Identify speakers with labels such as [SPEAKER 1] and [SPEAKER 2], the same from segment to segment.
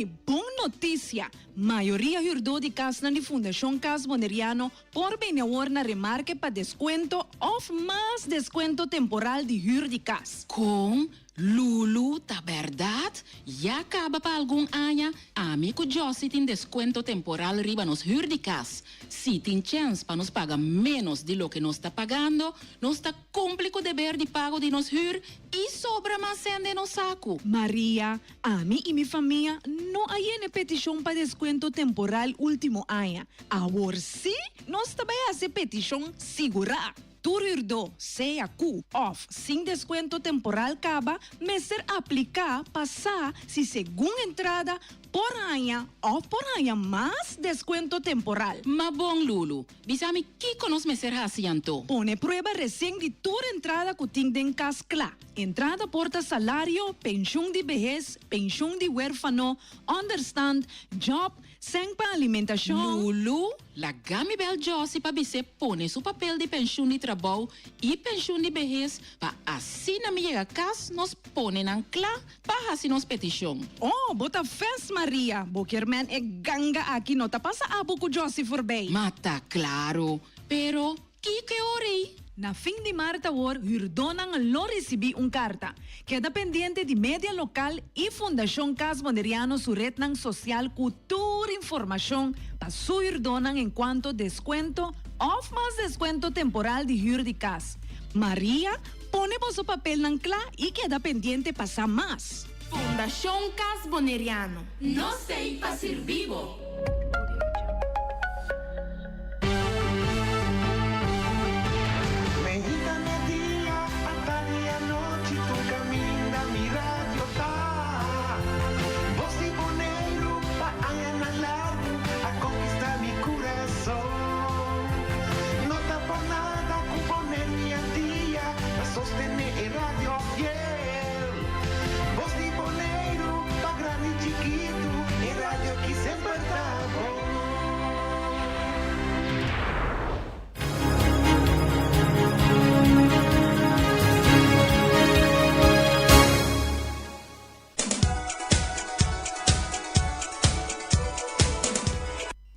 [SPEAKER 1] Bon notisia! Mayoria hürdó di kasnan di Fundashon Kas Boneriano por bini awor na remarke pa deskuento òf mas deskuento temporal di hür di kas.
[SPEAKER 2] Kon, Lulu, ta bèrdat? Ya kaba pa algun aña, ami ku Jossy tin deskuento temporal riba nos hür di kas. Si tin chèns pa nos paga ménos di loke nos ta pagando, nos ta kumpli ku deber di pago di nos hür i sobra mas sèn den nos saku.
[SPEAKER 1] Maria, Ami i mi famia no a yena e petishon pa deskuento temporal último aña. Awor sí nos ta bai hasi e petishon sigurá. Tur hürdó, sea ku òf sin deskuento temporal kaba, mester apliká pa sa si segun entrada por haña òf por haña mas deskuento temporal.
[SPEAKER 2] Ma bon, Lulu, bisa mi kiko nos mester hasi anto?
[SPEAKER 1] Pone prueba resien di tur entrada ku tin den kas kla. Entrada por ta salario, penshun di behes, penshun di huerfano, onderstand, job, sèn pa alimentashon.
[SPEAKER 2] Lulu, laga mi bel Jossy pa bis'é pone su papel di penshun di trabou i penshun di behes pa asina mi yega kas nos pone nan kla pa hasi nos petishon.
[SPEAKER 1] Oh, bo ta fes Maria, bo kier men e ganga aki no ta pasa abo ku Jossy voorbij.
[SPEAKER 2] Ma ta klaro, pero Kiko e ora ei?
[SPEAKER 1] Na fin di mart awor hürdónan lo risibí un karta. Keda pendiente di media lokal i Fundashon Cas Boneriano su retnan sosial ku tur informashon pa su hürdónan enkuanto deskuento òf mas deskuento temporal di hür di kas. Maria, pone boso papelnan kla i keda pendiente pa sa mas.
[SPEAKER 3] Fundashon Cas Boneriano.
[SPEAKER 4] Nos t'ei pa sirbi bo.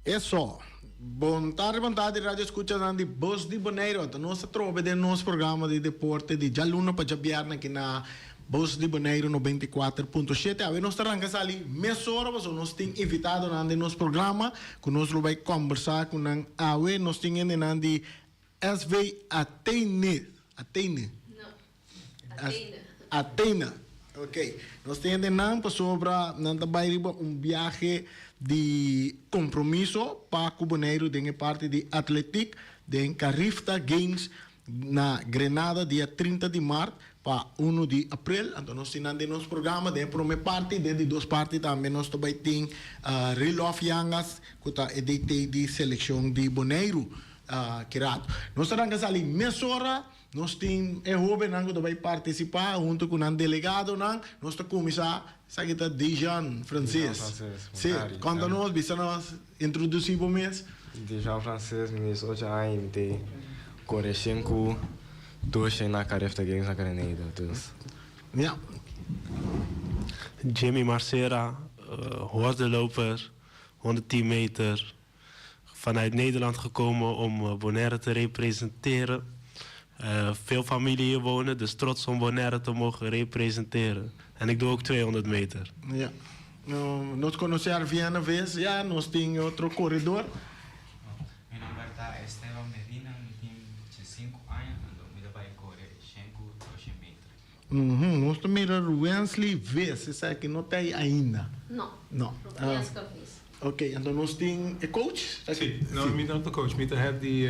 [SPEAKER 5] Eso. Bon tardi, bon tardi radio escuchanan di Bos di Boneiru. Anto nos ta trobe den nos programa di deporte di djaluna pa djabièrnè aki na Bos di Boneiru 94.7. Awe nos ta ranka sali mesora pasobra nos tin invitadonan den nos programa ku nos lo bai kòmbersá ku nan awe. Nos tin hendenan di SV Athene. Athene?
[SPEAKER 6] No. Athena.
[SPEAKER 5] Athena. Ok. Nos tin hendenan pasobra nan ta bai riba un biahe di kompromiso pa ku Boneiru den e parti di atletik den Carifta Games Na Grenada dia 30 di mart pa uno di april. Anto nos tin nan den nos programa den e prome parti, den di dos parti tambe nos ta bai tin Rilof Yangas ku ta e DT di selekshon di Boneiru ki rato. Nos ta ranka sali mesora, nos tin e hobennan ku ta bai partisipá huntu ku nan delegadonan. Nos ta kuminsá, esaki ta Dejan Francis. Si, konta nos, bisa nos. Introdusí bo mes.
[SPEAKER 7] Dejan Frances, mi 18 aña y mi ta kore shen ku dos shen na Carifta Games na Grenada, dus.
[SPEAKER 5] Ja.
[SPEAKER 8] Jimmy Marcera, hordeloper, 110 meter, vanuit Nederland gekomen om Bonaire te representeren. Veel familie hier wonen, dus trots om Bonaire te mogen representeren. En ik doe ook 200 meter.
[SPEAKER 5] Ja. Nos conoce Arviana Ves, ya nos tin otro corredor.
[SPEAKER 9] Mi nomber ta Esteban Medina, mi tin diescinco aña, anto mi ta bay core shen cu doshen meter.
[SPEAKER 5] Nos ta mira Ruwensley Ves, esaki no ta ahí ainda.
[SPEAKER 6] No.
[SPEAKER 5] No.
[SPEAKER 6] Ruwenska Ves.
[SPEAKER 5] Ok, anto nos tin e coach?
[SPEAKER 10] Si, no, mi no ta coach, mi ta head di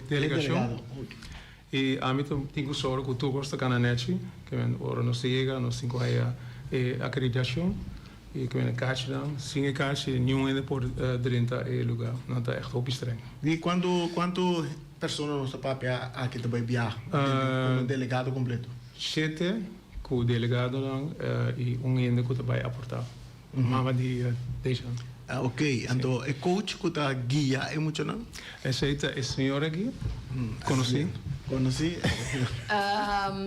[SPEAKER 10] delegacion. I ami ta tin ku sòru ku tur kos ta kana nèchi, ke men ora nos ta yega nos tin ku haya e akreditashon i ke men e kachinan, sin e kachi niun hende por drenta e lugá, nan ta ègt hopi streng.
[SPEAKER 5] Di kuantu kuantu persona nos ta papia aki ta bai biaha komo delegado kompleto?
[SPEAKER 10] Shete ku delegadonan i un hende ku ta bai aportá. Mama di Dejan.
[SPEAKER 5] Ah ok, anto e coach cu ta guia e muchanan?
[SPEAKER 10] Esey ta e señor aki, conoci.
[SPEAKER 5] Conoci.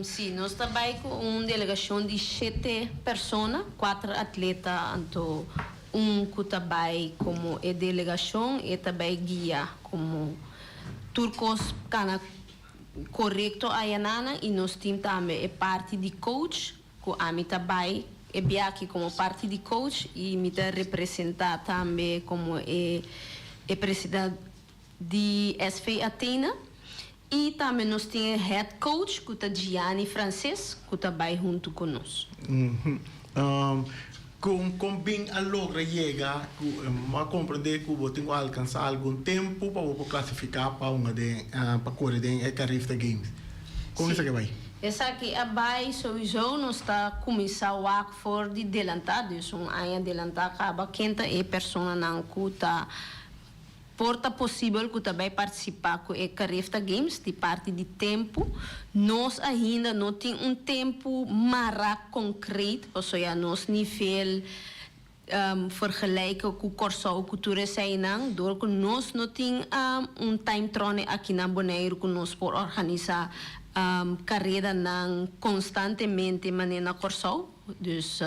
[SPEAKER 6] Si, nos ta bay cu un delegacion di shete persona, cuater atleta anto. un ku ta bai komo e delegashon, e ta bai guia komo tur kos kana korekto ayanan i nos tin tambe e parti di coach ku ami ta bai e biahe komo parti di coach i mi ta representá tambe komo e e presidente di SV Athena. I tambe nos tin e head coach ku ta Gianni Frances ku ta bai huntu ku nos.
[SPEAKER 5] Kon kon bin a logra yega ku a komprendé ku bo tin ku alkansá algun tempu pa bo por klasifiká pa hunga den pa kore den e Carifta Games? Kon esaki a bai?
[SPEAKER 6] Esaki a bai souiso nos ta kuminsá wak for di delantá, dus un aña delantá kaba ken ta e personanan ku ta Por ta posibel ku ta bai partisipá ku e Carifta Games di parti di tempu. Nos ainda no tin un tempu mará konkret, pasobra ya nos nivel vergelijke ku Kòrsou ku tur eseinan, dor ku nos no tin un timetrone aki na Boneiru ku nos por organisá karedanan konstantemente manera na Kòrsou. Dus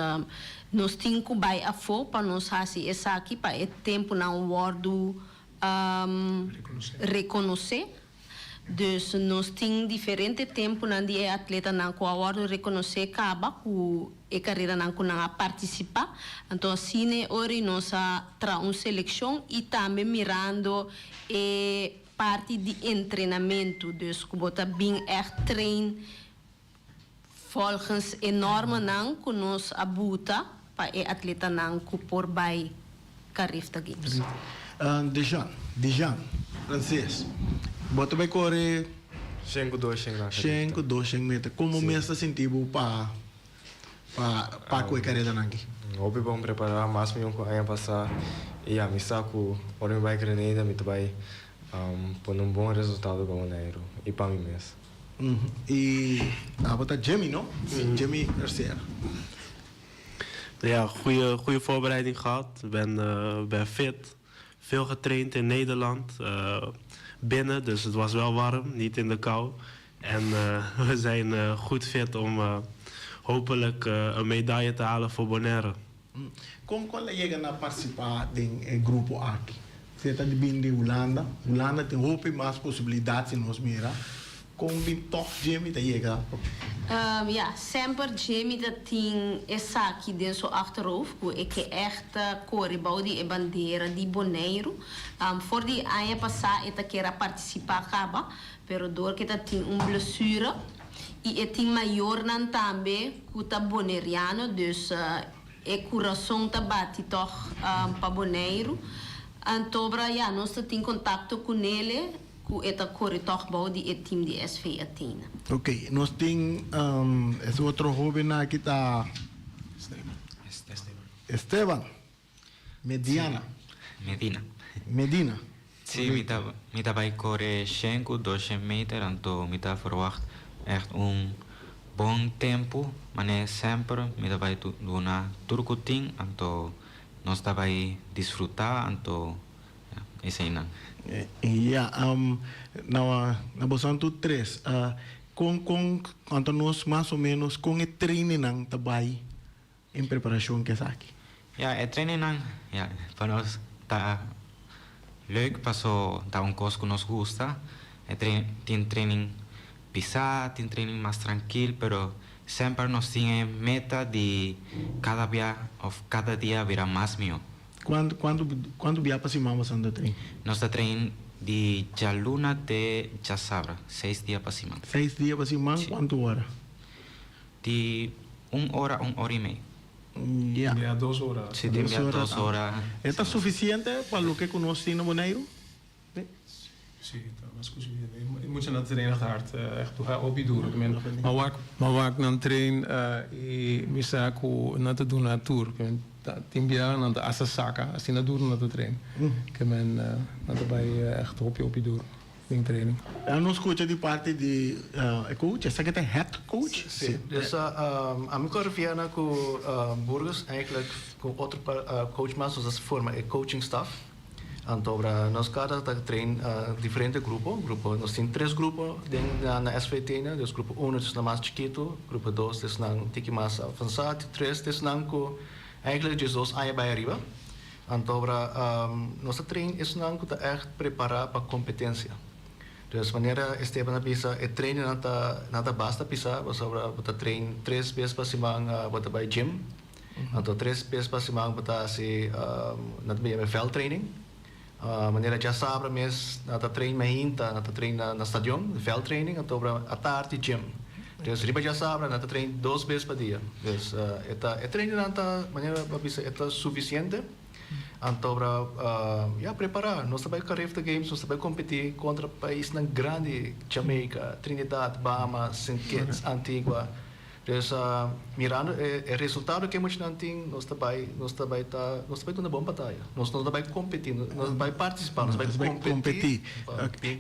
[SPEAKER 6] nos tin ku bai afó pa nos hasi esaki pa e tempunan wòrdu rekonosé. Dus nos tin diferente tempunan di e atletanan ku a wòrdu rekonosé kaba ku e kareranan ku nan a partisipá. Anto asina e ora ei nos a traha un selekshon i tambe mirando e parti di entrenamentu, dus ku bo ta bin ègt train Volgens e normanan ku nos a buta pa e atletanan ku por bai Carifta Games.
[SPEAKER 5] Dejan, Dijan, Frances, bo ta bai kore
[SPEAKER 7] Shen ku dos shen na Carifta.
[SPEAKER 5] Shen ku dos shen meter. Komo mes ta sinti bo pa pa pa ku e karedanan aki?
[SPEAKER 7] Hopi bon prepará, mas mihó ku aña pasá. I ya, mi sa ku ora mi bai Grenada mi ta bai pone un bon resultado pa Boneiru i pa mi mes.
[SPEAKER 5] I abo ta Jimmy, no? Jimmy Garcia.
[SPEAKER 8] Ja, goede, goede voorbereiding gehad. Ben, ben fit. Veel getraind in Nederland. Binnen, dus het was wel warm, niet in de kou. En we zijn goed fit om hopelijk een medaille te halen voor Bonaire.
[SPEAKER 5] Kon kon el a yega na partisipá den e grupo aki? Si e ta di bin di Hulanda, Hulanda tin hopi mas posibilidat si nos mira. Kon bin tòg Jimmy ta yega?
[SPEAKER 6] Ya, semper Jimmy ta tin esaki den su achterhoofd ku e ke ègt kore bou di e bandera di Boneiru. For di aña pasá e ta kier a partisipá kaba, pero dor ku e ta tin un blesure, I e tin mayornan tambe ku ta boneriano, dus e kurason ta bati tòg pa Boneiru. Antobra ya nos ta tin kontakto ku Nele ku e ta kore tòg bou di e tim di SV Athena.
[SPEAKER 5] Ok, nos tin es otro hoben aki ta Esteban Mediana.
[SPEAKER 9] Medina.
[SPEAKER 5] Medina.
[SPEAKER 9] Sí, mi ta mi ta bai kore shen ku doshen meter, anto mi ta verwacht ègt un bon tempu, manera semper mi ta bai duna tur ku tin, anto nos ta bai disfrutá, anto ya, eseinan.
[SPEAKER 5] Ya, na na boso tur tres, kon kon anto nos mas o ménos kon e trainingnan ta bai en preparashon ku esaki?
[SPEAKER 9] Ja, e trainingnan, ja, pa nos ta leuk paso ta un kos ku nos gusta. E train tin training pisá, tin training mas trankil, pero semper nos tin e meta di kada bia òf kada dia bira mas mihó.
[SPEAKER 5] Kuantu kuantu kuantu bia pa siman boso ta train?
[SPEAKER 9] Nos ta train di djaluna te djasabra, seis dia pa siman.
[SPEAKER 5] Seis dia pa siman, kuantu ora?
[SPEAKER 9] Di un ora, un ora i mei.
[SPEAKER 5] Ya.
[SPEAKER 10] Tin bia dos ora.
[SPEAKER 9] Si, tin bia dos ora.
[SPEAKER 5] E ta sufisiente pa loke ku nos tin na Boneiru?
[SPEAKER 10] Si, ta mas ku sufisiente. E muchanan ta train echt hard, echt hopi duro. Ki men, m'a wak, m'a wak nan train i mi sa ku nan ta duna tur. Ki men, tin bia nan ta asta saka, asina duro nan ta train. Ki men, nan ta bai echt hopi hopi duro. Den training.
[SPEAKER 5] A nos scucha di parti di e coach, esaki ta head coach?
[SPEAKER 11] Si, dus ami cu a refia na cu Burgos eigenlijk cu otro coach mas nos a forma e coaching staff. Anto ora nos cada ta train diferente grupo, grupo nos tin tres grupo den na SVT dus grupo uno ta esnan mas chikito, grupo dos ta esnan tiki mas avansa, tres ta esnan cu eigenlijk diesdos aña bay ariba. Anto ora nos ta train esnan ku ta ègt prepará pa kompetensia. Dus manera Esteban a bisa e trainingnan ta nan ta basta pisá pasobra bo ta train tres bes pa siman bo ta bai gym. Anto tres bes pa siman bo ta hasi nan ta yama veldtraining. Manera djasabra mes nan ta train mainta nan ta train na stadion veldtraining anto ora atardi gym. Dus riba djasabra nan ta train dos bes pa dia. Dus e ta e trainingnan ta manera bo a bisa e ta sufisiente. Anto ora ya prepará nos ta bai Carifta Games nos ta bai kompetí kontra paisnan grandi Jamaica, Trinidad, Bahamas, Sint Kitts, Antigua. Dus mirando e resultado ke muchanan tin nos ta bai nos ta bai ta nos ta bai duna bon bataya. Nos no ta bai kompetí nos ta bai partisipá nos ta bai kompetí.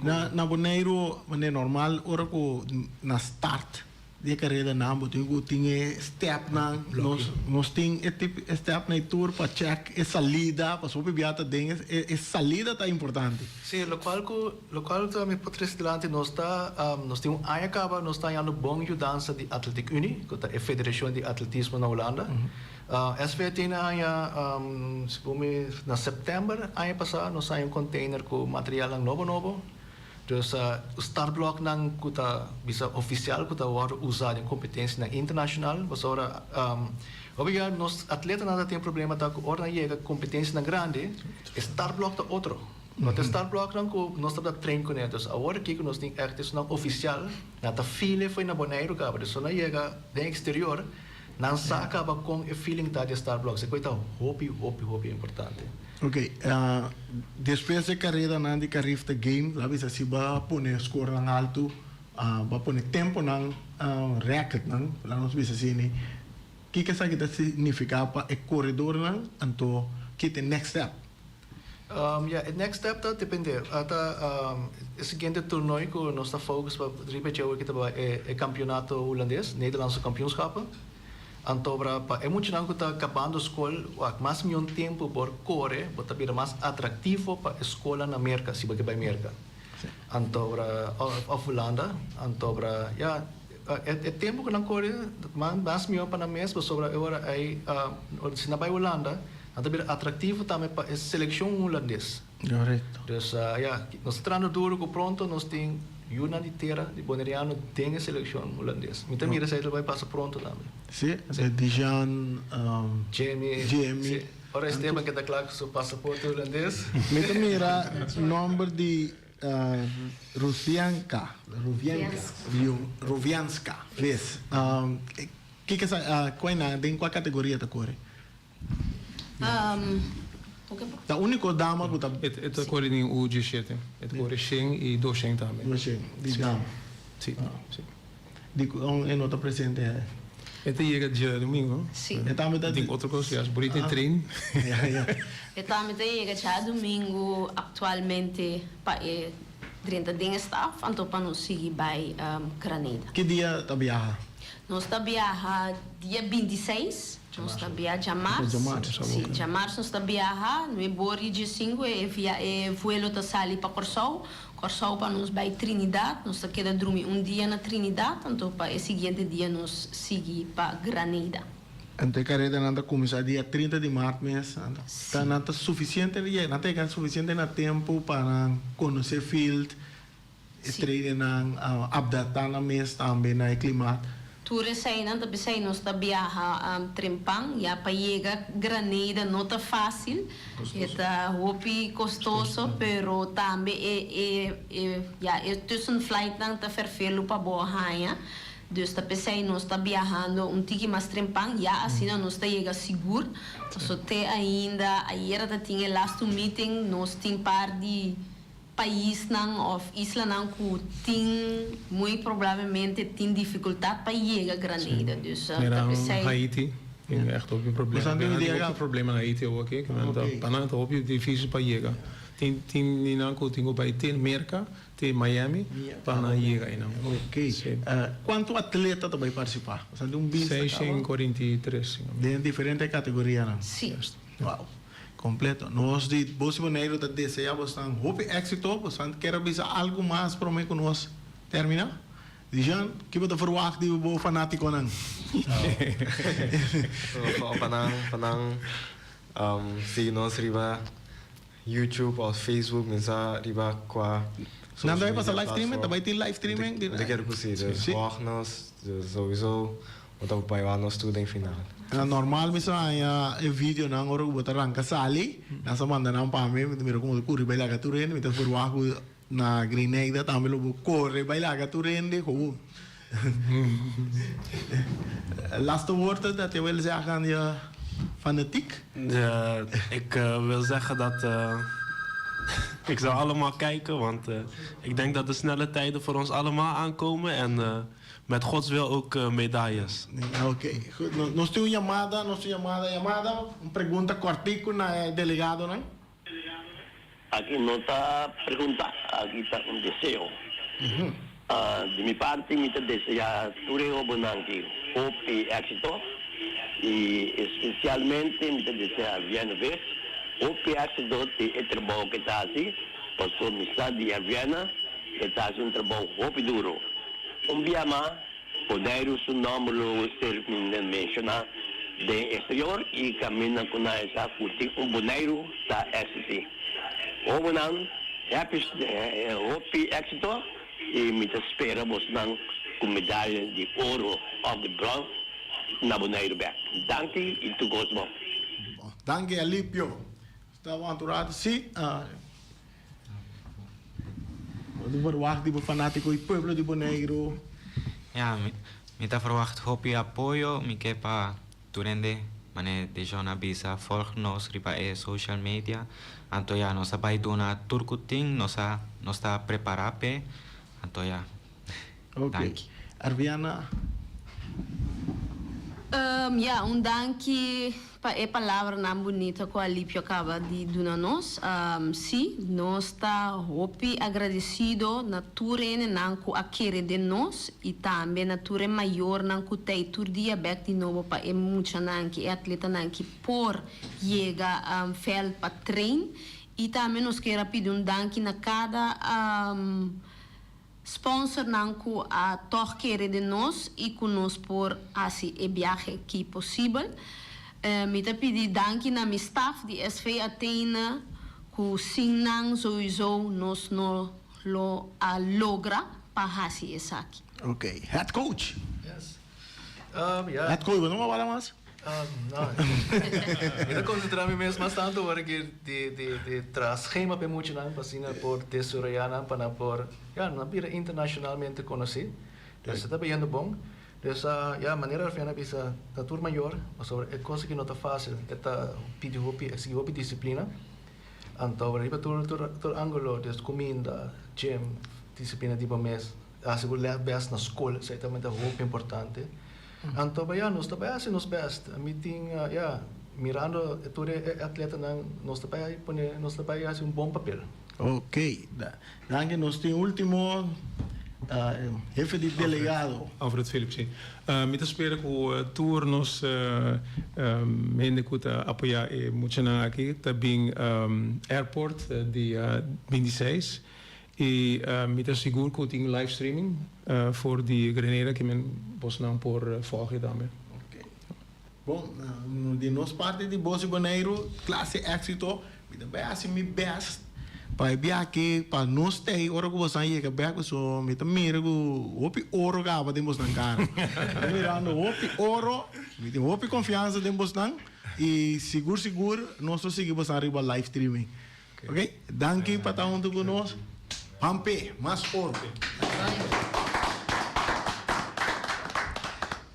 [SPEAKER 5] Na na Boneiru manera normal ora ku na start di e karedanan bo tin ku tin e stèpnan nos nos tin e tip e stèpnan i tur pa chèk e salida pasobra hopi bia ta den e salida ta importante.
[SPEAKER 11] Sí lokual ku Lokual ta mi por trese dilanti nos ta nos tin un aña kaba nos ta hañando bon yudansa di Atletiek Unie ku ta e federashon di atletismo na Hulanda. SVT a haña segun mi na sèptèmber aña pasá nos a haña un container ku materialnan nobo nobo. Dus startbloknan ku ta bisa ofisial ku ta wòrdu usá den kompetensianan internashonal pasobra hopi bia nos atletanan ta tin problema ta ku ora nan yega kompetensianan grandi e startblok ta otro. No ta e startbloknan ku nos tabata train kuné. Dus awor aki ku nos tin ègt esunnan ofisial, nan ta feel fo'i na Boneiru kaba. Dus ora nan yega den eksterior, nan sa kaba kon e feeling ta di e startblok. Esei ta hopi, hopi, hopi importante.
[SPEAKER 5] Ok, despues e karedanan di Carifta Game, la bisa si bo a pone skornan altu, bo a pone temponan rèkòrtnan, laga nos bisa asina, kiko esaki ta signifiká pa e koredornan? Anto, ki ta e next step?
[SPEAKER 11] Ya, e next step ta depende. Ta e siguiente toernooi ku nos ta focus pa riba dje awor ki ta bai e kampionato hulandes, Nederlandse kampioenschappen. Antobra pa e muchanan ku ta kabando skol wak mas mion tempu por kore, bo ta bira mas atraktivo pa e skolnan na Merka si bo ke bai Merka. Antobra òf Hulanda. Antobra ya e tempu ku nan kore mas mion pa nan mes pasobra e ora ei si nan bai Hulanda Nan ta bira atractivo tambe pa e seleccion hulandes.
[SPEAKER 5] Correcto.
[SPEAKER 11] Dus ya, nos ta trahando duro cu pronto nos tin yunan di tera di Boneriano den e seleccion hulandes. Mi ta mira esey ta bay pasa pronto tambe.
[SPEAKER 5] Si, de Dijan,
[SPEAKER 11] Jamie.
[SPEAKER 5] Jamie.
[SPEAKER 11] Si, ora Esteban keda cla cu su pasaporte hulandes.
[SPEAKER 5] Mi ta mira nomber di Rusianka, Ruvianka, Ruvianska, ves. Kiko esa, cua nan, den cua categoria ta core? Ta úniko dama ku ta.
[SPEAKER 10] E ta kore den U diesshete. E ta kore shen i doshen tambe.
[SPEAKER 5] Doshen, di dama.
[SPEAKER 10] Si, si.
[SPEAKER 5] Dikon e no ta presente?
[SPEAKER 10] E ta yega djadumingu.
[SPEAKER 6] Si.
[SPEAKER 5] E tambe ta.
[SPEAKER 10] Tin otro kos ya, burita e train.
[SPEAKER 5] Ya, ya.
[SPEAKER 6] E tambe ta yega djadumingu aktualmente pa e drenta den e staf, anto pa nos sigui bai Granada.
[SPEAKER 5] Ki dia ta biaha?
[SPEAKER 6] Nos ta biaha dia bintiseis. Nos ta biaha djamars. Sí, djamars nos ta biaha. Nue bori djesinku e via e vuelo ta sali pa Kòrsou. Kòrsou pa nos bai Trinidad. Nos ta keda drumi un dia na Trinidad, anto pa e siguiente dia nos sigui pa Granada.
[SPEAKER 5] Anto e karedanan ta kuminsá dia 30 di mart mes. Ta nan ta sufisiente, nan ta yega sufisiente na tempu pa nan konosé field. E tradernan a adaptá nan mes tambe na e klimaat.
[SPEAKER 6] Tur eseinan ta p'esei nos ta biaha trempan, ya pa yega Granada no ta fásil, e ta hopi kostoso, pero tambe e e e ya e tussenflightnan ta ferfelu pa bo haña, dus ta p'esei nos ta biahando un tiki mas trempan, ya asina nos ta yega sigur, paso te ainda ayera ta tin e lastu meeting, nos tin par di. Paisnan of islanan ku tin muy probablemente tin difikultat pa yega Granada. Dus ta
[SPEAKER 10] Mira
[SPEAKER 6] p'esei.
[SPEAKER 10] Haiti tin echt hopi problema.
[SPEAKER 5] Bosan tin
[SPEAKER 10] Nan tin
[SPEAKER 5] yega.
[SPEAKER 10] hopi problema na Haiti awor ke nan ta pa nan ta hopi dificil pa yega. Tin tin di nan ku tin ku bai te Merka te Miami pa nan yega einan.
[SPEAKER 5] Ok. Kuantu atleta ta bai partisipá? Bosan tin un bista kaba?
[SPEAKER 10] 643.
[SPEAKER 5] Den diferente kategorianan?
[SPEAKER 6] Si.
[SPEAKER 5] Wow. Completo. Nos di Bos di Boneiru ta desea bosnan hopi exito. Bosnan kier a bisa algo mas prome cu nos termina? Dijan, ki bo ta verwagt di bo fanaticonan?
[SPEAKER 7] Pa nan, pa nan Um, sigui nos riba YouTube of Facebook, mi sa riba kua
[SPEAKER 5] Nan ta bai pasa live streaming? Ta bai tin live streaming?
[SPEAKER 7] Mi ta kere ku si, dus volg nos, dus sowieso bo ta bai wak nos tur den final.
[SPEAKER 5] Normal mi sa haña e videonan ora ku bo ta ranka sali, nan sa manda nan pa mi, mi ta mira komo ta kuri bai laga tur hende, mi ta verwagt ku na Grenada tambe lo bo kore bai laga tur hende, gewoon. Laatste woorden dat je wil zeggen aan je fanatiek?
[SPEAKER 8] Ik wil zeggen dat ik zou allemaal kijken, want ik denk dat de snelle tijden voor ons allemaal aankomen en met Gods wil ook medailles.
[SPEAKER 5] Oké, okay, goed. Nos tin un yamada, nos tin yamada, yamada, un pregunta kortiku na e delegadonan.
[SPEAKER 12] Aki no ta pregunta, aki ta un deseo. Di mi parti mi ta desea tur e hobennan ki hopi éxito y especialmente mi ta desea Vienne Vis hopi éxito den e trabou ke ta haci, pasobra mi sa di Vienne e ta haci un trabou hopi duro. Un bia mas Boneiru su nòmber lo ser menshoná den exterior i kaminda ku nan e sa ku tin un Boneiru ta eksistí. Hóbennan, happy hopi éksito i mi ta spera bosnan ku medaya di oro òf di bròns na Boneiru bèk. Danki i tur kos bon.
[SPEAKER 5] Danki Alipio. Sta wanta un rato si. Bo ta verwacht di bo fanátiko i pueblo di Boneiru?
[SPEAKER 9] Ya, mi ta verwacht hopi apoyo. Mi ke pa tur hende, manera Dejon a bisa, volg nos riba e social media. Anto ya, nos a bai duna tur ku tin, nos a nos ta prepará p'e. Anto ya, danki.
[SPEAKER 5] Arviana.
[SPEAKER 6] Ya, un danki pa e palabranan bunita ku Alipio kaba di duna nos. Sí, nos ta hopi agradesido na tur hendenan ku a kere den nos i tambe na tur e mayornan ku ta ei tur dia bèk di nobo pa e muchanan ki, e atletanan ki por yega vèlt pa train. I tambe nos kier a pidi un danki na kada Sponsornan ku a tòg kere den nos i ku nos por hasi e biahe ki posibel. Mi ta pidi danki na mi staf di SV Athene ku sin nan souiso nos no lo a logra pa hasi esaki.
[SPEAKER 5] Ok, head coach.
[SPEAKER 11] Yes. Ya.
[SPEAKER 5] Head coach, bo no wak wala mas?
[SPEAKER 11] No. Mi ta konsentrá mi mes mas tantu ora ki di di di traha schema pa e muchanan pa asina por desaroyá nan pa nan por ya nan bira internashonalmente konosí. Dus e ta bayendo bon. Dus ya manera Arfian a bisa ta tur mayor pasobra e kos aki no ta fásil. E ta pidi hopi eksigí hopi disiplina. Anto riba tur tur tur ángulo des kuminda, gym, disiplina di bo mes, hasi bo bèst na skol esei tambe ta hopi importante. Anto ya, nos ta bai hasi nos best. Mi tin, ya, mirando tur e atletanan, nos ta bai pone, nos ta bai hasi un bon papel.
[SPEAKER 5] Ok, danki. Nos tin ultimo hefe di delegado.
[SPEAKER 10] Alfred Philip, si. Mi ta spera ku tur nos hende ku ta apoyá e muchanan aki ta bin airport dia bintiseis. I mi ta sigur ku tin live streaming for di Grenada ke men bosnan por volge tambe.
[SPEAKER 5] Ok. Bon, di nos parti di Bos di Boneiru, klase éksito. Mi ta bai hasi mi bèst pa e biaha pa nos ta ei ora ku bosnan yega bèk pasobra mi ta mira ku hopi oro kaba den bosnan kara. Mi ta mirando hopi oro, mi tin hopi konfiansa den bosnan i sigur sigur nos lo sigui bosnan riba live streaming. Ok, danki pa ta huntu ku nos. Pampe, mas oro.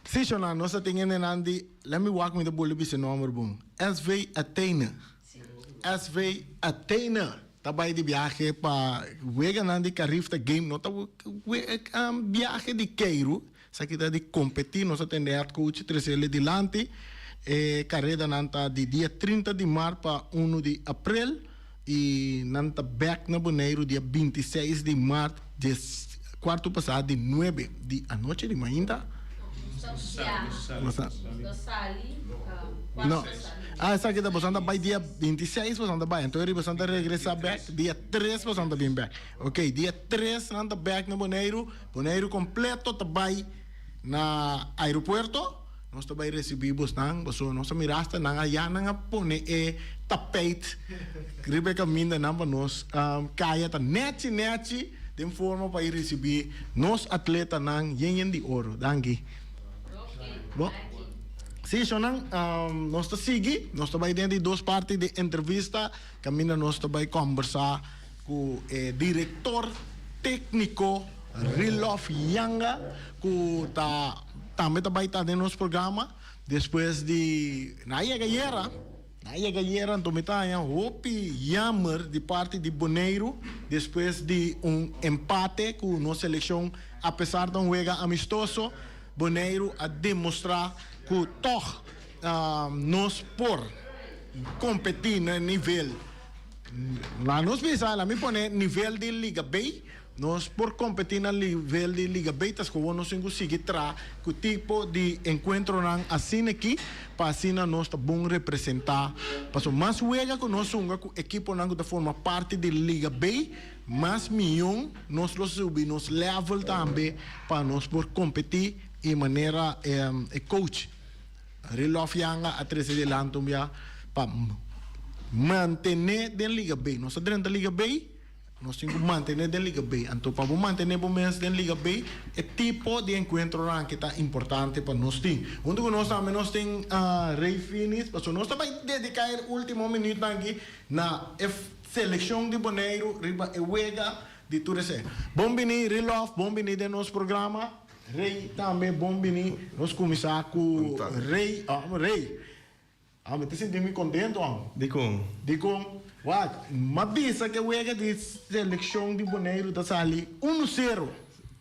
[SPEAKER 5] Sí, shona, nos ta tin hendenan di, let me wak mi ta bolbe bisa e nomber bon, SV Athene. SV Athene ta bai di biahe pa weganan di Carifta Game, no ta biahe di keiru, esaki ta di kompetí, nos a tende head coach trese dilanti. E karedanan ta di dia 30 di mart pa 1 di aprel i nan ta bèk na Boneiru dia 26 di mart dies kuartu pasá di nuebe di anochi di mainta. No. Ah, esaki ta boso ta bai dia 26 boso ta bai. Anto riba boso ta regresá bèk dia 3 boso ta bin bèk. Ok, dia 3 nan ta bèk na Boneiru. Boneiru kompleto ta bai na aeropuerto. Nos ta bai recibi bosnan, pasobra nos a mira hasta nan aya nan a pone e tapijt riba e camindanan pa nos caya ta nechi nechi den forma pa i ricibi nos atletanan yen yen di oro. Danki. Bon. Si, shonnan, nos ta sigui, nos ta bai den di dos parti di entrevista caminda nos ta bai combersa cu e director tecnico Rilof Yanga cu ta tambe ta bay ta den nos programa despues di nan a yega ayera, nan a yega ayera anto mi ta haña hopi jammer di parti di Boneiru despues di un empate cu nos seleccion apesar ta un wega amistoso Boneiru a demostra cu tog nos por competi na nivel. Na nos bisa, laat mi pone nivel di Liga B, nos por competi na nivel di Liga B, tas gewoon nos tin cu sigui traha cu tipo di encuentronan asina aki, pa asina nos ta bon representa. Pasobra mas wega cu nos hunga cu ekiponan cu ta forma parti di Liga B, mas miyon nos lo subi nos level tambe pa nos por competi y manera e coach Rilof Yanga a trece dilanti un bia pa mantene den Liga B. Nos a drenta Liga B, nos tin cu mantene den Liga B. Anto pa bo mantene bo mes den Liga B, e tipo di encuentronan aki ta importante pa nos tin. Hunto cu nos tambe nos tin Ray Finis, pasobra nos ta bay dedica e ultimo minuutnan aki na e seleccion di Boneiru riba e wega di tur esey. Bon bini Rilof, bon bini den nos programa. Rey tambe bon bini. Nos cuminsa cu Rey. Ah, Rey. Ah, mi ta sinti mi contento am.
[SPEAKER 7] Dicon?
[SPEAKER 5] Dicon? Wak, m'a bisa cu e wega di seleccion di Boneiru ta sali uno cero.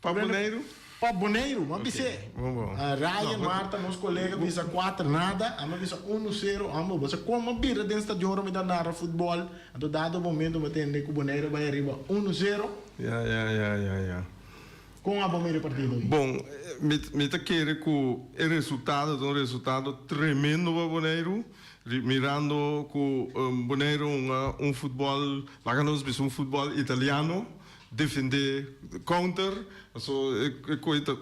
[SPEAKER 7] Pa Boneiru?
[SPEAKER 5] Pa Boneiru, m'a bis'é.
[SPEAKER 7] Bon, bon.
[SPEAKER 5] Ryan Marta, nos colega, bisa cuater nada. Ami a bisa uno cero. Amo, bo sa con m'a bira den stadion ora mi ta narra futbol. Anto dado momento m'a tende cu Boneiru a bay ariba uno cero.
[SPEAKER 7] Ya, ya, ya, ya, ya.
[SPEAKER 5] Kon abo mira e partido ei?
[SPEAKER 13] Bon, mi mi ta kere ku e resultado ta un resultado tremendo pa Boneiru, mirando ku Boneiru hunga un futbòl, laga nos bisa un futbòl italiano, defendé counter, paso e koe ta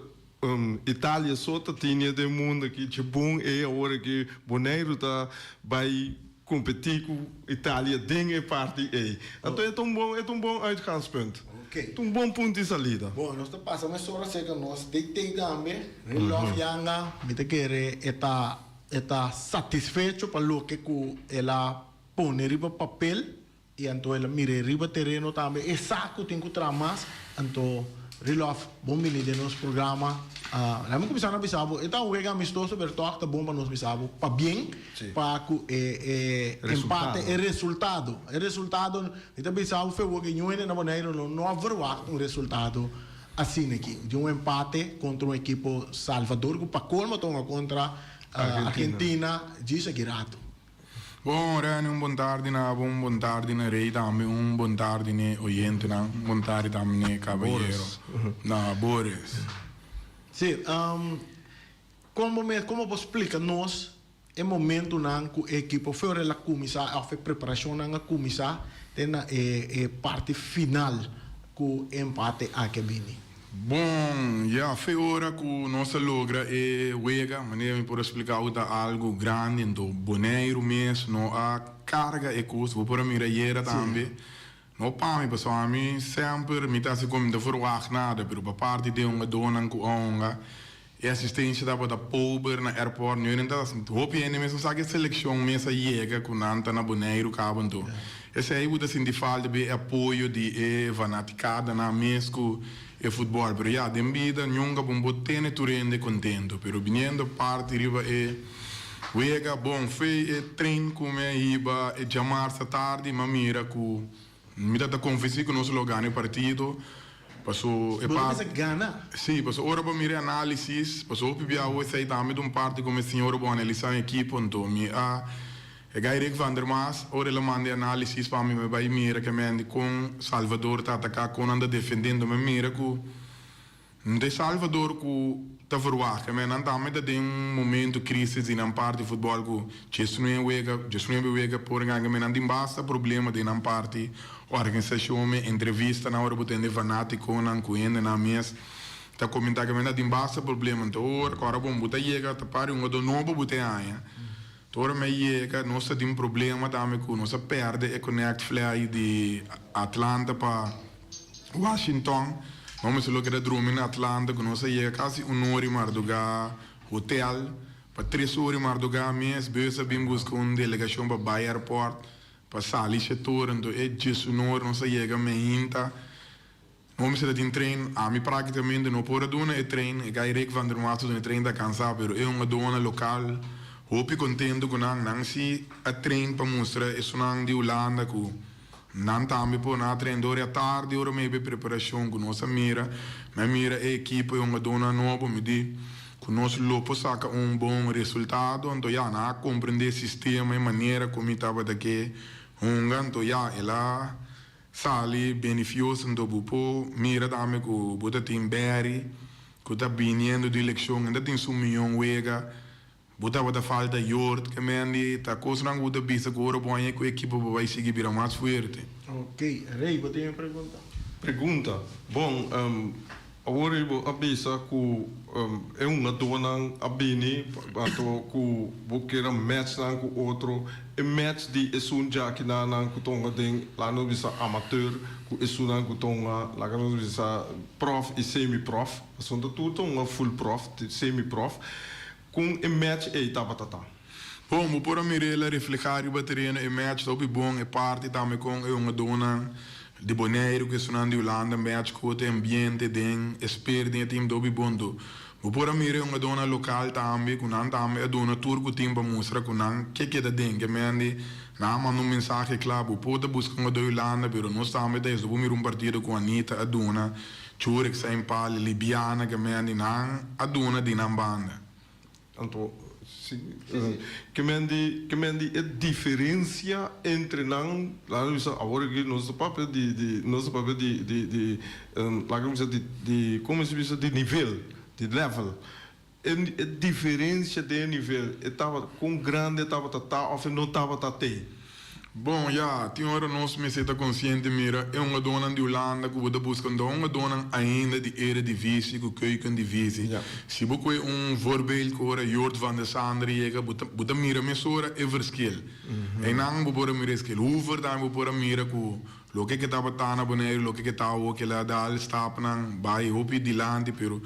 [SPEAKER 13] Italia so ta tine den mundo aki dje bon ei awor aki Boneiru ta bai kompetí ku Italia den e parti ei. Anto e ta un bon e ta un bon uitgangspunt.
[SPEAKER 5] Oké.
[SPEAKER 13] Ta un bon punt di salida.
[SPEAKER 5] Bon, nos ta pasa mesora serka nos DT tambe, Rudolf Janga. Mi ta kere e ta e ta satisfecho pa loke ku el a pone riba papel I anto el a mir'é riba tereno tambe. E sa ku tin ku traha mas. Anto, Rilof, bon bini den nos programa. Laat mi kuminsá na bisa bo, e ta un wega amistoso, pero tòg ta bon pa nos bisa bo pabien pa ku e e empate, e resultado. E resultado, mi ta bisa bo fe bo ke ñuene na Boneiru lo no a verwagt un resultado asina aki, di un empate kontra un ekipo Salvador ku pa kolmo ta hunga kontra Argentina djis aki rato.
[SPEAKER 14] Bon, Rene, un bon tardi na abo, un bon tardi na Rey tambe, un bon tardi n'e oyentenan, un bon tardi tambe n'e caballero, na Boris.
[SPEAKER 5] Sí, con bo mes, como bo splica nos e momentonan cu e ekipo Fiorel a cuminsa of e preparacionnan a cuminsa te na e e parti final cu e empate aki a bini?
[SPEAKER 14] Bon, ya fe ora ku nos a logra e wega, manera mi por a splika bo ta algu grandi, anto Boneiru mes no a karga e kos, bo por a mira ayera tambe, no pa mi pasobra ami semper mi ta hasi kon mi ta verwagt nada, pero pa parti di e hungadónan ku a hunga, E asistencia tabata pober na airport, nu ta hopi hende mes no sa ke seleccion mes a yega cu nan ta na Boneiru caba anto esey bo ta sinti falta be e apoyo di e fanaticadanan mes cu e futbol pero ya den bida nunca bo bo tene tur hende contento pero biniendo parti riba e wega bon fe e train cu mi a hiba e djamarsa tardi mi a mira cu Mi ta ta konvensí ku nos lo gana e partido, paso e
[SPEAKER 5] Bo ta
[SPEAKER 14] par.
[SPEAKER 5] pensa gana?
[SPEAKER 14] Sí, paso ora bo mira e análisis, paso hopi bia awe esei tambe ta un parti komo e señor bo analisá un ekipo, anto mi a e guy Rick van der Maas, ora el a manda e análisis pa mi, mi bai mira kemendi kon Salvador ta ataká, kon nan ta defendé, anto mi a mira ku. No ta e Salvador ku ta verwagt, men nan tambe ta den un momento crisis di nan parti futbol ku djesnuebe wega, djesnuebe wega por ganga, men nan tin basta problema den nan parti organisashon, men entrevistanan ora bo tende fanatikonan ku hendenan mes. Ta komentá ke men ta tin basta problema. Anto ora ku ora bon bo ta yega ta pari un otro nobo bo ta haña. Anto ora mi a yega nos ta tin problema tambe ku nos a pèrdè e connect flight di Atlanta pa Washington. Nos mester lo keda drumi na Atlanta ku nos a yega kasi un ora i mardugá hotel. Pa tres ora i mardugá mes bus a bin buska un delegashon pa bai airport pa sali shetor. Anto e diesunora nos a yega meinta. No mester ta tin train, ami practicamente no por a duna e train, e guy Rick van der Mast a duna e train ta cansa pero e un a dona local, hopi contento cu nan, nan si a train pa mustra esunnan di Hulanda cu nan tambe por, nan a train dor e atardi ora mi a bay preparacion cu nos a mira, mi a mira e ekipo e un a dona nobo, mi di cu nos lo por saca un bon resultado, anto ya nan a comprende e sistema e manera cu mi tabata ke hunga, anto ya el a. Sali benifioso nto bo por mira tambe ku bo ta tin Barry ku ta biniendo di lekshon e ta tin su mion wega bo tabata falta Jord ke mendi ta kosnan ku bo ta bisa ku ora bo haña ku ekipo bo bai sigui bira mas fuerte.
[SPEAKER 5] Ok, Rey bo tin un pregunta?
[SPEAKER 13] Pregunta, Bon, Awor ei bo a bisa ku e hungadónan a bini anto ku bo kier a match nan ku otro. E match di esun djakinan ku ta hunga den laga nos bisa amateur ku esunnan ku ta hunga laga nos bisa prof i semi prof. Pasobra tur ta hunga full prof, semi prof. Kon e match ei tabata ta?
[SPEAKER 14] Bon, bo por a mir'el a reflehá riba tereno. E match ta hopi bon. E parti tambe kon e hungadónan di Boneiru ku esunnan di Hulanda match ku otro ambiente den e sper den e team ta hopi bon tur. Bo por a mira e hungadónan lokal tambe ku nan tambe a duna tur ku tin pa mustra ku nan ke keda den. Ke mende nan a manda un mensahe kla, bo por ta buska hungadó di Hulanda pero nos tambe ta eso. Bo mira un partido ku Anita a duna, Churek, Saint Paul, Libiana ke mende nan a duna di nan banda.
[SPEAKER 13] Anto, si, ke men di, ke men di e diferencia entre nan, laga nos bisa awor aki nos ta papia di, di, nos ta papia di, di, di, laga nos bisa di, di, como se bisa, di nivel, di level. E, e diferencia den e nivel, e tabata, con grandi e tabata ta of e no tabata tei?
[SPEAKER 14] Bon, ya, tin ora nos mester ta konsiente, mira, e hungadónan di Hulanda ku bo ta buska no ta hungadónan ainda di Eredivisie ku Keukendivisie. Si bo kohe un voorbeeld ku ora Jort van der Sande yega, bo ta bo ta mira mesora e verschil. Einan bo por a mira e skil. Hoever tambe bo por a mira ku loke ke tabata na Boneiru, loke ke ta awo, kila dal stapnan bai hopi dilanti, pero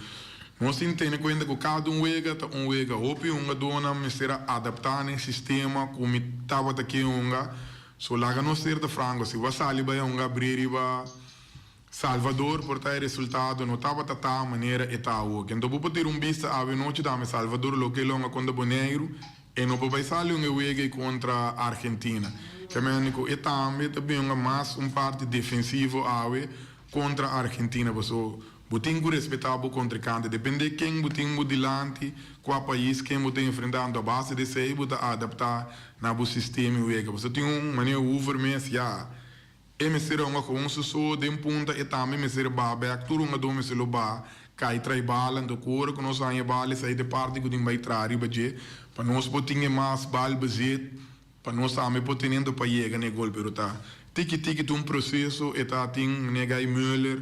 [SPEAKER 14] nos tin tene kuenta ku kada un wega ta un wega. Hopi hungadónan mester a adaptá na e sistema ku mi tabata ke hunga. So laga nos ser ta franko, si bo a sali bai hunga abrí riba Salvador por ta e resultado no tabata ta manera e ta awo. Kento bo por tira un bista awe nochi tambe Salvador loke el hunga kontra Boneiru e no por bai sali un e wega ei kontra Argentina. Ke mende ku e tambe ta bin hunga mas un parti defensivo awe kontra Argentina paso bo tin ku respetá bo kontrinkante depende ken bo tin bo dilanti kua pais ken bo ta enfrentá anto a base di esei bo ta adaptá na bo sistema i wega paso tin un manera Hoover mes ya E mester a hunga ku un suso den punta e tambe mester baha bek tur hungadó mester lo baha kai trai bala anto ku ora ku nos haña e bala esei ta e parti ku tin bai traha riba dje pa nos por tin e mas bal bezit pa nos tambe por tene anto pa yega na e gol pero ta tiki tiki ta un proseso e ta tin meneer Guy Muller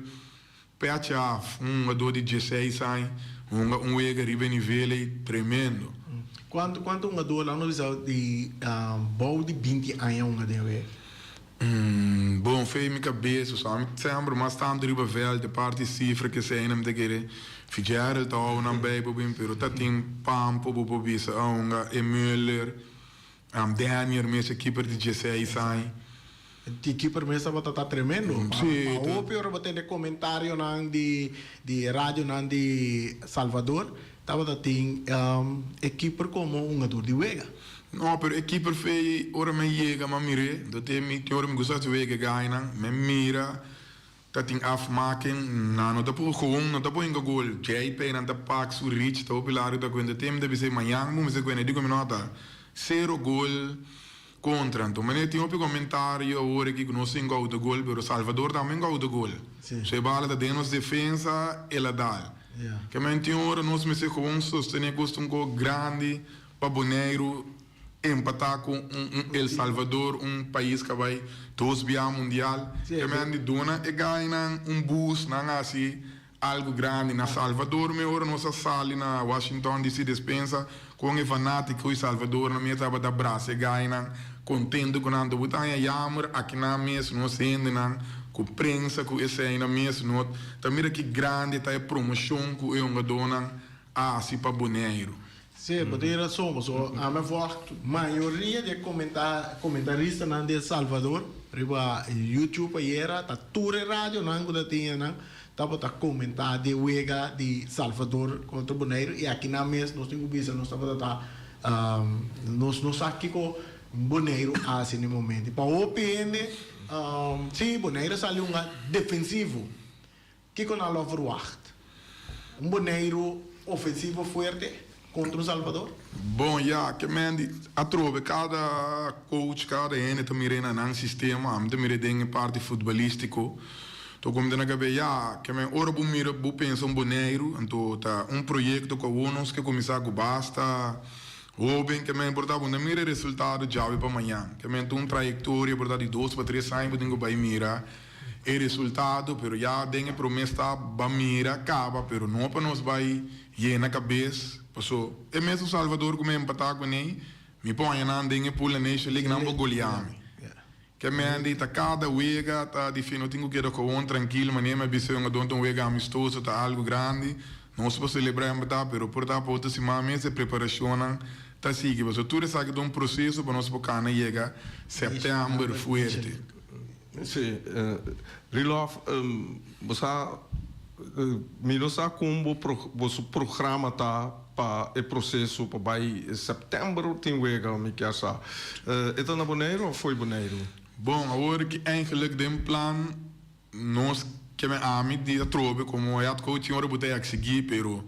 [SPEAKER 14] Petje af, un hungadó di dieseis aña hunga un wega riba e nivel ei tremendo.
[SPEAKER 5] Kuantu kuantu hungadó nan lo bisa di bou di binti aña hunga den wega?
[SPEAKER 14] Bon, fe mi kabes, osea mi semper mas tantu riba vèlt, e parti sifra kesei nan mi ta kere Fitzgerald ta hou nan bij bo bin, pero ta tin Pampo bo por bisa a hunga, e Muller, Daniel mes e keeper di dieseis aña.
[SPEAKER 5] Di keeper mes tabata ta tremendo.
[SPEAKER 14] Sí,
[SPEAKER 5] Pa hopi ora bo tende comentarionan di di radionan di Salvador tabata tin e keeper como hungador di wega.
[SPEAKER 14] No, pero e keeper fei ora mi a yega mi a mir'é, do te mi tin ora mi gusta haci wega e gainan, mi a mira ta tin afmaking, nan no ta por gewoon no ta por hinca gol, JP nan ta pak su reach ta hopi largo ta cuenta te mi ta bisa mañan bo mester cuenta, e di cu mi no ta cero gol. Contra, anto manera tin hopi comentario awor aki cu nos tin autogol, pero Salvador tambe un autogol. So e bala ta den nos defensa, el a dal. Ke men tin ora nos mester gewoon sostene cos ta un co grandi pa Boneiru empata cu un un El Salvador, un pais ca bay dos bia mundial. Ke men di duna e guynan un boost, nan haci. Algu grandi na Salvador mi ora nos a sali na Washington DC despensa kon e fanatiko i Salvadornan mi tabata brasa e gainan kontento ku nan ta bo ta haña yamer akinan mes nos hendenan ku prensa ku eseinan mes no ta mira ki grandi ta e promoshon ku e hungadónan a hasi pa Boneiru.
[SPEAKER 5] Sí, bo tin rason, pasobra ami a wòrdu mayoria di e komenta komentaristanan di El Salvador riba YouTube ayera ta tur e radionan ku ta tin nan tabata komentá di e wega di Salvador kontra Boneiru i akinan mes nos tin ku bisa nos tabata ta nos no sa kiko Boneiru a hasi na e momento. I pa hopi hende sí Boneiru a sali un defensivo. Kiko nan lo verwacht? Un Boneiru ofensivo fuerte kontra un Salvador?
[SPEAKER 14] Bon ya, ke men di atrobe kada coach, kada hende ta mir'é na nan sistema, ami ta mir'é den e parti futbolístiko. To komo ta na kabe ya, ke men ora bo mira bo pensa un Boneiru, anto ta un proyekto ku awor nos ke kuminsá ku basta hóben, ke men por ta bo no mira e resultado djawe pa mañan. Ke men ta un trayektoria por ta di dos pa tres aña bo tin ku bai mira. E resultado, pero ya den e prome stap ba mira caba, pero no pa nos bay yena cabes, paso e mesun Salvador cu mi empata cu ne, mi poña nan den e pool na Nation League nan por golea mi. Ke mende ta cada wega ta difi no tin cu keda gewoon trankil manera mi a bisa yon adon ta un wega amistoso ta algo grandi, nos por celebra empata pero por ta pa otro siman mes e preparacionnan ta sigui paso tur esaki ta un proceso pa nos por cana yega september fuerte.
[SPEAKER 13] Sí, Rilof, bo sa, mi no sa kon bo boso programa ta pa e proseso pa bai sèptèmber tin wega, mi kier sa. E ta na Boneiru òf fo'i Boneiru?
[SPEAKER 14] Bon, awor ki eigenlijk den plan nos ke men ami di atrobe komo head coach tin ora bo ta eksigí pero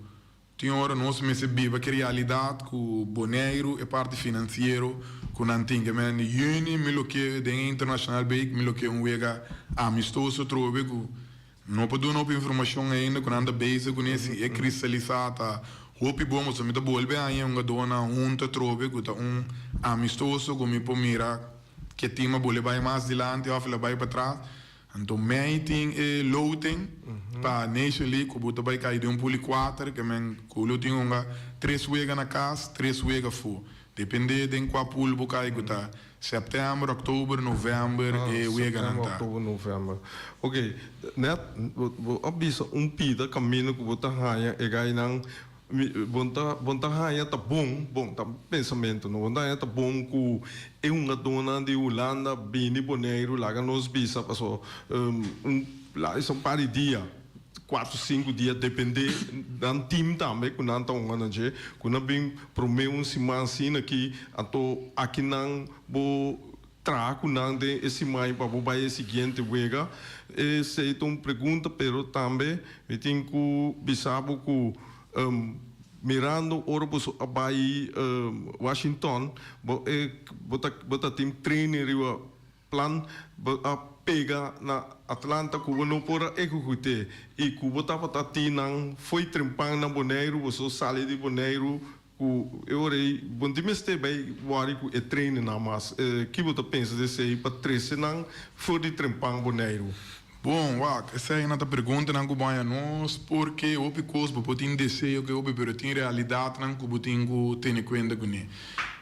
[SPEAKER 14] Tin ora nos mester biba ki realidat ku Boneiru e parti finansiero ku nan tin. Ke men di yüni mi lo ke den e international break mi lo ke un wega amistoso trobe ku no por duna hopi informashon ainda ku nan ta bezig kuné si e kristalisá ta hopi bon pasobra mi ta bolbe haña hungadónan huntu atrobe ku ta un amistoso ku mi por mira ke tim a bolbe bai mas dilanti òf el a bai patras. Anto mei tin e loting pa Nation League ku bo ta bai kai den un pool di kuater ke men ku lo tin hunga tres wega na kas, tres wega afó. Depende den kua pool bo kai ku ta sèptèmber, òktober, novèmber e weganan
[SPEAKER 13] ta. Sèptèmber, òktober, novèmber. Ok, nèt bo a bisa un pida kaminda ku bo ta haña e gainan Mi, bon ta, bon ta haña ta bon, bon, ta pensamentu no, bon ta haña ta bon ku e hungadónan di Hulanda bini Boneiru laga nos bisa paso un laga bisa un par di dia, kuater sinku dia dependé nan tim tambe ku nan ta hunga na dje, ku nan bin promé un siman asina aki anto aki nan bo traha ku nan den e siman pa bo bai e siguiente wega? Esei ta un pregunta, pero tambe mi tin ku bisa bo ku mirando ora boso a bai Washington bo e bo ta bo ta tin training riba plan bo a pega na Atlanta ku bo no por a ehekut'é i ku bo tabata tin nan fo'i trempan na Boneiru boso sali di Boneiru Ku e ora ei bo no tin mester bai wòri ku e treinennan mas. Ki bo ta pensa di esei pa trese nan for di trempan Boneiru?
[SPEAKER 14] Bon, wak, esei nan ta preguntanan ku bo haña nos, porke hopi kos bo por tin deseo ku e hopi, pero tin realidatnan ku bo tin ku tene kuenta kuné.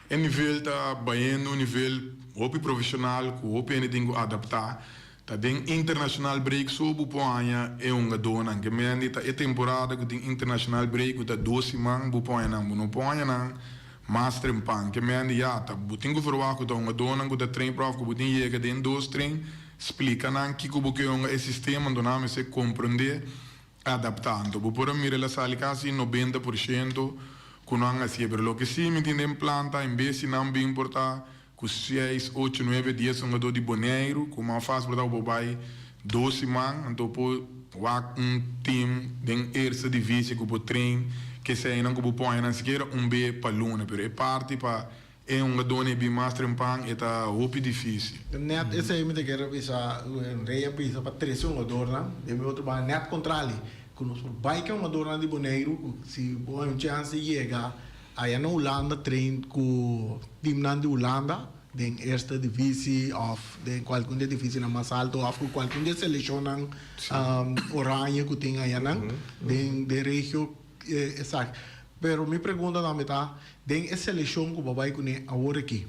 [SPEAKER 14] E nivel ta bayendo un nivel hopi profeshonal ku hopi hende tin ku adaptá. Ta den international break so bo por haña e hungadónan. Ke mende ta e temporada ku tin international break ku ta dos siman bo por haña nan. Bo no por haña nan mas trempan. Ke mende ya ta bo tin ku verwagt ku ta hungadónan ku ta train prof ku bo tin yega den dos train splika nan kiko bo ke hunga e sistema anto nan mester komprendé adaptá. Anto bo por a mira el a sali kasi 90% ku nan hasié. Pero loke si mi tin den plan ta en bes si nan bin por ta Ku seis, ocho, nuebe, dies hungadó di Boneiru ku mas fásil por ta ku por bai dos siman, anto por wak un tim den eerste divisie ku por train keseinan ku por pone nan sikiera un be pa luna. Pero e parti pa e hungadónan e bin mas trempan e ta hopi difísil.
[SPEAKER 5] Nèt esei mi ta kere bisa, Rey a bisa pa trese hungadornan den mi otro banda nèt kontrali ku nos por bai ke hungadornan di Boneiru ku si bo hay un chèns di yega Aya na Hulanda train ku teamnan di Hulanda. den eerste divisie of den cualcun di e divisienan mas alto of cu cualcun di e seleccionnan oranje cu tin ayanan den den regio esaki. Pero mi pregunta tambe ta den e seleccion cu bo a bay cune awor aki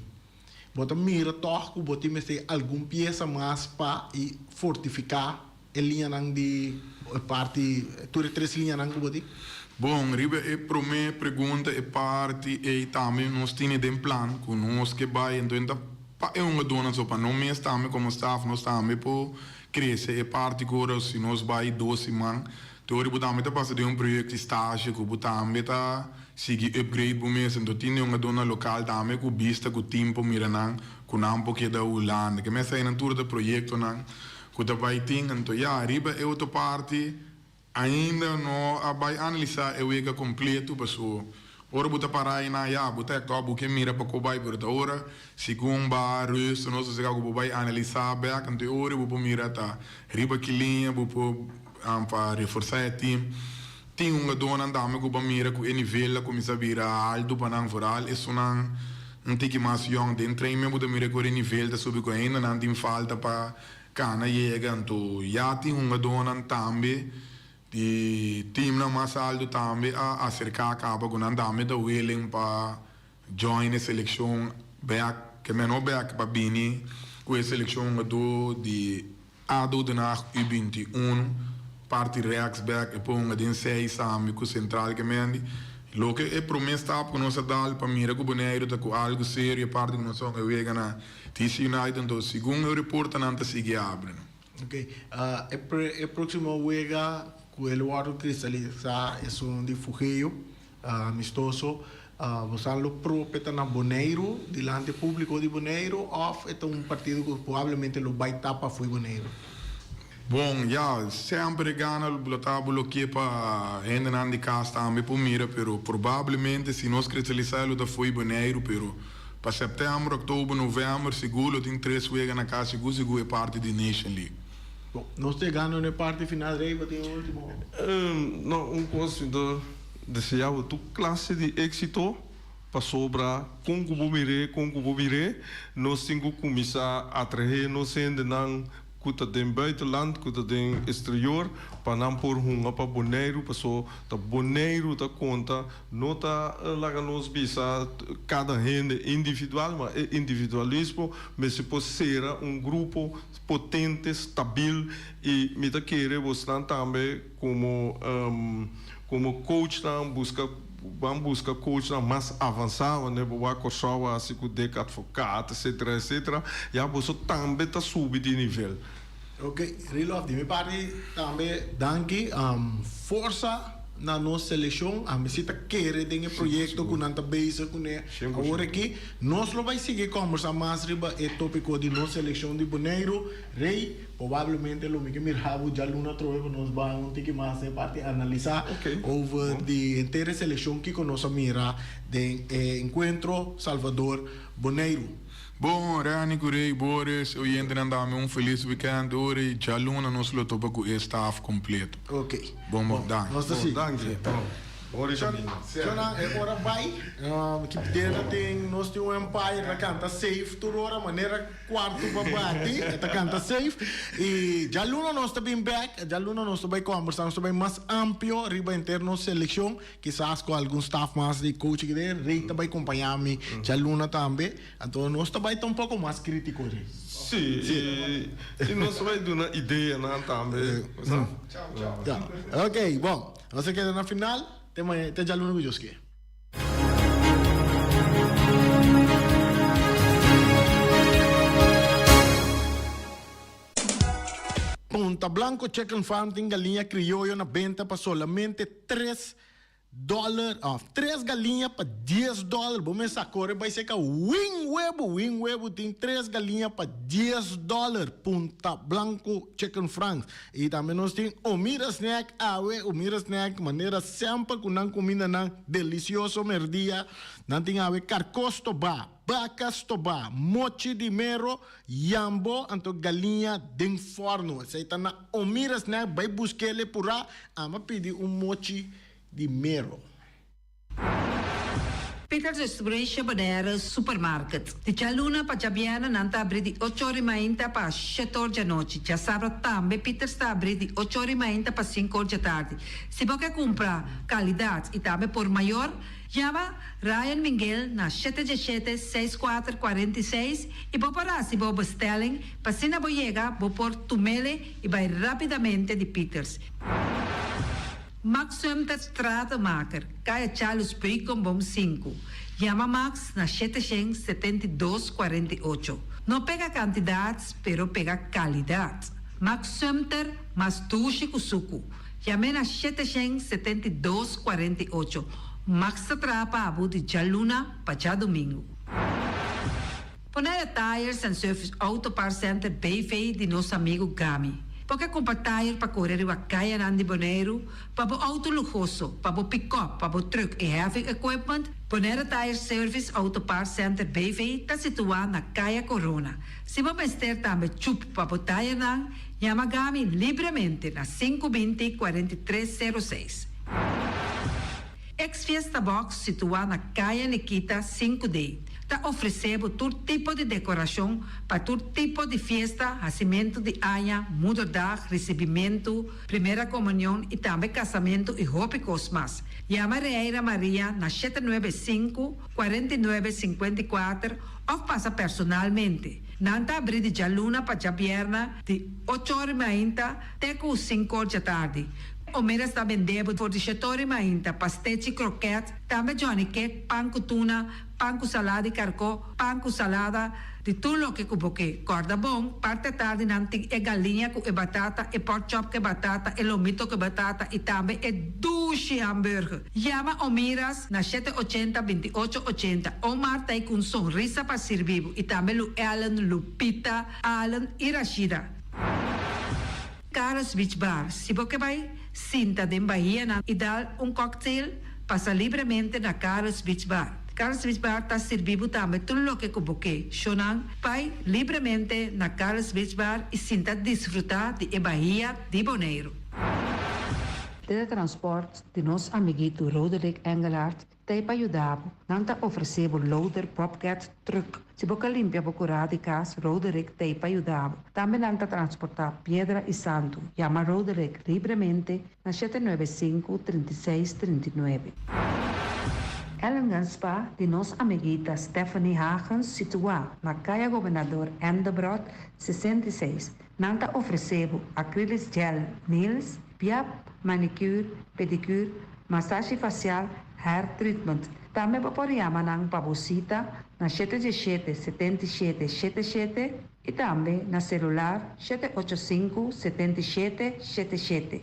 [SPEAKER 5] bo ta mira toch cu bo tin mester algun pieza mas pa y fortifica E liñanan di e parti, tur e tres liñanan ku bo tin?
[SPEAKER 14] Bon, riba e promé pregunta e parti ei tambe nos tene den plan ku nos ke bai, enton e ta pa e hungadónan so, pa no mes tambe komo staf nos tambe por krese e parti ku ora si nos bai dos siman, te ora bo tambe ta pasa den un proyekto di stasje ku bo tambe ta sigui upgrade bo mes, enton tin e hungadónan lokal tambe ku bista ku tin por mira nan ku nan por keda Hulanda, ke mes einan tur ta proyektonan. Ku ta bai tin, anto ya, riba e otro parti ainda no a bai analisá e wega kompleto paso ora bo ta pará einan ya bo ta èkto bo ke mira pa ko bai pero ta ora segun ba rust nos a seka ku bo bai analisá bèk anto e ora bo por mira ta riba ki liña bo por pa reforsá e team. Tin hungadónan tambe ku bo a mira ku e nivel a kuminsá bira altu pa nan foral esunnan un tiki mas yòn den trainment bo ta mira ku e nivel ta subi ku ainda nan tin falta pa kana yega anto ya tin hungadónan tambe di teamnan mas altu tambe a aserká kaba ku nan tambe ta willing pa join e selekshon bèk ke men no bèk pa bini ku e selekshon hungadó di Ado Den Haag U 21, parti rechtsback e por hunga den seis tambe ku central ke mendi. Loke e prome stap ku nos a dal pa mira ku Boneiru ta ku algu serio e parti ku nos a hunga e wega na DC United anto segun e reportanan ta sigui abri.
[SPEAKER 5] Ok, e proximo wega ku el wòrdu kristalisá esun di Fugeo. Amistoso, Bosan lo prope ta na Boneiru, dilanti e públiko di Boneiru, òf e ta un partido ku probablemente lo bai ta pafui Boneiru?
[SPEAKER 14] Bon, ya, semper e gana lo ta bo lo ke pa hendenan di kas tambe por mira, pero probablemente si nos kristalisá lo ta fo'i Boneiru, pero pa sèptèmber, òktober, novèmber sigur lo tin tres wega na kas, sigur sigur e parti di Nation League.
[SPEAKER 5] Bon, nos ta yegando na e parti final, Rey, bo tin un último?
[SPEAKER 13] No, un kos mi ta Desea bo tur clase di exito pasobra con cu bo mir'é, con cu bo bir'é, nos tin cu cuminsa atraé nos hendenan cu ta den buitenland, cu ta den exterior, pa nan por hunga pa Boneiru, paso ta Boneiru ta conta, no ta laga nos bisa cada hende individual, ma e individualismo mester por cera un grupo potente, stabil, y mi ta kere bosnan tambe Como como coachnan busca ban busca coachnan mas avansa wanneer bo wak Corsou a haci cu Dick Advocaat etcetera etcetera ya boso tambe ta subi di nivel.
[SPEAKER 5] Ok Rilof di mi parti tambe danki forsa na nos seleccion ami si ta kere den e proyecto cu nan ta bezig cune awor aki nos lo bay sigui combersa mas riba e topico di nos seleccion di Boneiru Rey. Probablemente lo mi ke mira bo djaluna atrobe pa nos ban un tiki mas den parti analisá over di henter e selekshon kiko nos a mira den e enkuentro Salvador Boneiru.
[SPEAKER 14] Bon, Reni ku Rey, Boris, e oyentenan dame un felis wikènt ora i djaluna nos lo topa ku e staf kompleto.
[SPEAKER 5] Ok.
[SPEAKER 14] Bon, bon, danki.
[SPEAKER 5] Nos ta sigui.
[SPEAKER 13] Bon, danki. Bon,
[SPEAKER 5] Shona, e ora bai. Ki deda tin nos tin un empire ta kanta safe tur ora manera. Cuarto pa bati, e ta canta safe. Y djaluna nos ta bin bek, djaluna nos ta bay combersa, nos ta bay mas amplio riba henter nos seleccion, kisas cu algun staff mas di coach aki den, Rey ta bay compaña mi djaluna tambe, anto nos ta bay ta un poco mas critico Rey.
[SPEAKER 13] Si, y nos ta bay duna ideanan tambe, bo sa.
[SPEAKER 5] Ya, ok, bon, nos ta keda na final, te maña, te djaluna cu Dios kier. Punta Blanco Chicken Farm tin galiña crioyo na benta pa solamente tres dollar of tres galiña pa dies dollar. Bo mester a core bay seca win webo, win webo tin tres galiña pa dies dollar. Punta Blanco Chicken Franks. Y tambe nos tin Omira Snack awe, Omira Snack manera semper cu nan cumindanan delicioso merdia. Nan tin awe carco stobá, baca stobá, mochi di mero, yambo anto galiña den forno. Esey ta na Omira Snack, bay busquele pura, ama pidi un mochi di mero.
[SPEAKER 15] Peters Distribution Bonaire Supermarket. Di djaluna pa djabièrnè nan ta abrí di ocho or i mainta pa shete or djanochi. Djasabra tambe Peters ta abrí di ocho or i mainta pa sinku or djatardi. Si bo ke kumpra kalidat i tambe por mayor, yama Ryan Minguel na shete djeshete, seis kuater, 46 i bo por hasi bo bestelling pa asina bo yega bo por tumele i bai rápidamente di Peters. Max Sumter Stratenmaker, Kaya Charles Beukenboom sinku. Yama Max na 772 48. No pega kantidat, pero pega kalidat. Max Sumter mas dushi ku suku. Yam'é na 772 48. Max ta traha pa bo di djaluna pa djadumingu. Bonaire Tires and Service Auto Parts Center BV di nos amigu Gami. Bo ke kumpra tire pa kore riba kayanan di Boneiru, pa bo outo luhoso, pa bo pikòp, pa bo trùk i heavy equipment? Bonaire Tire Service Auto Parts Center BV ta situá na Kaya Korona. Si bo mester tambe chup pa bo tirenan, yama Gami libremente na 520 43 06. Ex Fiesta Box situá na Kaya Nikita 5D ta ofresé bo tur tipo di dekorashon pa tur tipo di fiesta, hasimentu di aña, moederdag, risibimentu, primera komunion i tambe kasamentu i hopi kos mas. Yama Reira Maria na 795, 49, 54 òf pasa personalmente. Nan ta abrí di djaluna pa djabièrna di ocho or i mainta te ku sinku or djatardi. Omera sta bende bo for di shetori mainta, pastechi, kroket, tambe Johnny cake, pan ku tuna, pan ku salada di karkó, pan ku salada, di tur loke ku bo ke. Kòrda bon, parti atardi nan tin e galiña ku e batata, e pork chop ku e batata, e lomito ku e batata i tambe e dushi hamburger. Yama Omiras na 780 28 80. Omar ta ei ku un sonrisa pa sirbi bo i tambe Lu Ellen, Lupita, Allen i Rashida. Carlos Beach Bar, Si bo ke bai sinta den bahianan i dal un cocktail, pasa libremente na Carlos Beach Bar. Carlos Beach Bar ta sirbi bo tambe tur loke ku bo ke. Shownan, bai libremente na Carlos Beach Bar i sinta disfrutá di e bahia di Boneiru.
[SPEAKER 16] Teletransport di nos amiguito Roderick Engelhardt Ta e pa yuda bo. Nan ta ofresé bo loader, bobcat, truck. Si bo ka limpia bo kurá di kas, Roderick ta e pa yuda bo. Tambe nan ta transportá piedra i santu. Yama Roderick libremente na 795, 36, 39. Ellingham Spa di nos amiguita Stephanie Hagens situá na Kaya Gobernador Endebrot 66. Nan ta ofresé bo acrylic gel nails, piap, manicure, pedicure, masashi fasial, hair treatment. Tambe bo por yama nan pa bo sita na 717 77 77 i tambe na selular 785 77 77.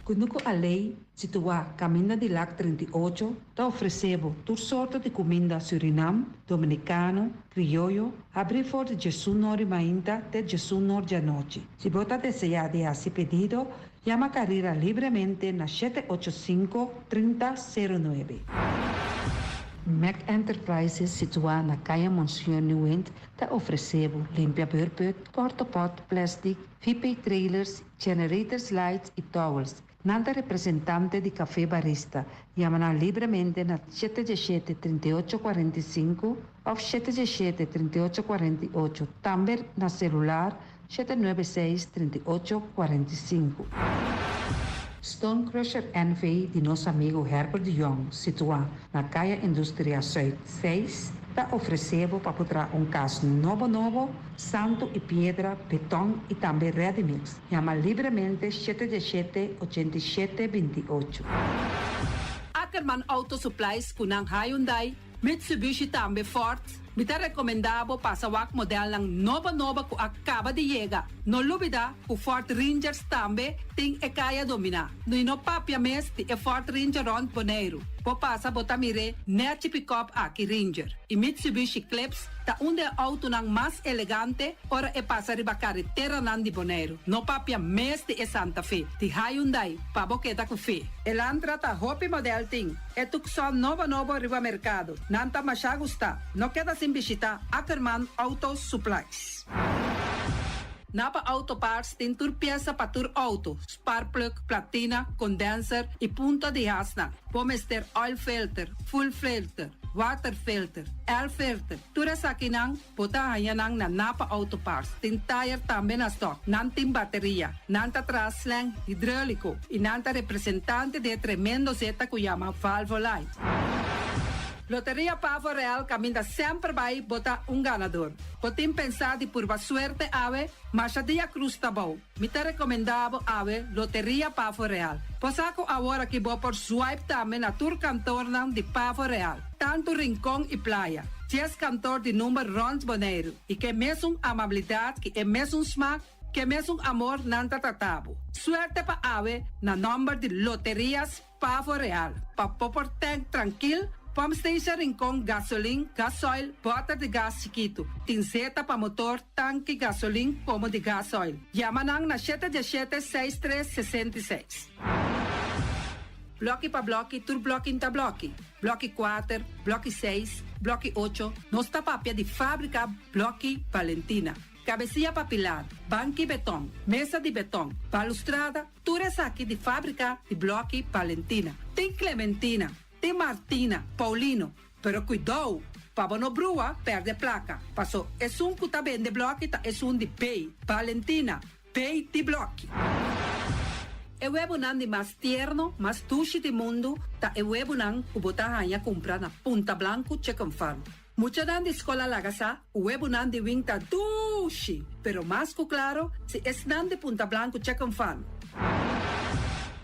[SPEAKER 16] Kunuku Alei, situá Kaminda di Lak 38, ta ofresé bo tur sorto di kuminda Surinam, Dominikano, Krioyo, habrí for di 11 or di mainta te 11 or di anochi. Si bo ta deseá di hasi pedido, yama Carira libremente na 785 30 09. Mac Enterprises, situá na Kaya Monsieur Nieuwind, ta ofresé bo limpia beurput, portapot, plastic, VP trailers, generators lights i towels. Nan ta representante di Café Barista. Yama nan libremente na 717 38 45 òf 717 38 48. Tambe na selular 796 38 45. Stone Crusher NV di nos amigu Herbert de Jong, situá na Kaya Industria Zuid 6, ta ofresé bo pa por traha un kas nobo nobo, santu i piedra, beton i tambe ready mix. Yama libremente 717 87 28.
[SPEAKER 17] Ackerman Auto Supplies ku nan Hyundai, Mitsubishi tambe Ford, mi ta rekomendá bo pasa wak modelnan nobo nobo ku a kaba di yega. No lubidá ku Ford Rangers tambe tin e kaya dominá. I no papia mes di e Ford Ranger rònt Boneiru. Bo pasa bo ta mir'é nèchi pikòp aki Ranger. I Mitsubishi Eclipse ta un di e outonan mas elegante ora e pasa riba kareteranan di Boneiru. No papia mes di e Santa Fe, di Hyundai, pa bo keda ku fe. Elantra ta hopi modèl tin. E Tucson nobo nobo riba merkado. Nan ta mashá gustá. No keda sin bishitá Ackerman Auto Supplies. Napa Auto Parts tin tur piesa pa tur auto, sparkplug, platina, condenser y punta di hasnan. Bo mester oil filter, fuel filter, water filter, air filter, tur esakinan bo ta haña nan na Napa Auto Parts. Tin tire tambe na stock. Nan tin bateria. Nan ta traha slang hidrolico y nan ta representante di e tremendo zeta cu yama Valvoline. Loteria Pavo Real caminda semper bay bo ta un ganador. Bo tin pensá di purba suerte awe? Masha dia cruz ta bou. Mi ta recomendá bo awe Loteria Pavo Real. Bo sa cu awor aki bo por swipe tambe na tur kantornan di Pavo Real, tantu Rincon y Playa. Dies kantor di number rond Boneiru y ke mesun amabilidad ki e mesun smaak, ke mesun amor nan ta trata bo. Suerte pa awe na nomber di Loterias Pavo Real, pa bo por tank trankil, pump station Rincon, gasolin, gasoil, bòter di gas chikitu, tin zeta pa motor, tanki gasolin komo di gasoil. Yama nan na shete diesshete seis tres 66. Blòki pa blòki, tur blòki n'ta blòki. Blòki kuater, blòki seis, blòki ocho, nos ta papia di fábrika Blòki Valentina. Kabesia pa pilar, banki beton, mesa di beton, balustrada, Tur esaki di fábrika di blòki Valentina. Tin Clementina, tin Martina, Paulino, pero kuidou pa bo no brua pèrdè plaka, paso esun ku ta bende blòki ta esun di B, Valentina, B di blòki. E webunan di mas tierno, mas dushi di mundu ta e webunan ku bo ta haña kumpra na Punta Blanku Chicken Farm. Muchanan di skol a laga sa ku webunan di wing ta dushi, pero mas ku klaro si esnan di Punta Blanku Chicken Farm.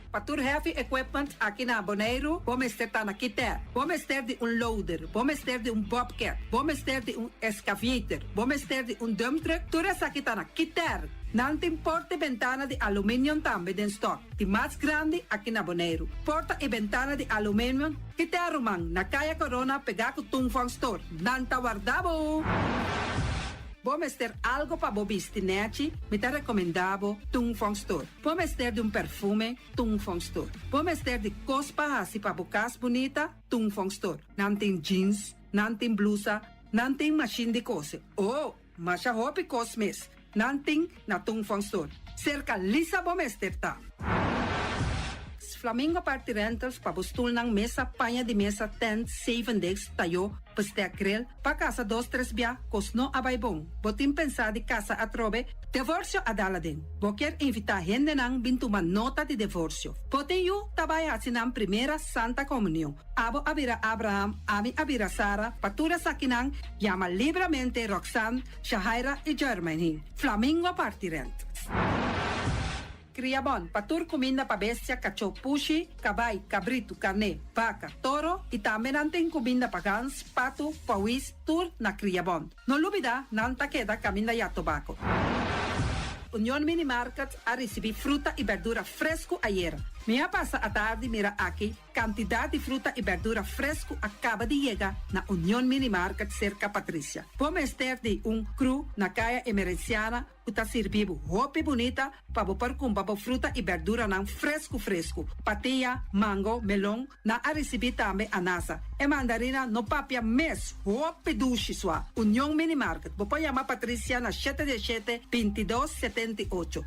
[SPEAKER 17] Pa tur heavy equipment aki na Boneiru bo mester ta na Kiter. Bo mester di un loader, bo mester di un bobcat, bo mester di un excavator, bo mester di un dump truck, tur esaki ta na Kiter. Nan tin porta y bentana di aluminium tambe den stock, di mas grandi aki na Boneiru. Porta y bentana di aluminium Kita ruman, na Kaya Corona pegá ku Tung Fong Store. Nan ta warda bo! Bo mester algo pa bo bisti nèchi? Mi ta rekomendá bo Tung Fong Store. Bo mester di un perfume? Tung Fong Store. Bo mester di kos pa hasi pa bo kas bunita? Tung Fong Store. Nan tin jeans, nan tin blusa, nan tin mashin di kose. Oh! Masha hopi kos mes nan tin na Tung Fong Store. Serka Lisa bo mester ta. Flamingo Party Rentals pa bo stulnan, mesa, paña di mesa, tent, zevendegs, tayó, bestek grill, pa kasa dos tres bia, kos no a bai bon. Bo tin pensá di kasa atrobe? Devorsio a dal aden. Bo kier invitá hendenan bin tuma nota di devorsio. Bo tin yu ta bai hasi nan primera Santa Komunion. Abo a bira Abraham, ami a bira Sara, pa tur esakinan yama libramente Roxanne, Shahaira i Jermaine. Flamingo parti rent. Kria bon, pa tur kuminda pa bestia, kachó, pushi, kabai, kabritu, karné, baka, toro i tambe nan tin kuminda pa gans, patu, pawis, tur na Kria Bon. No lubida, nan ta keda kaminda ya tobako. Union Mini Market a risibí fruta i berdura fresku ayera. Mi a pasa atardi mira aki Kantidat di fruta i bèrdura fresku a kaba di yega na Union Mini Market serka Patricia. Bo mester di un kru na Kaya Emerenciana ku ta sirbi bo hopi bunita pa bo por kumpra bo fruta i bèrduranan fresku fresku. Patia, mango, melon, nan a risibí tambe anasa. E mandarina no papia mes, hopi dushi sua. Union Mini Market, bo por yama Patricia na shete diesshete, 22, 78.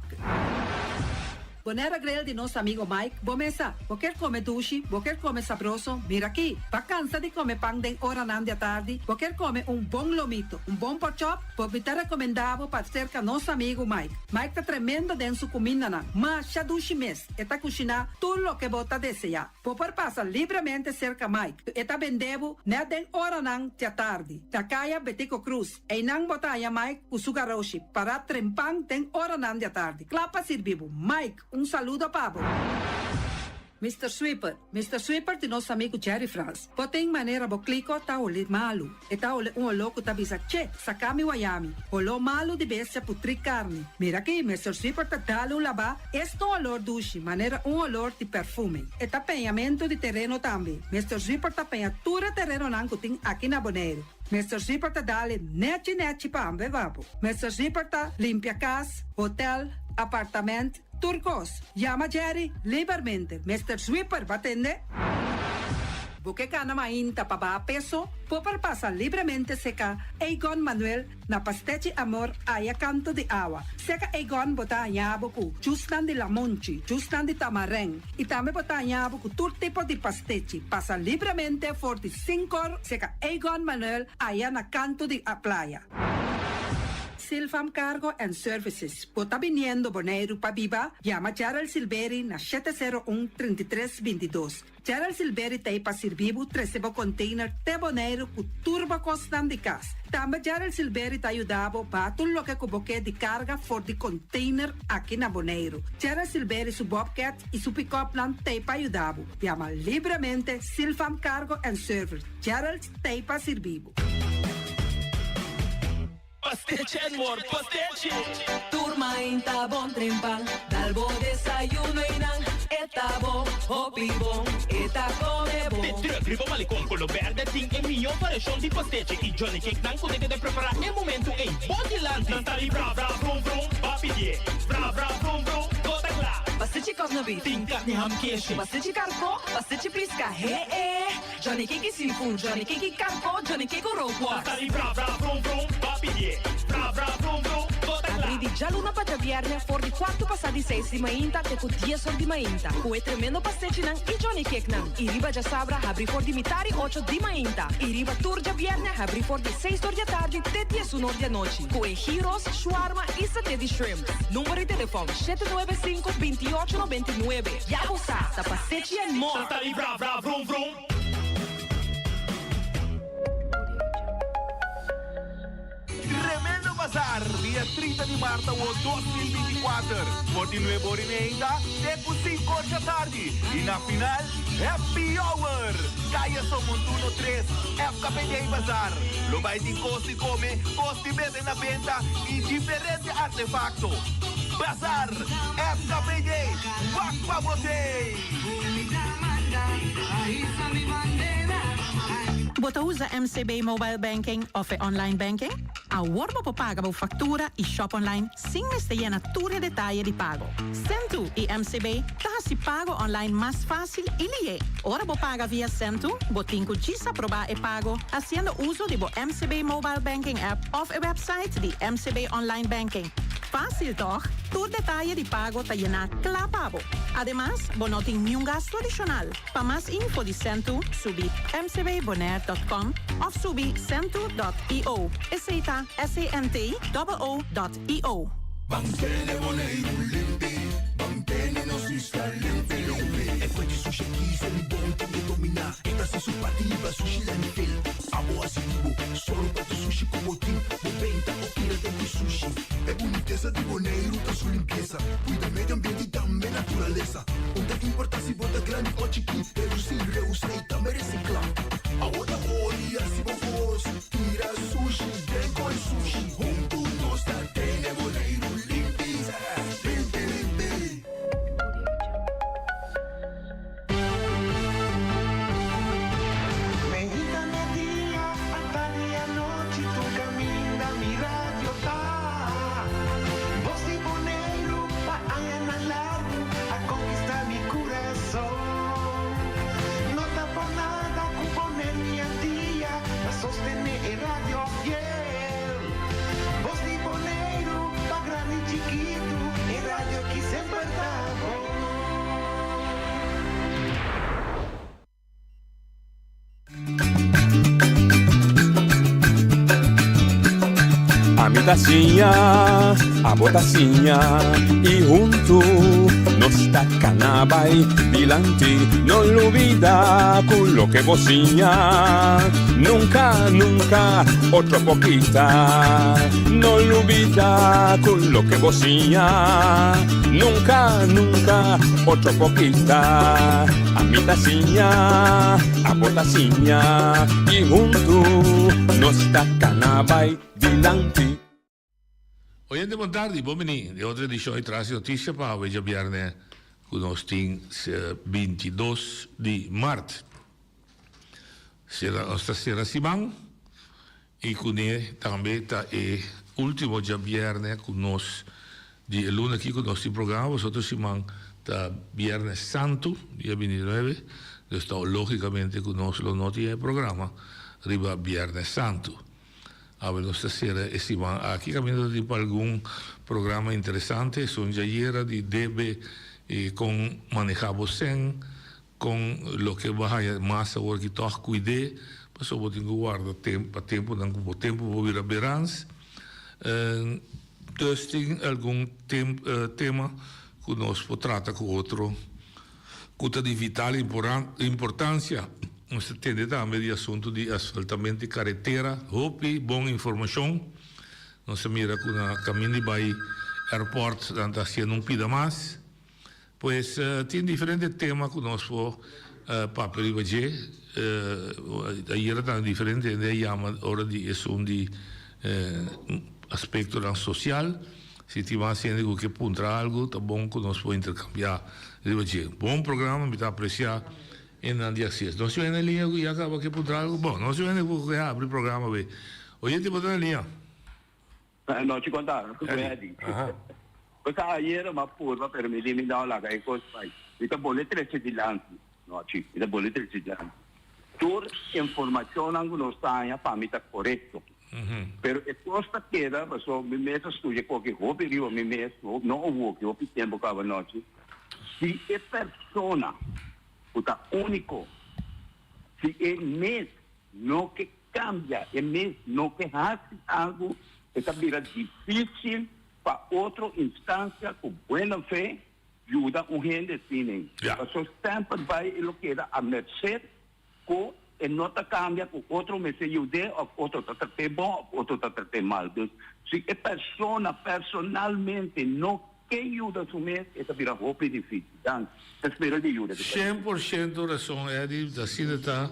[SPEAKER 17] Bonaire Grill di nos amigo Mike, bo mesa. Bo kier come dushi, bo kier come sabroso, mira aki. Bo a cansa di come pan den oranan di atardi, bo kier come un bon lomito, un bon porkchop, bo mi ta recomenda bo pa cerca nos amigo Mike. Mike ta tremendo den su cumindanan, masha dushi mes, e ta cushina tur loke bo ta desea. Bo por pasa libremente cerca Mike, e ta bende bo net den oranan di atardi, na caya Betico Croes. Einan bo ta haña Mike ku su garoshi pará trempan den oranan di atardi, kla pa sirbi bo. Mike, un saludo pa bo. Mister Sweeper, Mister Sweeper di nos amigu Jerry Frans. Bo tin manera bo kliko ta holi malu. E ta holi un oló ku ta bisa, Che, saka mi wayami. Holó malu di bestia putrí karni. Mira aki, Mister Sweeper ta dal un labá, es ta un olor dushi, manera un olor di perfume. E ta peñamentu di tereno tambe. Mister Sweeper ta peña tur e terenonan ku tin aki na Boneiru. Mister Zipper ta dale nechi nechi pa ambe babo. Mister Zipper ta limpia cas, hotel, apartament, tur cos. Yama Jerry libermente. Mister Zwipper, ba tende? Bo ke kana mainta pa baha peso? Bo por pasa libremente seka Egon Manuel na Pastechi Amor aya kanto di awa. Seka Egon bo ta haña bo ku jusnan di lamonchi, jusnan di tamarèn i tambe bo ta haña bo ku tur tipo di pastechi. Pasa libremente for di sinkor seka Egon Manuel aya na kanto di playa. Silfam Cargo and Services, Bo ta biniendo Boneiru pa biba? Yama Gerald Silberi na 701 33 22. Gerald Silberi ta ei pa sirbi bo trese bo container te Boneiru ku tur bo kosnan di kas. Tambe Gerald Silberi ta yuda bo baha tur loke ku bo ke di karga for di container aki na Boneiru. Gerald Silberi su bobcat i su pick-upnan ta ei pa yuda bo. Yama libremente Silfam Cargo and Service. Gerald ta ei pa sirbi bo.
[SPEAKER 18] Pastechi and more, pastechi!
[SPEAKER 4] Tur mainta bon trempan, dal bo desayuno y nan e ta bon, hopi bon, e ta come bon.
[SPEAKER 18] De truck riba malecon color berde tin e miyo variacion di pastechi y johnny cake nan cu ta keda prepara e momento ey bo dilanti. Nan ta di bra bra vrum vrum, ba pidie, bra bra vrum vrum, bo ta cla.
[SPEAKER 4] Pastechi cosna beef,
[SPEAKER 18] Tin carni ham keshi.
[SPEAKER 4] Pastechi carco, pastechi pisca, he e. Johnny Cake y seafood, Johnny Cake y carco, Johnny Cake cu rookworst.
[SPEAKER 18] Ta di bra bra vrum vrum, ba pidié. Bra bra vrum vrum, bo ta kla.
[SPEAKER 4] Abrí di djaluna pa djabièrnè for di kuartu pasá di seis di mainta te ku dies or di mainta, ku e tremendo pastechinan i Johnny Cakenan. I riba djasabra habrí for di mitar i ocho di mainta. I riba tur djabièrnè habrí for di seis or di atardi te diesun or di anochi, ku e gyros, shawarma i saté di shrimp. Number di telefòn, 795 28 99. Ya bo sa, ta pastechi and more!
[SPEAKER 18] Ta di bra bra vrum vrum.
[SPEAKER 19] Tremendo Bazar, dia 30 di maart awo 2024, for di nuebe ora y meinta te cu cinco or djatardi y na final Happy Hour! Caya Somontuno 3, FKPD Bazar. Lo bay tin cos di come, cos di bebe na benta y diferente artefacto. Bazar FKPD, wak pa bo tey!
[SPEAKER 20] Bo ta usa MCB Mobile Banking of e Online Banking? Awor bo por paga bo factura y shop online sin mester yena tur e detaye di pago. Sentoo y MCB ta haci pago online mas facil y lihe. Ora bo paga via Sentoo, bo tin cu djis aproba e pago haciendo uso di bo MCB Mobile Banking app of e website di MCB Online Banking. Fácil tòg? Tur detaye di pago ta yená kla pa bo. Ademas, bo no tin niun gastu adishonal. Pa mas info di Sentoo, subi mcbbonaire.com òf subi sentoo dot io. Esei ta S-E-N-T-O-O dot I-O.
[SPEAKER 21] Ban tene Boneiru limpi, ban tene nos isla limpi limpi. E fuente sushi aki se mi bon tin e dominá. E ta hasi su parti hiba sushi landfill. Abo hasi di bo, sòru pa tur sushi ku bo tin. Bo benta o tira den ku sushi. E bunitesa di Boneiru ta su limpiesa. Kuida medio ambiente i tambe naturalesa. Un ta importá si bo ta grandi o chikí. Redusí, reusá i tambe resiklá. Abo ta ora i hasi bo kos. Tira sushi den koi sushi. Huntu nos ta tene Boneiru limpi. Limpi limpi.
[SPEAKER 22] Meinta media, atardi anochi, tur caminda mi radio ta. Bos di Boneiru pa añanan largu a conquista mi curason. No ta por nada cu Boneiru y Antia ta sostene e radio fiel. Bos di Boneiru pa grandi y chikitu, e radio ki semper ta bon.
[SPEAKER 23] Ami ta siña, abo ta siña y huntu nos ta cana bay dilanti. No lubida cu loke bo siña nunca, nunca otro por kita. No lubida cu loke bo siña nunca, nunca otro por kita. Ami ta siña, abo ta siña y huntu nos ta cana bay dilanti.
[SPEAKER 24] Oyente bon tardi, bon bini den otro edicion di Tras di Noticia pa awe djabierne cu nos tin 22 di maart. Sera nos ta sera siman y cune tambe ta e ultimo djabierne cu nos di e luna aki cu nos tin programa, pasobra otro siman ta Biernes Santo, dia 29. Dus ta lógikamente ku nos lo no tin e programa riba Bièrnè Santu. Awe nos ta sera e siman aki kaminda ta tin pa algun programa interesante. Esun djayera di debe i kon maneha bo sèn, kon loke bo a haña mas awor ki tòg kuid'é, pasobra bo tin ku warda pa tempunan ku bo tempu por bira berans. Dus tin algun tema ku nos por trata ku otro ku ta di vital importansia. Nos ta tende tambe di asuntu di asfaltamento di karetera. Hopi bon informashon. Nos a mira ku na kamin di bai airport nan ta hasiendo un pida mas. Pues tin diferente tema ku nos por papia riba dje. Ayera tambe diferente hende a yama ora di esun di aspektonan sosial. Si tin mas hende ku ke puntra algu ta bon ku nos por interkambiá riba dje. Bon programa, mi ta apresiá hendenan di Aksies. Nos tin hende na liña ku ya kaba ke puntra algu? Bon, nos tin hende ku ke habri programa awe. Oyente bo ta na liña?
[SPEAKER 1] Anochi kon ta? Ku Eddie. Bo sa ayera m'a purba pero mi di mi no laga e kos bai. Mi ta bole trece dilanti nochi. Mi ta bole trece dilanti. Tur informacionnan ku nos ta haña pa mi ta korekto. Pero e kos ta keda paso mi mes a studia koki hopi riba mi mes, no owoki, hopi tempo kaba nochi. Si e persona ku ta uniko, si e mes no ke Cambia e mes no ke haci algo e ta bira dificil pa otro instancia cu buena fe yuda un hende asina. Paso semper bay e lo keda a merced cu e no ta cambia cu otro mester yud'e of otro ta trat'e bon of otro ta trat'e mal. Dus si e persona personalmente no Ke yuda su mes e ta bira hopi dificil. Danki. Ta spera di yuda di
[SPEAKER 24] 100% rason Eddy, asina ta.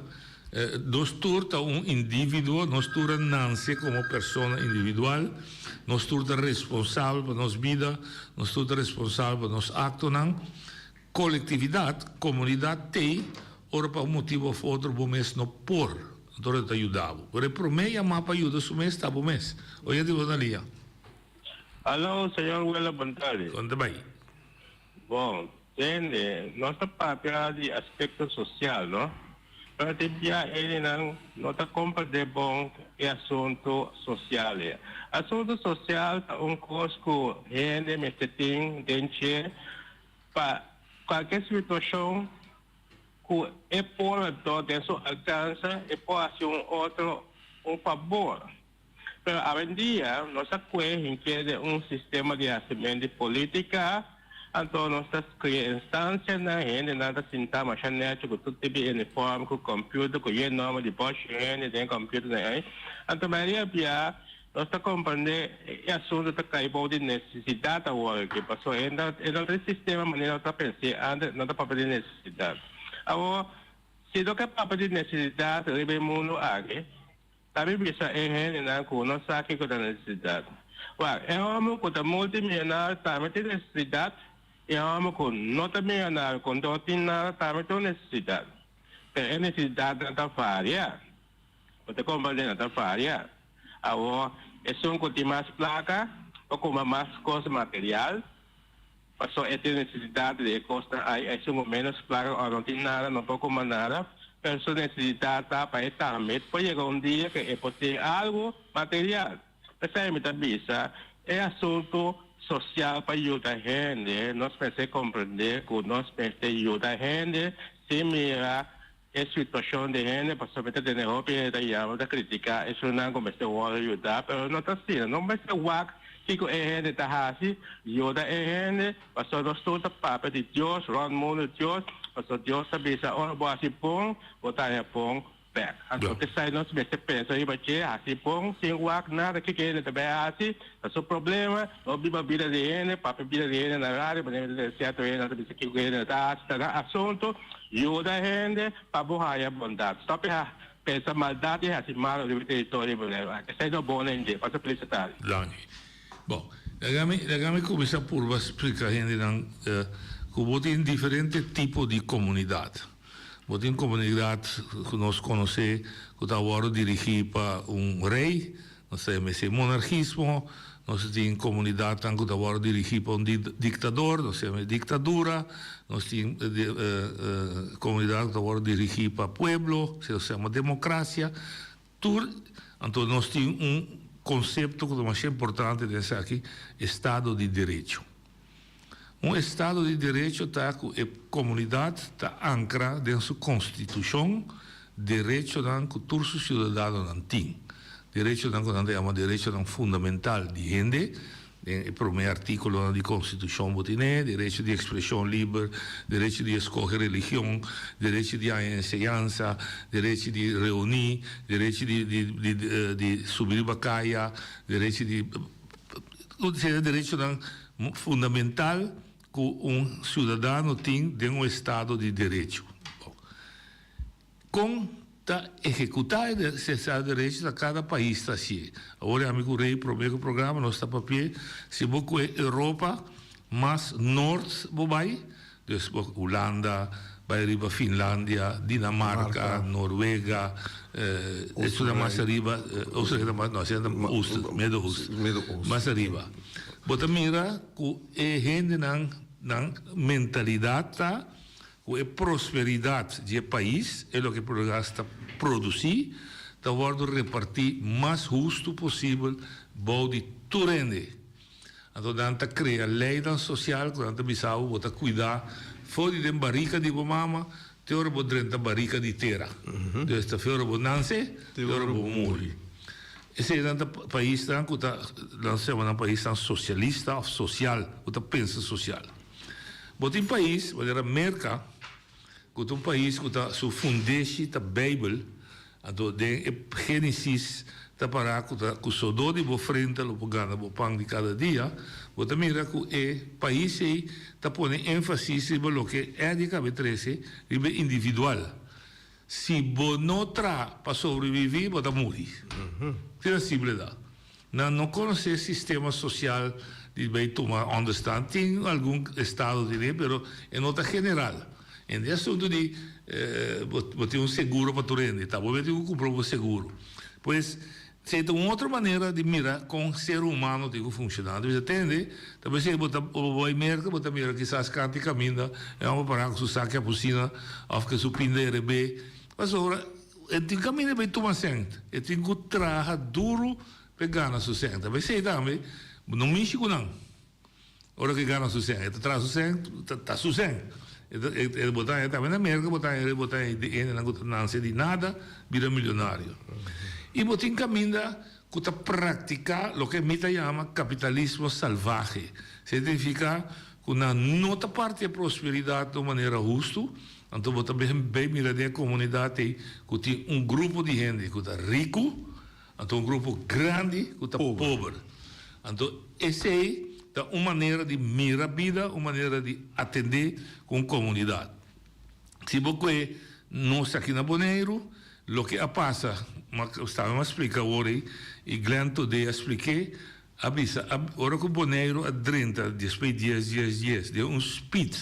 [SPEAKER 24] Nos tur ta un individuo, nos tur a nanse como persona individual, nos tur ta responsabel pa nos bida, nos tur ta responsabel pa nos actonan. Colectividad, comunidad t'ey ora pa un motibo of otro bo mes no por, anto e ta yuda bo. Pero e prome yama pa yuda su mes ta bo mes. Oye di bo na lia.
[SPEAKER 2] Aló, señor Wela Bontali.
[SPEAKER 24] Kon ta bai?
[SPEAKER 2] Bon, tende, nos ta papia di aspekto sosial, no? Pero tin bia hendenan no ta komprendé bon e asuntu sosial ei. Asuntu sosial ta un kos ku hende mester tin den dje pa kualke situashon ku e por anto den su alkanse e por hasi un otro un fabor. Pero awendia nos a kue hinke den un sistema di hasimentu di politica, anto nos ta kria instancianan, hendenan ta sinta masha nechi ku tur tipo di uniform, ku computer, ku yen nomber di boshi hende den computernan ei. Anto mayoria bia nos ta comprende e asunto ta kai bou di necesidad awor aki, pasobra e no ta e sistema manera nos ta pens'e antes, no ta papia di necesidad. Awor, si no ke papia di necesidad riba e mundo aki, Ta mi bisa e hendenan ku no sa kiko ta nesesidat. Wak, e hòmber ku ta multimionario tambe tin nesesidat, i e hòmber ku no ta mionario, ku no tin nada, tambe tin un nesesidat. Pero e nesesidatnan ta varia. Bo ta komprendé? Nan ta varia. Awor, esun ku tin mas plaka por kumpra mas kos material, Pasobra e tin nesesidat di e kosnan ai, esun ku ménos plaka òf no tin nada no por kuma nada, pero su nesesidat ta pa e tambe por yega un dia ku e por tin algu material. P'esei mi ta bisa, e asuntu sosial pa yuda hende, nos mester komprendé ku nos mester yuda hende sin mira e situashon di hende, pasobra mi ta tende hopi hende ta yama ta kritiká esunnan ku mester wòrdu yudá, pero no ta asina. No mester wak kiko e hende ta hasi, yuda e hende, pasobra nos tur ta papia di Dios, rònt mundu Dios, pasobra Dios ta bisa ora bo hasi bon, bo ta haña bon bèk. Anto esei nos mester pensa riba dje, hasi bon sin wak nada kiko e hende ta bai hasi, ta su problema, no biba bida di hende, papia bida di hende na radio, pasobra mi ta tende sierto hende nan ta bisa kiko hende ta hasi, ta nan asuntu. Yuda hende pa bo haya bondat. Stop e pensa maldat i hasi malo riba e teritorio di Boneiru. Esei no bon hende. Pasa felis tardi.
[SPEAKER 24] Danki. Bon, laga mi laga mi kuminsá purba splika hendenan ku bo tin diferente tipo di komunidat. Bo tin komunidat ku nos konosé ku ta wòrdu dirigí pa un rei, nos ta yama esei monargismo. Nos tin komunidatnan ku ta wòrdu dirigí pa un diktador, nos yama e diktadura. Nos tin komunidat ku ta wòrdu dirigí pa pueblo, nos yama demokrasia. Tur, anto nos tin un konsepto ku ta masha importante den esaki, estado di derecho. Un estado di derecho ta ku e komunidat ta ankra den su konstitushon derechonan ku tur su siudadanonan tin. Derechonan ku nan ta yama derechonan fundamental di hende, den e promé artíkulonan di konstitushon bo tine, derecho di ekspreshon liber, derecho di eskohe religion, derecho di haña enseñansa, derecho di reuní, derecho di di di subi riba kaya, derecho di Tur esei ta derechonan fundamental ku un siudadano tin den un estado di derecho. Kon ta ehekutá e estado di derecho ta kada pais ta hasié. Awor e ami ku Rey promé ku programa nos ta papia si bo kue Europa mas nort bo bai, Dus bo Hulanda, bai riba Finlandia, Dinamarca, Noruega, esun mas ariba, Oostenrijk ta mas, no, esei ta oost, Midden-Oost, mas ariba. Bo ta mira ku e hendenan, nan mentalidat ta ku e prosperidat di e pais, e loke e ta produsí, ta wòrdu repartí mas hustu posibel bou di tur hende. Anto nan ta krea leinan sosial ku nan ta bisa bo bo ta kuida for di den barika di bo mama te ora bo drenta barika di tera. Dus ta fe ora bo nanse te ora bo muri. Esei nan ta paisnan ku ta nan ta yama nan paisnan sosialista òf sosial ku ta pensa sosial. Bo tin pais manera Merka. Ku ta un pais ku ta su fundeshi ta Beibel, anto den e Génesis ta pará ku ta ku sodó di bo frenta lo por gana bo pan di kada dia, bo ta mira ku e pais ei ta pone énfasis riba loke Eddie a kaba trese riba e individual. Si bo no traha pa sobreviví bo ta muri. Asina simple ta. Nan no conoce sistema social di bay tuma onderstand. Tin algun estado tin pero e no ta general. En e asunto di bo tin un seguro pa tur hende, ta bo tin cu cumpra bo seguro. Pues esey ta un otro manera di mira con ser humano tin cu funciona. Anto bisa tende, ta pesey bo ta bo bay Merca bo ta mira kisas canta y caminda e homber para cu su saki apusina of cu su pinda erebe. Pasobra E tin kaminda pa e tuma sènt. E tin ku traha duru pa e gana su sènt. Ta p'esei tambe bo no mishi ku nan ora ku e gana su sènt. E ta traha su sènt, ta su sènt. E ta e bo ta haña tambe na Merka bo ta haña bo ta haña di hendenan ku ta nanse di nada bira milionario. I bo tin kaminda ku ta praktiká loke mi ta yama kapitalismo salvahe. Signifiká ku nan no ta parti e prosperidat na un manera hustu. Anto bo ta bay mira den e comunidad ey cu tin un grupo di hende cu ta rico, anto un grupo grandi cu ta pober. Anto esey ta un manera di mira bida, un manera di atende cu un comunidad. Si bo cue nos aki na Boneiru, loke a pasa, staba mi a splica awor ey, y Glenn Thodé a spliké, A bisa, a, ora ku Boneiru a drenta despues dies, dies, dies den un speed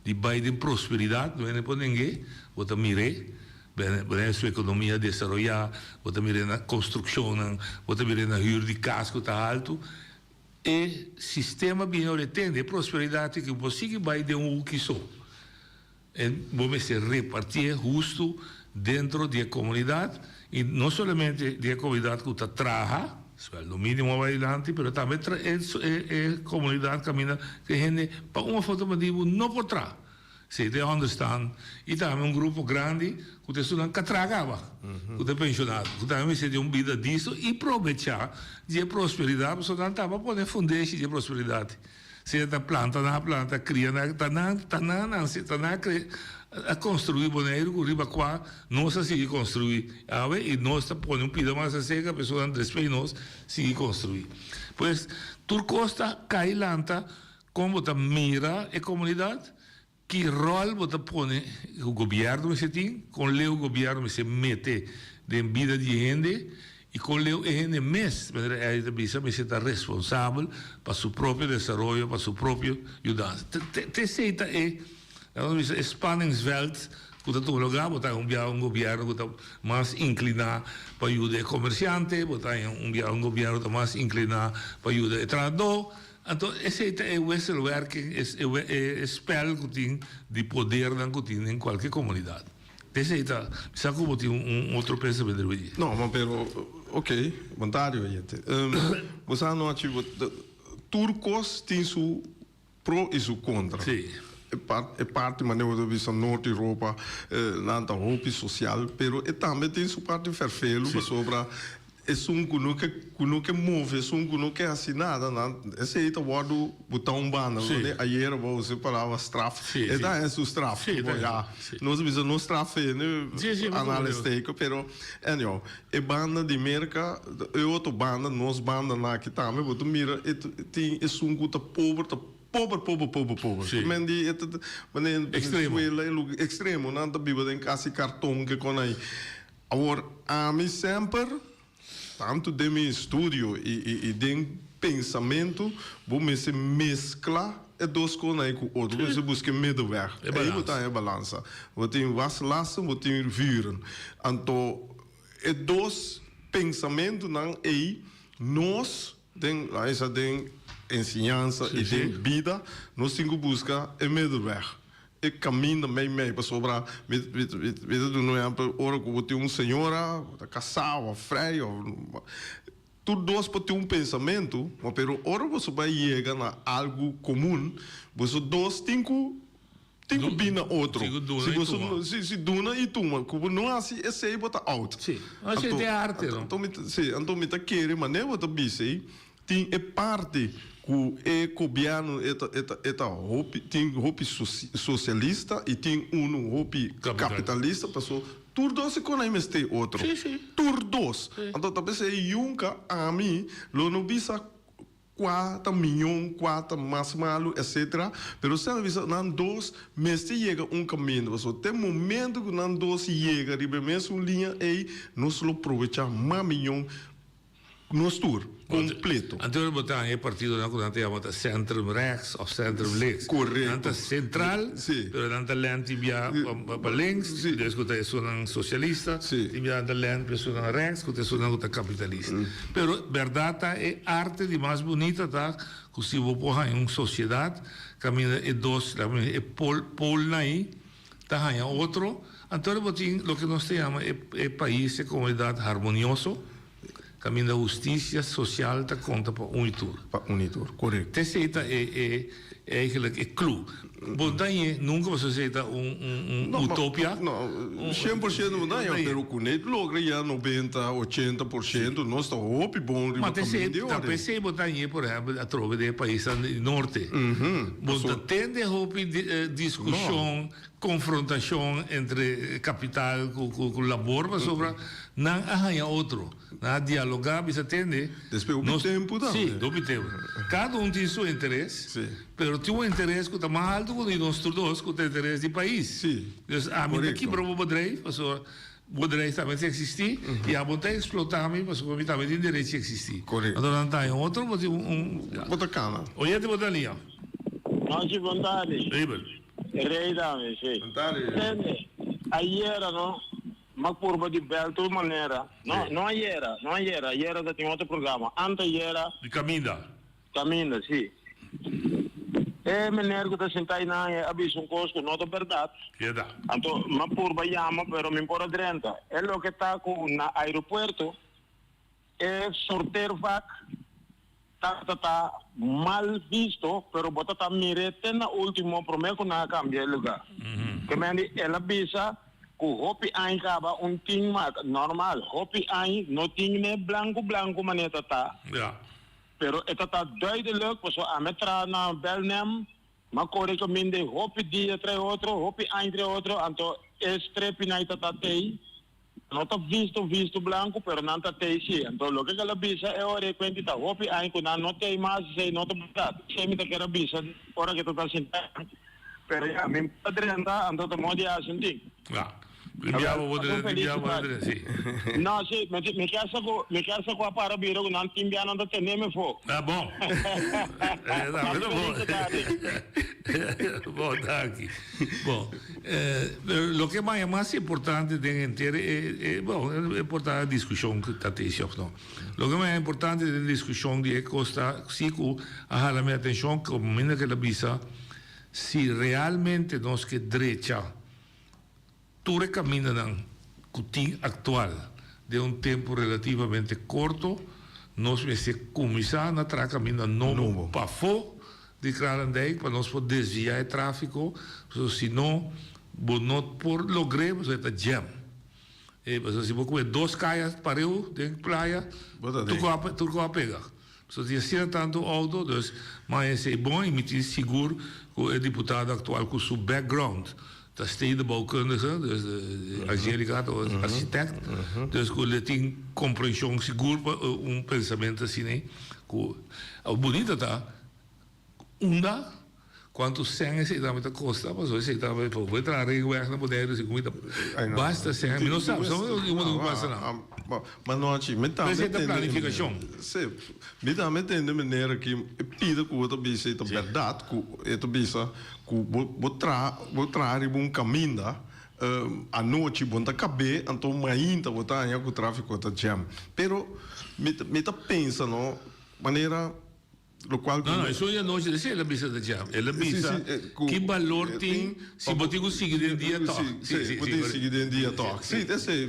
[SPEAKER 24] di bai den prosperidat, no hende por neng'é, bo ta mir'é, Boneiru su ekonomia a desaroyá, bo ta mir'é na konstrukshonnan, bo ta mir'é na hür di kas ku ta haltu. E sistema bini ora e tende e prosperidat aki bo sigui bai den un huki so. E bo mester repartié hustu dentro di e komunidat i no solamente di e komunidat ku ta traha, suèldo mínimo a bai dilanti, pero tambe e e komunidat kaminda ku e hende pa un òf otro motibu no por traha. Esei ta e ònderstan i tambe un grupo grandi ku ta esunnan ka traha kaba, ku ta penshonado, ku tambe mester di un bida diso i probechá di e prosperidat pasobra nan tabata pone fundeshi di e prosperidat. Sea ta planta nan a planta, cria nan a, ta nan, ta nan a nanse, ta nan a cre, a construi Boneiru cu riba cua nos a sigui construi awe y nos ta pone un pida mas acerca pa esunnan despues di nos sigui construi. Pues, tur cos ta cay lanta con bo ta mira e comunidad, Ki ròl bo ta pone ku gobièrnu mester tin? Kon leu gobièrnu mester mete den bida di e hende? I kon leu e hende mes, manera Eddie ta bisa, mester ta responsabel pa su propio desaroyo, pa su propio yudansa? Te esei ta e, laga nos bisa, e spanningsveld. ku ta tuma lugá, bo ta haña un biaha un gobièrnu ku ta mas inkliná pa yuda e komersiante, bo ta haña un biaha un gobièrnu ku ta mas inkliná pa yuda e trahadó. Anto esei ta e wisselwerking, e spèl ku tin di podernan ku tin den kualke komunidat. Esei ta, mi sa ku bo tin un otro pensamentu riba dje.
[SPEAKER 13] No, ma pero, ok, bon tardi oyente. Bo sa anochi, tur kos tin su pro i su kontra.
[SPEAKER 24] Sí.
[SPEAKER 13] E parti manera bo ta bisa Noord Europa, nan ta hopi sosial, pero e tambe tin su parti ferfelu pasobra Esun ku no ke ku no ke move, esun ku no ke hasi nada, nan esei ta wòrdu botá un banda.
[SPEAKER 24] Sí.
[SPEAKER 13] Wanneer ayera bo usa e palabra straf,
[SPEAKER 24] Sí,
[SPEAKER 13] e
[SPEAKER 24] sí.
[SPEAKER 13] ta haña su straf.
[SPEAKER 24] Sí,
[SPEAKER 13] Bo
[SPEAKER 24] ta
[SPEAKER 13] ya,
[SPEAKER 24] sí.
[SPEAKER 13] nos a bisa no straf hende
[SPEAKER 24] Sí, sí, mi
[SPEAKER 13] aanhalingstekens, pero anyhow, e banda di Merka, e otro banda, nos bandanan aki tambe, bo ta mira e tin esun ku ta pober, ta pober, pober, pober, pober.
[SPEAKER 24] Sí.
[SPEAKER 13] Men di e ta manera
[SPEAKER 24] Extremo.
[SPEAKER 13] Venezuela, e lugar extremo, nan ta biba den kasi karton ke kon ai. Awor, ami semper, tantu den mi estudio i den pensamentu, bo mester meskla e dos kosnan ei ku otro. Bo mester buska e middelweg. Ei bo ta haña e balansa. Bo tin waslasten, bo tin vuren. Anto, e dos pensamentunan ei, nos den, laat mi sa, den enseñansa i den bida, nos tin ku buska e middelweg. E kaminda mei mei pasobra mi mi mi ta duna un ehèmpel ora ku bo tin un señora bo ta kasá òf frei òf tur dos por tin un pensamentu ma pero ora boso bai yega na algu komun boso dos tin ku tin ku bin na otro
[SPEAKER 24] Tin ku duna
[SPEAKER 13] si
[SPEAKER 24] i
[SPEAKER 13] boso
[SPEAKER 24] tuma.
[SPEAKER 13] si si duna i tuma ku bo no hasi esei bo ta out
[SPEAKER 24] Sí, esei
[SPEAKER 13] anto
[SPEAKER 24] ta e arte no.
[SPEAKER 13] anto mi ta si anto mi ta kere manera bo ta bisa ei Tin e parti ku e gobièrnu e ta e ta e ta hopi tin hopi sosialista i tin unu hopi kapitalista paso tur dos e konai mester otro. Tur dos. Anto ta p'esei yunka ami lo no bisa kua ta miñon kua ta mas malu etcetera pero si ami bisa nan dos mester yega un kaminda paso te momento ku nan dos yega riba e mesun liña ei nos lo probecha mas miñon Nos tur, completo.
[SPEAKER 24] Anto bo ta haña e partidonan ku nan ta yama ta centrum rechts of centrum links.
[SPEAKER 13] Correcto.
[SPEAKER 24] Nan ta central,
[SPEAKER 13] Sí.
[SPEAKER 24] pero nan ta lent tin bia pa links,
[SPEAKER 13] Sí.
[SPEAKER 24] des ku ta esunnan socialista,
[SPEAKER 13] Sí.
[SPEAKER 24] tin bia nan ta lent pa esunnan rechts ku ta esunnan ku ta kapitalista. Pero bèrdat ta e arte di mas bunita ta ku si bo por haña un sosiedat kaminda e dos, laga mi bisa e pol, polnan ei, ta haña otro, anto bo tin loke nos ta yama e e pais, e komunidat harmonioso, kaminda hustisia sosial ta konta pa un i tur.
[SPEAKER 13] Pa un i tur, korekto.
[SPEAKER 24] Te esei ta e e eigenlijk e klu. Bo no ta hañ'é nunka pasobra esei ta un un un utopia.
[SPEAKER 13] No, 100% bo no ta hañ'é, pero ku ne logra ya 90, 80% nos ta hopi bon riba
[SPEAKER 24] Ma te esei,
[SPEAKER 13] kaminda di
[SPEAKER 24] ta
[SPEAKER 13] ora.
[SPEAKER 24] p'esei bo ta hañ'é por ehèmpel atrobe den e paisnan di norte. Bo ta tende hopi diskushon, konfrontashon entre kapital ku labor pasobra nan a haña otro. Nan a dialogá bisa tende.
[SPEAKER 13] Despues hopi tempu tambe.
[SPEAKER 24] Sí, hopi tempu. Kada un tin su interes, pero tin un interes ku ta mas altu ku di nos tur dos, ku ta interes di pais. Dus ami ta kibra bo bedrijf pasobra bo bedrijf tambe ta eksistí i abo ta eksplotá mi pasobra mi tambe tin derechi eksistí. Anto nan ta haña otro bo tin un.
[SPEAKER 13] Bo ta kana.
[SPEAKER 24] Oyente bo ta liña.
[SPEAKER 3] Nochi bon tardi.
[SPEAKER 24] Abel.
[SPEAKER 3] Rey dame, si.
[SPEAKER 13] Bon tardi.
[SPEAKER 3] Tende, ayera no, m'a purba di bel tur manera. No, no ayera, no ayera, ayera ta tin otro programa. Antayera.
[SPEAKER 24] Di caminda.
[SPEAKER 3] Caminda, si. E meneer cu ta sinta einan e a bisa un cos cu no ta berdad.
[SPEAKER 24] Keda.
[SPEAKER 3] Anto, m'a purba yama, pero mi por a drenta. E loke ta cu na aeropuerto, E sorteervak tabata ta mal visto, pero bo ta ta mir'é te na ultimo promé ku nan a kambia e lugá. Ke men di el a bisa ku hopi aña kaba un tin mak normal, hopi aña no tin n'e blanku blanku manera ta ta, pero e ta ta duidelijk pasobra ami a traha na Belnem, m'a kore kaminda e hopi dia trae otro, hopi aña trae otro, anto e strepinan ta ta tei. No ta visto visto blanco pero nan ta tey si. Anto loke ke la bisa e ora e cuenti ta hopi aña cu nan no tey mas esey no ta berdad. Esey mi ta kier a bisa ora ke ta ta sinta pero ya mi ta drenta anto ta modo di haci un tin.
[SPEAKER 24] Ya. Limpiá bo bo drenta limpiá bo drenta si.
[SPEAKER 3] No si mi mi kier sa cu mi kier sa cu a para bira cu nan tin bia nan ta tene mi fo.
[SPEAKER 24] Ah bon. Eh ta bon. Bon, danki. Bon, pero loke maya mas importante den henter e, e, bon, e por ta diskushon ku ta tesi òf no. Loke maya importante den diskushon di e kos ta si ku a hala mi atenshon komo minda ku el a bisa si realmente nos ke drecha Tur e kamindanan ku tin aktual den un tempu relativamente korto, nos mester kuminsá na traha kaminda nobo pafó di Kralendijk pa nos por desviá e tráfiko, pasobra si no bo no por logr'é pasobra e ta jam. E pasobra si bo kume dos kaya pareu den playa tur ku a tur ku a pega. Pasobra tin asina tantu outo, dus ma esei bon i mi tin sigur ku e diputado aktual ku su background Ta stedenbouwkundige, dus Angelica ta un architect, dus ku le tin komprenshon sigur pa un pensamentu asina ku bunita ta unda kuantu sèn esei tambe ta kosta pasobra esei tambe pa bo traha ringweg na Boneiru si kumita basta sèn mi no sa so mi no pasa nan.
[SPEAKER 13] Ma nochi mi tambe
[SPEAKER 24] Esei ta planifikashon.
[SPEAKER 13] Si, mi tambe tende manera ki e pida ku bo ta bisa e ta bèrdat ku e ta bisa Ku bo bo traha bo traha riba un kaminda anochi bo no ta kab'é anto mainta bo ta haña ku tráfiko ta jam. Pero mi ta mi ta pensa no manera lokual
[SPEAKER 24] ku. No no esun di anochi ta si el a bisa ta jam. El a bisa ki balor tin si bo tin ku sigui den dia tòg.
[SPEAKER 13] Si si bo tin sigui den dia tòg. Si esei.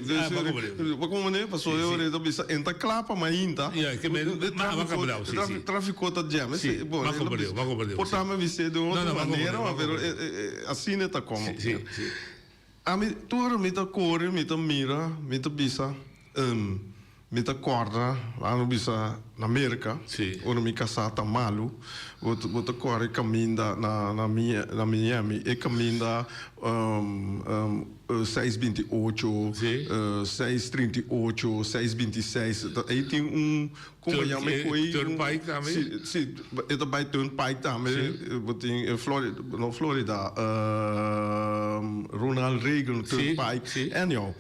[SPEAKER 13] Bo komo manera pasobra e ora e ta bisa e no ta kla pa mainta.
[SPEAKER 24] Ya ke men ma komprendé si si.
[SPEAKER 13] Tráfiko ta jam.
[SPEAKER 24] Si ma komprendé ma komprendé.
[SPEAKER 13] Por ta mi bis'é di un otro manera pero asina e ta komo.
[SPEAKER 24] Si si.
[SPEAKER 13] Ami tur mi ta kore mi ta mira mi ta bisa Mi ta kòrda laga no bisa na Merka, ora mi kasá ta malu, bo bo ta kòrda e kaminda na na na Miami, e kaminda seis binti ocho, seis trinta i ocho, seis binti seis, ei tin un, kon bo yama e koe?
[SPEAKER 24] Turnpike tambe?
[SPEAKER 13] Si, si, e ta bai turnpike tambe, bo tin e Florida, no Florida, Ronald Reagan turnpike, anyhow.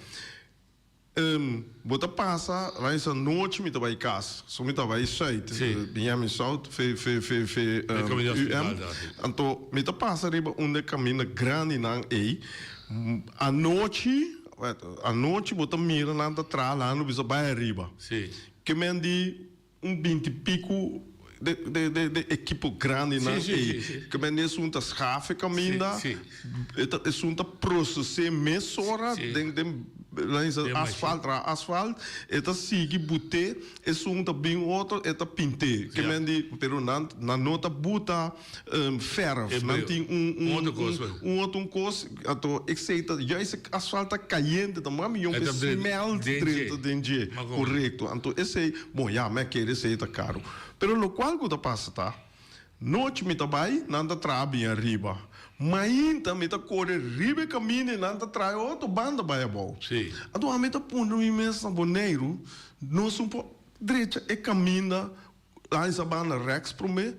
[SPEAKER 13] Bo ta pasa reis anochi mi ta bai kas so mi ta bai suit Miami South fe fe fe fe UM anto mi ta pasa riba un de kaminda grandinan ei anochi anochi bo ta mira nan ta traha nan lo bisa bai ariba ke men di Un binti piku de de de de ekipo grandinan ei. Ke men esun ta schaf e kaminda, e ta esun ta proses'é mesora den den asfalt traha asfalt, e ta sigui but'é, esun ta bin otro e ta pint'é. Ke men di pero nan nan no ta buta Verf, nan tin un un un otro un kos, anto esei ta juist e asfalt ta kayente ta mas miyon ku e smelt drenta den dje, korekto, anto esei, bon ya mi a kere esei ta karu, pero lokual ku ta pasa ta, nochi mi ta bai nan ta traha bin ariba, mainta mi ta kore riba e kaminda i nan ta traha e otro banda bai abou, anto ami ta puntra mi mes na Boneiru nos un por drecha e kaminda Lansa banda rechts prome.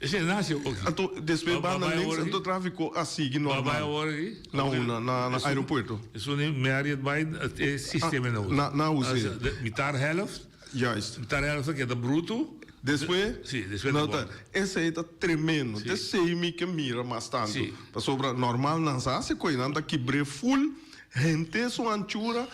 [SPEAKER 24] Esei nace oki.
[SPEAKER 13] Anto despues banda links anto trafico a sigui normal. Na una na na aeropuerto.
[SPEAKER 24] Esun di Marriott bai e sistema na usa.
[SPEAKER 13] Na na usa.
[SPEAKER 24] Mitar helft.
[SPEAKER 13] Juist.
[SPEAKER 24] Mitar helft a keda bruto.
[SPEAKER 13] Despues.
[SPEAKER 24] Si despues ta bon.
[SPEAKER 13] Esei ta tremendo. Esei mi ke mira mas tanto. Pasobra normal nan sa hasi koe nan ta kibre full. Henter su anchura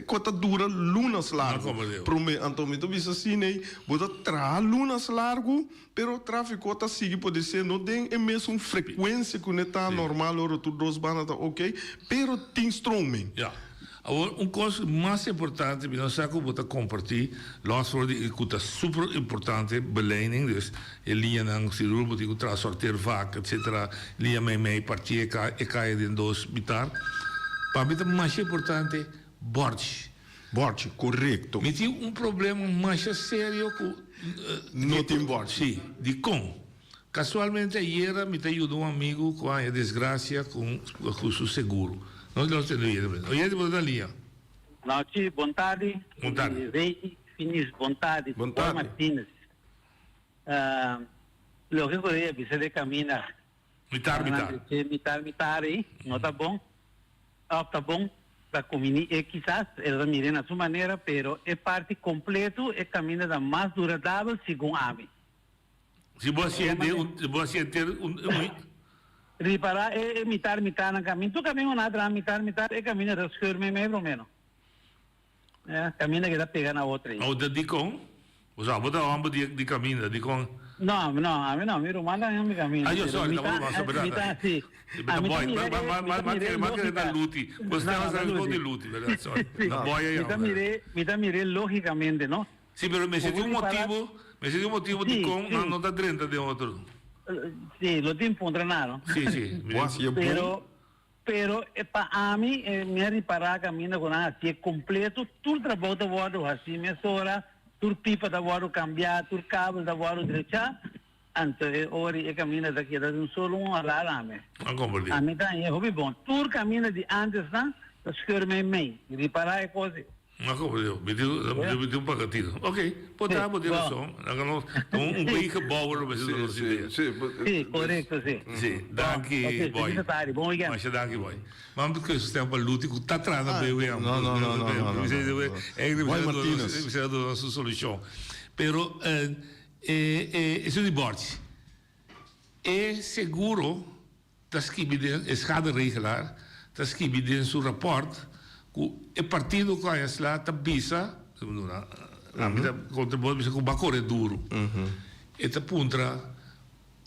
[SPEAKER 13] ku ta dura lunas largu. Promé anto mi ta bisa asina ei, bo ta traha lunas largu, pero tráfiko ta sigui podisé no den e mesun frekuensia ku ne ta normal ora tur dos banda ta oke, pero tin stroming.
[SPEAKER 24] Ya. Awor un kos mas importante mi no sa ku bo ta kompartí lòs for di ku ta super importante beleiding, dus e liñanan si rul bo tin ku traha sorteer vak etcetera, liña meimei partí e e kaya den dos mitar. Pa mi ta masha importante bòrchi.
[SPEAKER 13] Bòrchi, korekto.
[SPEAKER 24] Mi tin un problema masha serio ku.
[SPEAKER 13] No tin bòrchi.
[SPEAKER 24] Si, dikon? Casualmente ayera mi ta yuda un amigo cu a haña desgracia cu cu su seguro. Nos lo tende oyente por Oyente por ta na liña.
[SPEAKER 6] Nochi, bon tardi.
[SPEAKER 24] Bon tardi.
[SPEAKER 6] Rey Finis, bon tardi.
[SPEAKER 13] Bon tardi.
[SPEAKER 6] Boy Martinez. Loke cu Rey a bisa de camina.
[SPEAKER 24] Mitar, mitar.
[SPEAKER 6] Mitar, mitar ey, no ta bon. Of ta bon, ta kumini e kisas, el ta mira na su manera, pero e parti completo, e caminda ta mas duradabel segun ami.
[SPEAKER 24] Si bo hasié den un, si bo hasié henter un, un.
[SPEAKER 6] Ripará e e mitar mitar nan kaminda. Tur kaminda ku nan a traha mitar mitar, e kaminda ta skeur meimei promé no. Ya, kaminda ke ta pega na otro ei.
[SPEAKER 24] Awor ta dikon? Bo sa, bo ta hòmber di di kaminda, dikon?
[SPEAKER 6] No, no, ami no, mi ruman ta hòmber di kaminda.
[SPEAKER 24] Ah, yo, sorry, ta bo ruman, so berdat.
[SPEAKER 6] Mi ta, si.
[SPEAKER 24] Mi ta boy, ma ma ma ma kere ma kere ta Luti. Bo stema sa kon di Luti, berdat, sorry. Ta boy ei
[SPEAKER 6] Mi ta mir'é, mi ta mir'é lógikamente, no?
[SPEAKER 24] Si, pero mester tin un motibu, mester tin un motibu dikon nan no ta drenta den otro.
[SPEAKER 6] Si, lo tin puntra nan, no?
[SPEAKER 24] Si, si.
[SPEAKER 13] Bo hasié bon.
[SPEAKER 6] Pero, Pero e pa ami e mi a ripará kaminda ku nan hasié kompleto, tur trabou ta wòrdu hasí mesora, tur pipa ta wòrdu kambiá, tur kabel ta wòrdu drechá, anto e ora e kaminda ta keda di un solo un oral ami.
[SPEAKER 24] A komprendé.
[SPEAKER 6] Ami ta hañ'é hopi bon. Tur kaminda di ántes nan ta skeur meimei. Ripará e kos ei.
[SPEAKER 24] Ma como yo, mi tin, mi tin un pakatito. Ok, por ta, bo tin razon. Laga nos, un un wegenbouwer lo mester duna nos idea.
[SPEAKER 13] Sí,
[SPEAKER 6] Sí, korekto, sí.
[SPEAKER 24] Sí, danki,
[SPEAKER 6] Ok,
[SPEAKER 24] boy.
[SPEAKER 6] feliz tardi, bon weekend.
[SPEAKER 24] Masha danki, boy. Mam ta keuze stem pa Luti ku ta traha na BWM.
[SPEAKER 13] No, no, no, no, no, no, no. Boy Martinez.
[SPEAKER 24] Mi sa duna su solushon. Pero, eh, eh, esun di bòrchi. E seguro ta skibi den e schaderegelaar ta skibi den su raport ku e partido ku haña sla ta bisa, ami ta kontra bo bisa ku bo a kore duru. E ta puntra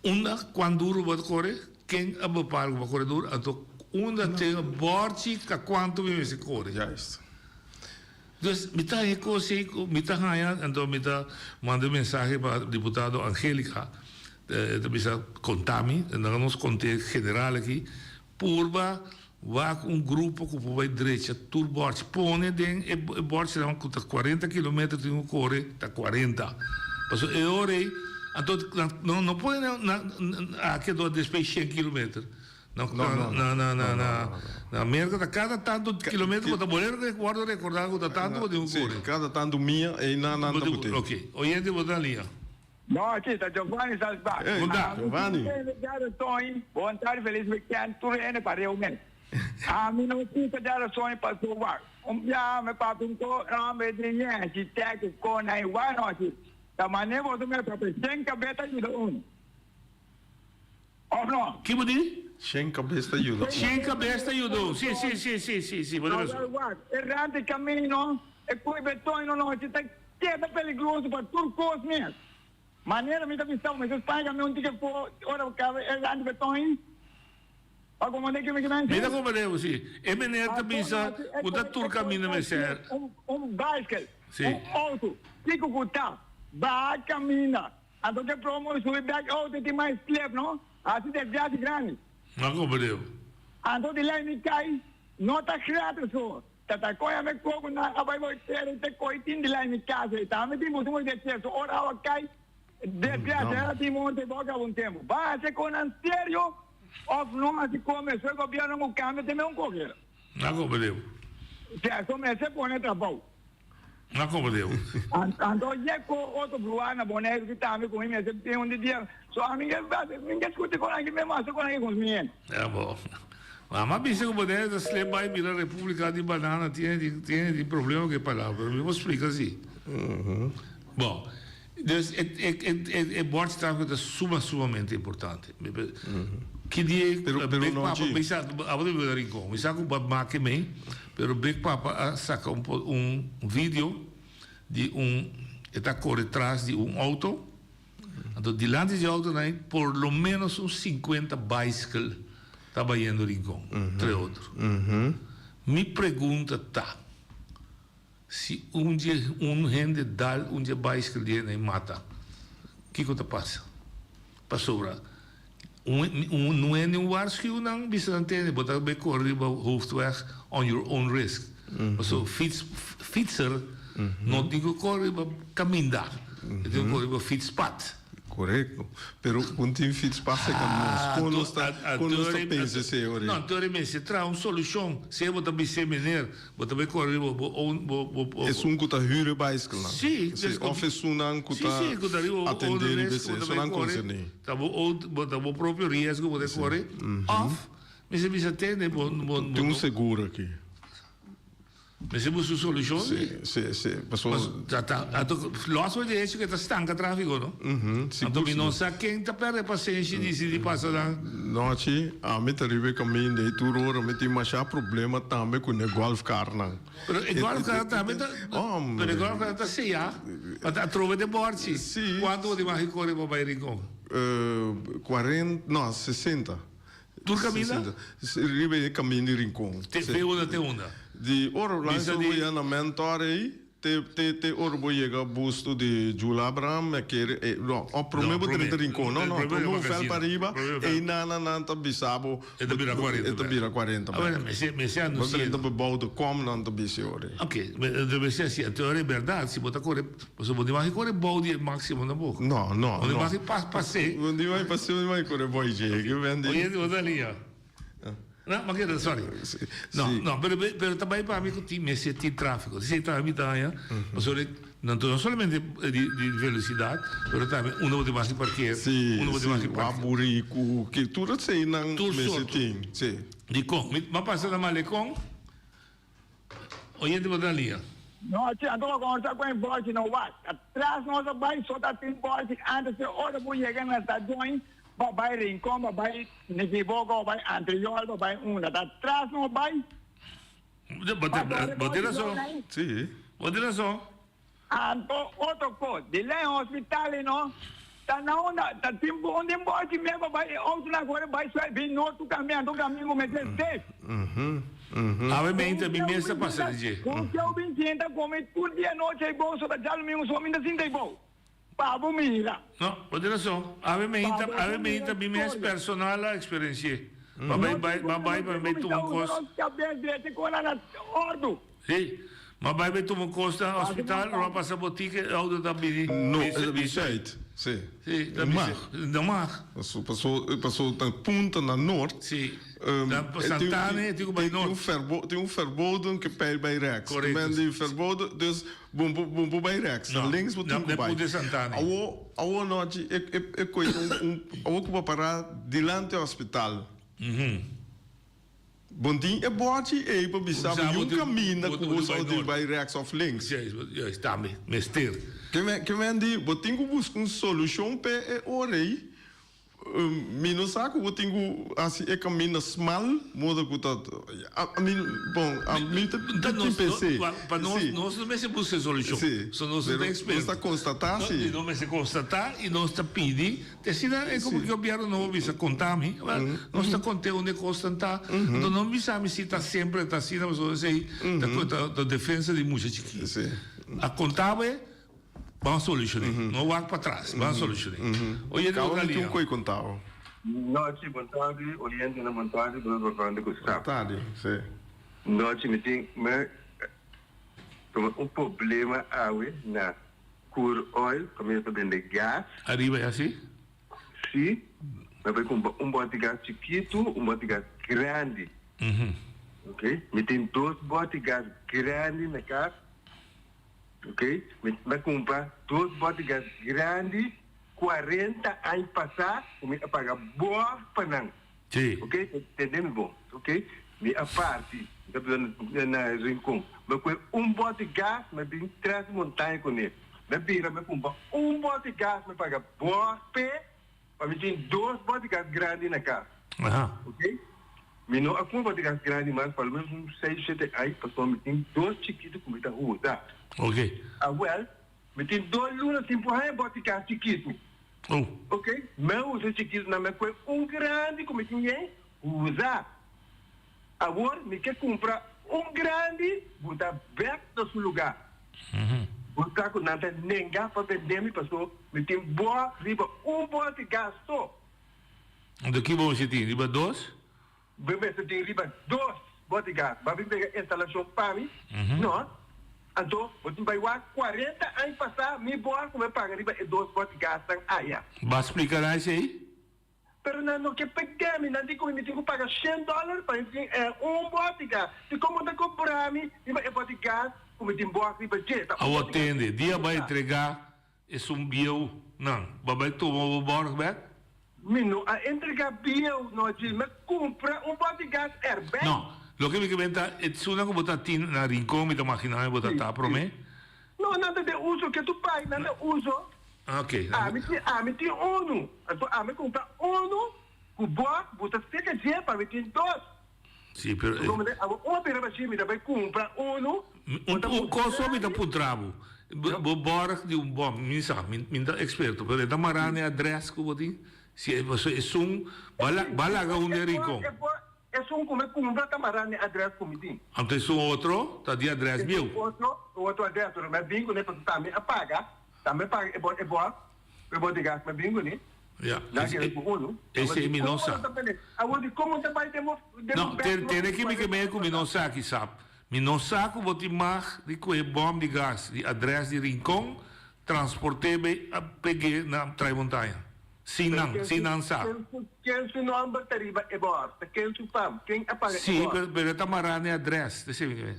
[SPEAKER 24] unda kuan duru bo a kore, ken a bepaal ku bo a kore duru, anto unda tin e bòrchi ta kuantu mi mester kore. Dus mi ta haña e kos ei ku mi ta haña, anto mi ta manda e mensahe pa diputado Angelica, e ta bisa konta mi, nan nos kont'é general aki, purba wak un grupo ku por bai drecha tur bòrchi, pone den e bòrchinan ku ta kuarenta kilometer tin ku kore ta kuarenta, pasobra e ora ei anto nan no pone nan aki anto despues shen kilometer. Na na na na na na Merca ta cada tanto kilometer bo ta bolero wordo recorda cu ta tanto bo tin cu core.
[SPEAKER 13] Si, cada tanto mia ey nan nan ta bute.
[SPEAKER 24] Ok, oyente bo ta na liña.
[SPEAKER 1] No, si, ta Giovanni Salsbach.
[SPEAKER 13] Ey, Giovanni.
[SPEAKER 1] Bon tardi, feliz weekend, tur hende pareu mes. Ami no kita djarason paso wak. Un biaha mi papia un ko homber di yen, si tek ko na igual no si. Ta mane boso me papia, shen kabes ta yuda un. Of no?
[SPEAKER 24] Ki bo di?
[SPEAKER 13] Shen kabes ta yuda un.
[SPEAKER 24] Shen kabes ta yuda un. Si, si, si, si, si, si, bo ta
[SPEAKER 1] Awel wak, e rant di camino, e koe beton no nochi ta keda peligroso pa tur kos mes. Manera mi ta bisa bo, mester spaña mi un tiki afo ora bo kaba e rant di beton ei. Pa komprende ki mi ki
[SPEAKER 24] Mi ta komprende bo, si. E meneer ta bisa ku ta tur camino mester.
[SPEAKER 1] Un bicycle,
[SPEAKER 24] Si.
[SPEAKER 1] un auto, kiko ku ta, baha camina. Anto ke promo i subi bek auto tin mas slip no hasi desgracia grandi.
[SPEAKER 24] Ma como deu?
[SPEAKER 1] Anto di lei mi kai no ta gratis so ta ta koya me koko nan a bai boy tera i te koi tin di lei mi casa i tambe tin busi moy de cheso ora awa kai desgracia era tin monte boka un tempo ba hasi konan serio of no hasi kome so e gobierno ku kambia te me un kokera.
[SPEAKER 24] Ma como deu?
[SPEAKER 1] Sea so mester pone trabou.
[SPEAKER 24] Ma como deu?
[SPEAKER 1] Anto ye ko otro bruha na Boneiru ki tambe ku mi mester tin un di dia. So ami ke mi ke skuti kon aki mi mester kon aki ku mi hende.
[SPEAKER 24] Ya bo. Mama bisa ku Boneiru ta slip bai bira Republika di Banana tiene di tiene di problema ku e palabra pero mi por splika si. Bo. Dus e e e e bòrchi trafiko ta suma sumamente importante. Ki dia
[SPEAKER 13] Pero pero
[SPEAKER 24] Big
[SPEAKER 13] no
[SPEAKER 24] Papa
[SPEAKER 13] dje.
[SPEAKER 24] mi sa abo ta biba na Rincon mi sa ku bo a make mei pero Big Papa a saka un un video di un e ta kore tras di un outo anto dilanti di e outonan ei por lo menos un sinkuenta baiskel ta bayendo Rincon entre otro. Mi pregunta ta. Si un dje un hende dal un dje baiskel di hende i mata, kiko ta pasa? Pasobra un un no hende un waarschuw nan bisa nan tende bo ta bay kore riba hoofdweg on your own risk. Pasobra fiets fietser no tin ku kore riba kaminda, e tin ku kore riba fietspad.
[SPEAKER 13] Korekto. Pero un tin fiets pasa ka nos. Kon nos ta kon nos ta pensa esei ora ei?
[SPEAKER 24] No, anto ora mester traha un solushon. Sea bo ta bis'é meneer, bo ta bai kore riba bo own bo bo bo.
[SPEAKER 13] Esun ku ta hür e baiskelnan.
[SPEAKER 24] Sí,
[SPEAKER 13] Sí, òf esunnan ku
[SPEAKER 24] Sí,
[SPEAKER 13] ta
[SPEAKER 24] sí, ku ta riba bo own
[SPEAKER 13] atendé riba
[SPEAKER 24] risk
[SPEAKER 13] esei.
[SPEAKER 24] bo ta bai
[SPEAKER 13] Esunnan
[SPEAKER 24] kore.
[SPEAKER 13] konserní.
[SPEAKER 24] Ta bo own bo ta bo propio riesgo bo ta kore. Òf mester bisa tende bo bo
[SPEAKER 13] Tin un
[SPEAKER 24] bo.
[SPEAKER 13] seguro aki.
[SPEAKER 24] Mester busca un solucion.
[SPEAKER 13] Si, si, si. Paso.
[SPEAKER 24] Ta, ta, anto, los for di hecho cu ta stanca trafico, no?
[SPEAKER 13] Mhm, sigur,
[SPEAKER 24] Anto mi no
[SPEAKER 13] sigur.
[SPEAKER 24] sa ken ta perde pasenshi di si di pasa nan.
[SPEAKER 13] Nochi, ami ta riba e caminda y tur ora mi tin masha problema tambe cu ne golfcarnan.
[SPEAKER 24] Pero e golfcar tambe ta, pero e golfcar ta seya, pa ta atrobe den borchi.
[SPEAKER 13] Si.
[SPEAKER 24] Cuanto bo tin mag di core pa bay Rincon?
[SPEAKER 13] Cuarenta, no, sesenta.
[SPEAKER 24] Tur caminda?
[SPEAKER 13] Riba e caminda di Rincon.
[SPEAKER 24] Te te unda te unda?
[SPEAKER 13] Di ora langs
[SPEAKER 24] Bisa
[SPEAKER 13] bo
[SPEAKER 24] di.
[SPEAKER 13] yega na Mentor ei, te te te ora bo yega busto di Jula Abraham, mi a kere e no, o prome
[SPEAKER 24] No,
[SPEAKER 13] bo
[SPEAKER 24] prome.
[SPEAKER 13] drenta Rincon, no no,
[SPEAKER 24] Prome
[SPEAKER 13] prome bo
[SPEAKER 24] magazine.
[SPEAKER 13] vèl pa riba,
[SPEAKER 24] Prome vèl.
[SPEAKER 13] ei nan nan nan ta bisa bo,
[SPEAKER 24] E ta bira 40
[SPEAKER 13] e ta
[SPEAKER 24] bèk.
[SPEAKER 13] bira 40
[SPEAKER 24] Ah, bueno,
[SPEAKER 13] bèk.
[SPEAKER 24] mester mester
[SPEAKER 13] Bo
[SPEAKER 24] anuncia.
[SPEAKER 13] drenta bo bou de kom nan ta bisa e ora ei.
[SPEAKER 24] Ok, me mester haci, anto ora e berdad, si bo ta kore Pasobra bo no mag kore bou di e máksimo tampoco.
[SPEAKER 13] No, no,
[SPEAKER 24] Bo no
[SPEAKER 13] no.
[SPEAKER 24] mag pas pas'é.
[SPEAKER 13] Bo no mag pas'é, bo no mag kore bou dje. Ke ben di.
[SPEAKER 24] Oye, bo ta lia. No, ma keda, sorry. No, no, pero pero ta bai pa mi ku tin mester tin tráfiko. Si ta mi ta haña, pasobra no no solamente di di velosidat, pero tambe unda bo tin mas di parkeer,
[SPEAKER 13] Si,
[SPEAKER 24] unda bo tin mas
[SPEAKER 13] si,
[SPEAKER 24] di parkeer.
[SPEAKER 13] waburiku, ke tur eseinan
[SPEAKER 24] Tur
[SPEAKER 13] mester
[SPEAKER 24] sorto.
[SPEAKER 13] tin, si.
[SPEAKER 24] Dikon? Mi a pasa na Malekon. Oyente bo ta lia.
[SPEAKER 8] No, chi, anto bo conversa cu e borchi no wak. Atras nos a bay so ta tin borchi antes di ora bo yega na stadion bo bay Rincon, bo bay Nikiboko, bo bay Antriol, bo bay unda. Ta atras nos bay.
[SPEAKER 24] Bo tin razon.
[SPEAKER 13] Si.
[SPEAKER 24] Bo tin razon.
[SPEAKER 8] Anto otro cos, di ley hospital y no, ta na unda, ta tin un den bochi me pa bay e auto na core bay suel bin no tu cambia anto camingo mester safe.
[SPEAKER 24] Awe mente mi mes ta pasa di dje.
[SPEAKER 8] Con kieu bin sienta come tur dia nochi ay bo so ta djalumingo so mi ta sinta ay bo. Pa bo mira.
[SPEAKER 24] No, bo tin rason. Awe meinta, awe meinta mi mes personal a experiencié. Pa bay bay, pa bay pa mi bay tuma un cos. Sí. Ma bay bay tuma un cos na hospital, ora a pasa botica e auto ta bini.
[SPEAKER 13] No, e ta bini zuid. Sí.
[SPEAKER 24] Sí, ta bini. No mag.
[SPEAKER 13] Paso, paso, paso ta punta na noord.
[SPEAKER 24] Sí. Santana e tin ku bai noord.
[SPEAKER 13] Tin un verboden ke pei bai rechts.
[SPEAKER 24] Correcto.
[SPEAKER 13] Men di verboden, dus Bo bo bo bai rechts,
[SPEAKER 24] No,
[SPEAKER 13] links bo tin
[SPEAKER 24] no,
[SPEAKER 13] ku bai.
[SPEAKER 24] de Santana.
[SPEAKER 13] Awo, awo anochi e e e koi ta un un awo ku bo para dilanti hospital. Bon tin e bòchi ei pa bisa bo yun kaminda ku bo sou di bai rechts òf links.
[SPEAKER 24] Juist, juist, tambe mester.
[SPEAKER 13] Ke men ke men di bo tin ku buska un solushon p'e e ora ei. Mi no sa ku bo tin ku hasi e kaminda smal moda ku ta mi bon mi ta tin pens'é.
[SPEAKER 24] Pa nos nos no mester buska e solushon. So nos no ta eksperto.
[SPEAKER 13] Nos ta konstatá si.
[SPEAKER 24] Nos mester konstatá i nos ta pidi te asina e komo gobièrnu nobo bisa konta mi nos ta kont'é unda e kosnan ta anto no bisa mi si ta semper ta asina pasobra esei ta defensa di mucha chikí. A konta bo e. Ban solushoné. No wak patras. Ban solushoné. Oyente
[SPEAKER 13] Caba
[SPEAKER 24] otra
[SPEAKER 13] mi tin
[SPEAKER 24] liña.
[SPEAKER 13] un koe contao.
[SPEAKER 2] Nochi, bon tardi, oyentenan bon tardi, bo bafando ku
[SPEAKER 13] Bon
[SPEAKER 2] sap.
[SPEAKER 13] tardi, si.
[SPEAKER 2] Nochi, mi tin mi tuma un problema awe na Cur Oil, kaminda ta bende gas.
[SPEAKER 24] Ariba e asi?
[SPEAKER 2] Si, mi a bai kumpra un bòti gas chikitu, un bòti gas grandi. Ok, mi tin dos bòti gas grandi na kas. Ok, mi a cumpra dos boti gas grandi cuarenta aña pasa cu mi a paga borg pa nan.
[SPEAKER 24] Sí.
[SPEAKER 2] Ok, tende mi bon. Ok, mi a parti, mi ta biba na Rincon. Mi a coge un boti gas, mi a bin tras di montaña cune. Mi a bira, mi a cumpra un boti gas, mi a paga borg p'e. Pa mi tin dos bodyguard grandi na cas.
[SPEAKER 24] Aha.
[SPEAKER 2] Ok? Mi no a cumpra bodyguard grandi mas pa lo menos un seis, shete ai pasobra mi tin dos chikitu cu mi ta usa.
[SPEAKER 24] Ok.
[SPEAKER 2] Awel, mi tin dos luna sin por haña bodyguard chikitu.
[SPEAKER 24] Oh.
[SPEAKER 2] Ok? Mi a usa chikitu nan mi a coge un grandi cu mi tin yen usa. Awor mi ke cumpra un grandi buta bek na su lugar. Bo sa cu nan ta nenga pa bende mi paso mi tin bo riba un boti gas so.
[SPEAKER 24] Anto ki bo mester tin? Riba dos?
[SPEAKER 2] Bo mester tin riba dos boti gas. Bo a bin pega instalacion pa mi? No. Anto bo tin bay wak cuarenta aña pasa mi bo a cume paga riba e dos boti gasnan aya.
[SPEAKER 24] Bo a splica nan esey?
[SPEAKER 2] Pero nan no ke pega mi, nan di ku mi tin ku paga shen dòler pa mi tin e un bòti gas. Di kon bo ta kobra mi riba e bòti gas ku mi tin bòk riba dje? Ta un
[SPEAKER 24] Awor
[SPEAKER 2] bòti gas
[SPEAKER 24] tende, dia bai
[SPEAKER 2] ku ta.
[SPEAKER 24] entregá esun bieu nan, bo bai tuma bo bòrg bèk?
[SPEAKER 2] Mi no a entregá bieu no dje, mi a kumpra un bòti gas erbij.
[SPEAKER 24] No. Loke mi ke men ta, e tsunan ku bo ta tin na Rincon mi ta magina mi bo ta ta prome.
[SPEAKER 9] No, nan ta den uso, ke tu bai nan ta uso.
[SPEAKER 24] Ah, ok.
[SPEAKER 9] Ami tin, ami tin unu. Anto ami kumpra unu ku bo, bo ta seka dje pa mi tin dos.
[SPEAKER 24] Si, pero.
[SPEAKER 9] Awor un a bira bashí, mi ta bai kumpra unu.
[SPEAKER 24] Un un kos so mi ta puntra bo. Bo bòrg di un bòm, mi sa, mi mi ta eksperto, pero e ta mará na e adrès ku bo tin? Si e pasobra esun, bo a bo a laga un den Rincon.
[SPEAKER 9] Esun ku mi kumpra ta mará na e adrès ku mi tin.
[SPEAKER 24] Anto esun otro ta di adrès bieu.
[SPEAKER 9] Esun otro, e otro adrès, pero mi a bin kuné pasobra tambe a paga, tambe a paga e bò e bòrg, e bò di gas mi a bin kuné.
[SPEAKER 24] Ya,
[SPEAKER 9] Nan kere ku unu.
[SPEAKER 24] esei mi no sa.
[SPEAKER 9] Awor di kon bo ta bai den bo den
[SPEAKER 24] No,
[SPEAKER 9] bo
[SPEAKER 24] ten tene ki mi ke mei ku mi no sa kisap. Mi no sa ku bo tin mag di kohe bòm di gas di adrès di Rincon transport'é bay a peg'é na Trai Montaña. Sin nan, sin nan sa.
[SPEAKER 9] Ken su nòmber ta riba e bòr? Ta ken su fam? Ken a paga e
[SPEAKER 24] Sí,
[SPEAKER 9] bòr?
[SPEAKER 24] pero pero e ta mará na e adrès. Ta esei mi ke mei.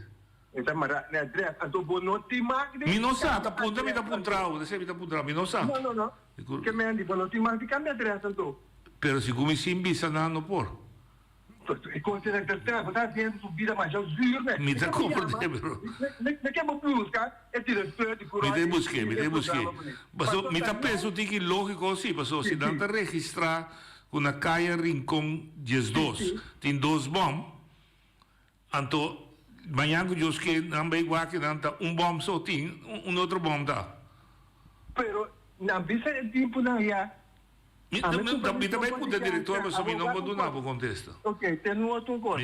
[SPEAKER 9] E ta mará na e adrès. Anto bo no tin mag di
[SPEAKER 24] Mi no sa, ta
[SPEAKER 9] kambia
[SPEAKER 24] puntra mi ta
[SPEAKER 9] adrès
[SPEAKER 24] puntra
[SPEAKER 9] anto.
[SPEAKER 24] bo. Ta esei mi ta puntra bo. Mi no sa.
[SPEAKER 9] No, no, no. Ke men di bo no tin mag di kambia adrès anto.
[SPEAKER 24] Pero si ku mi sin bisa nan no por.
[SPEAKER 9] E kos ta tercera, bo ta haciendo su vida masha zuur ne.
[SPEAKER 24] Mi ta comprende pero.
[SPEAKER 9] Me ke bo busca e directeur di
[SPEAKER 24] Mi ta busque, mi ta busque. Paso mi ta pensa un tiki logico si, paso si nan ta registra cu na Caya Rincon 12 tin dos bom, anto mañan cu Dios ke nan bay wak nan ta un bom so tin, un otro bom ta.
[SPEAKER 9] Pero nan bisa e timponan ya
[SPEAKER 24] Mi ta bai puntra director pasobra mi no por duna bo contesta.
[SPEAKER 9] Ok, te nu otro un cos.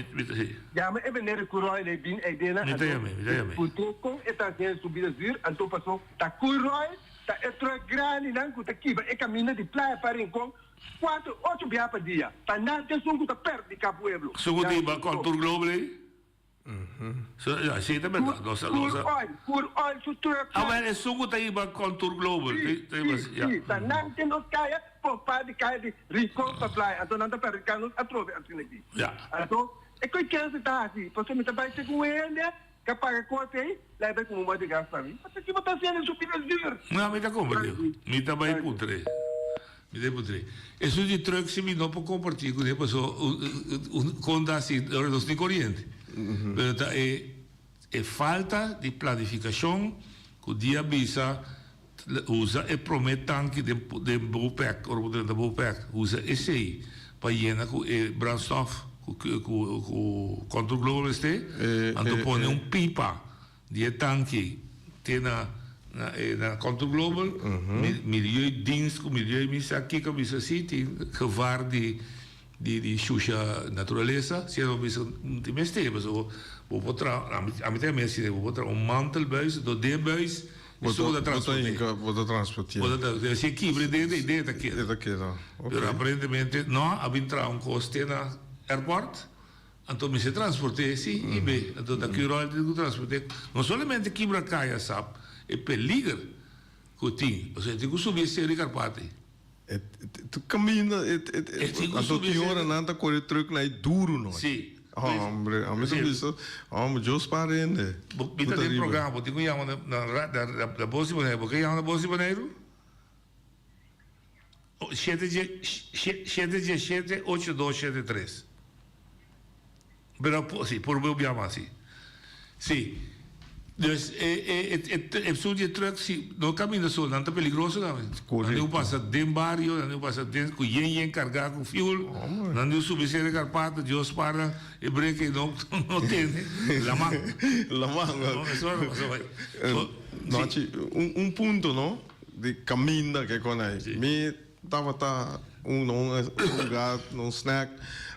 [SPEAKER 9] Yama e meneer di Curoil ei bin eidena
[SPEAKER 24] Mi ta yam'e, mi ta yam'e.
[SPEAKER 9] Puntr'e con e ta haciendo su bida zuur, anto paso ta Curoil ta e truck grandinan cu ta kiba e caminda di Playa pa Rincon cuatro, ocho biaha pa dia. Pa nan ta esun cu ta perdica pueblo.
[SPEAKER 24] Esun cu ta hiba Contour Global ei? So, ja, sí, ta berdad. Nos a, nos a.
[SPEAKER 9] Oil, Pur Oil su truck.
[SPEAKER 24] Ah, wel, esun ku ta hiba Contour Global.
[SPEAKER 9] Sí,
[SPEAKER 24] Ta hiba,
[SPEAKER 9] sí,
[SPEAKER 24] ja.
[SPEAKER 9] sí. Ta nan tin nos kaya por pa di kaya di Rincon pa Playa. Anto nan ta perdiká nos atrobe asina aki.
[SPEAKER 24] Ja.
[SPEAKER 9] Anto, e koe kense ta hasi? Pasobra mi ta bai te ku hende ka paga kos ei, la e bai kuma un bòt di gas pa mi. Pasobra ki bo ta hasiendo su bida zuur?
[SPEAKER 24] No, mi ta komprendé. Mi ta bai puntr'é. Mi ta puntr'é. Esun di truck si mi no por comparti cu ne paso un con ta haci ora nos tin coriente. Pero ta e e falta di planificacion cu dia bisa usa e prome tanki den den Bopec ora bo drenta Bopec usa esey pa yena cu e brandstof cu cu cu Contour Global mester anto pone un pipa. Di e tanki te na na e na Contour Global, mi milieudienst ku milieu mi sa kiko bisa si tin gevaar di di di shusha naturalesa, si no bisa no tin mester pasobra bo por traha ami ami ta mester asina bo por traha un mantelbuis do den buis
[SPEAKER 13] Bo
[SPEAKER 24] esun
[SPEAKER 13] ta
[SPEAKER 24] ta
[SPEAKER 13] bo ta
[SPEAKER 24] transporte.
[SPEAKER 13] hinka bo ta transportia.
[SPEAKER 24] Bo ta transportia si e kibra den e den ta keda.
[SPEAKER 13] E ta keda ok.
[SPEAKER 24] Pero aparentemente no a bin traha un kos te na airport. Anto mester transport'é, sí, i be. Anto ta Curoil tin ku transport'é. No solamente kibra kaya sap, e peliger ku tin. Pasobra e tin ku subi e Seru di Karpati.
[SPEAKER 13] E kaminda, e anto tin ora nan ta kore trùk na e duru no.
[SPEAKER 24] Sí.
[SPEAKER 13] Hombre, ami ta bisa, hombre, Dios pa rende.
[SPEAKER 24] Bo ta den programa, bo tin ku yama na Bos di Boneiru. Bo ke yama na Bos di Boneiru? Shete dje shete dje shete ocho dos shete tres. Pero si, por bo biaha mas si. Si. Dus e e e e esun di e truck si no caminda so, nan ta peligroso tambe. Nan diu pasa den bario, nan diu pasa den cu yen yen carga cu fuel, nan diu subi Sere Carpato, Dios spaar nan e brek no no tene. Laman.
[SPEAKER 13] Laman.
[SPEAKER 24] No, eso no pasa bai.
[SPEAKER 13] Nochi, un un punto no. Di caminda ke con ay. Mi tabata un na un lugar na un snack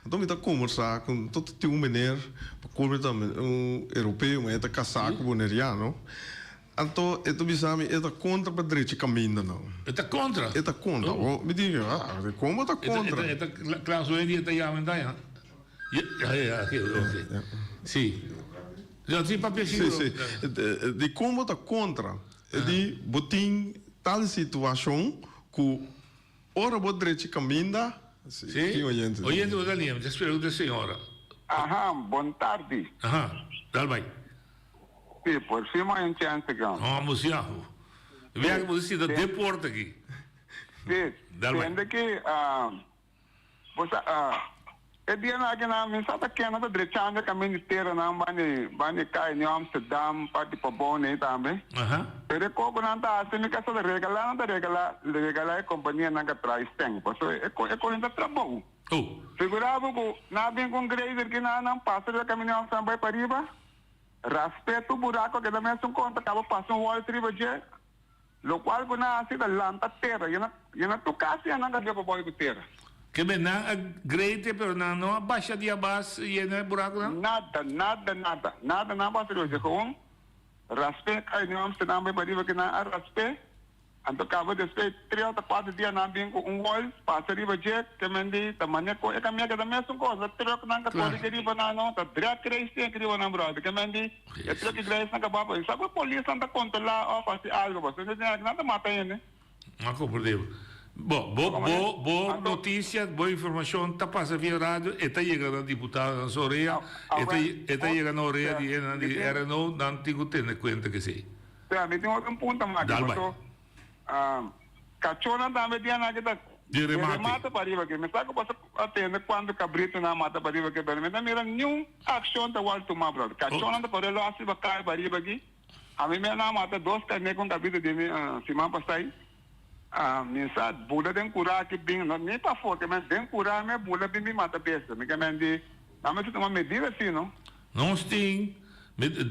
[SPEAKER 13] anto mi ta combersa cu tot tin un meneer pa colmo ta un europeo ma e ta casa cu boneriano anto e ta bisa mi e ta contra pa drecha caminda nan.
[SPEAKER 24] E ta contra?
[SPEAKER 13] E ta contra. Mi di ah como ta contra?
[SPEAKER 24] E ta claro su hende e ta yama enton ya. Ya ya ya ok si. Si papia
[SPEAKER 13] si. Si di como ta contra. E di, Bo tin tal situashon ku ora bo drechi kaminda.
[SPEAKER 24] Sí?
[SPEAKER 13] Tin oyente.
[SPEAKER 24] Oyente bo ta liem, ta spera ku ta señora.
[SPEAKER 10] Aha, bon tardi.
[SPEAKER 24] Aha, dal bai.
[SPEAKER 10] Sí, por fin mo haña un chèns aki.
[SPEAKER 24] No, amo si aho. Wea ku bo ta sinta den porta aki.
[SPEAKER 10] Sí,
[SPEAKER 24] Dal bai.
[SPEAKER 10] tende ki bo sa. E dianan aki nan mi sa ta ken nan ta drechando e kamin di tera nan banda banda e kai New Amsterdam parti Pabon ei tambe. Pero e koko nan ta hasi mi ka sa ta regala nan ta regala regala e kompania nan ka traha e stèn pasobra e ko e kohin ta trabou. Figura bo ku nan a bin ku un grader ki nan nan pasa riba kamin New Amsterdam bai pariba rasp'é tur buraku a keda mesun konta kaba pasa un wòlt riba dje Locual cu nan haci ta lanta tera, yena yena tur cas ya nan ta bia pa boy cu tera.
[SPEAKER 24] Ke men nan a greite pero nan no a basha di abas yena e buracunan?
[SPEAKER 10] Nada, nada, nada, nada nan a basa di oye gewoon raspe cay New Amsterdam bay pariba ke nan a raspe anto caba despues tres ota cuatro dia nan bin cu un wol pasa riba dje ke men di ta mane cu e camia keda mesun cos ta truck nan ta core ke riba nan no ta drek race tin riba nan brother ke men di E truck iglesia nan kaba pa sa ku e polisnan ta kontrolá òf hasi algu pasobra esei nan ta mata hende.
[SPEAKER 24] A komprendé. Bo, bo, bo, bo notisia, bo informashon ta pasa via radio, e ta yega na diputadonan su orea, e ta, e ta yega na orea di hendenan di RNO, nan tin ku tene kuenta ku esei.
[SPEAKER 10] Sea, mi tin otro punto mas aki,
[SPEAKER 24] Dal bai.
[SPEAKER 10] paso kachónan tambe tin anan ki ta
[SPEAKER 24] Di remate.
[SPEAKER 10] remata pariba aki. Mi sa ku boso a tende kuantu kabritonan a mata pariba aki, pero mi ta mira niun akshon ta wòrdu tumá, bròder. Kachónan ta kore lòs riba kai pariba aki. Ami mi a mata dos karné ku un kabrito di mi siman pasai. Mi sa bula den kurá aki bin, no ni pafó, ke men den kurá mi a bula bin bin mata bestia. Mi ke men di nan mester tuma medida si no.
[SPEAKER 24] Nos tin,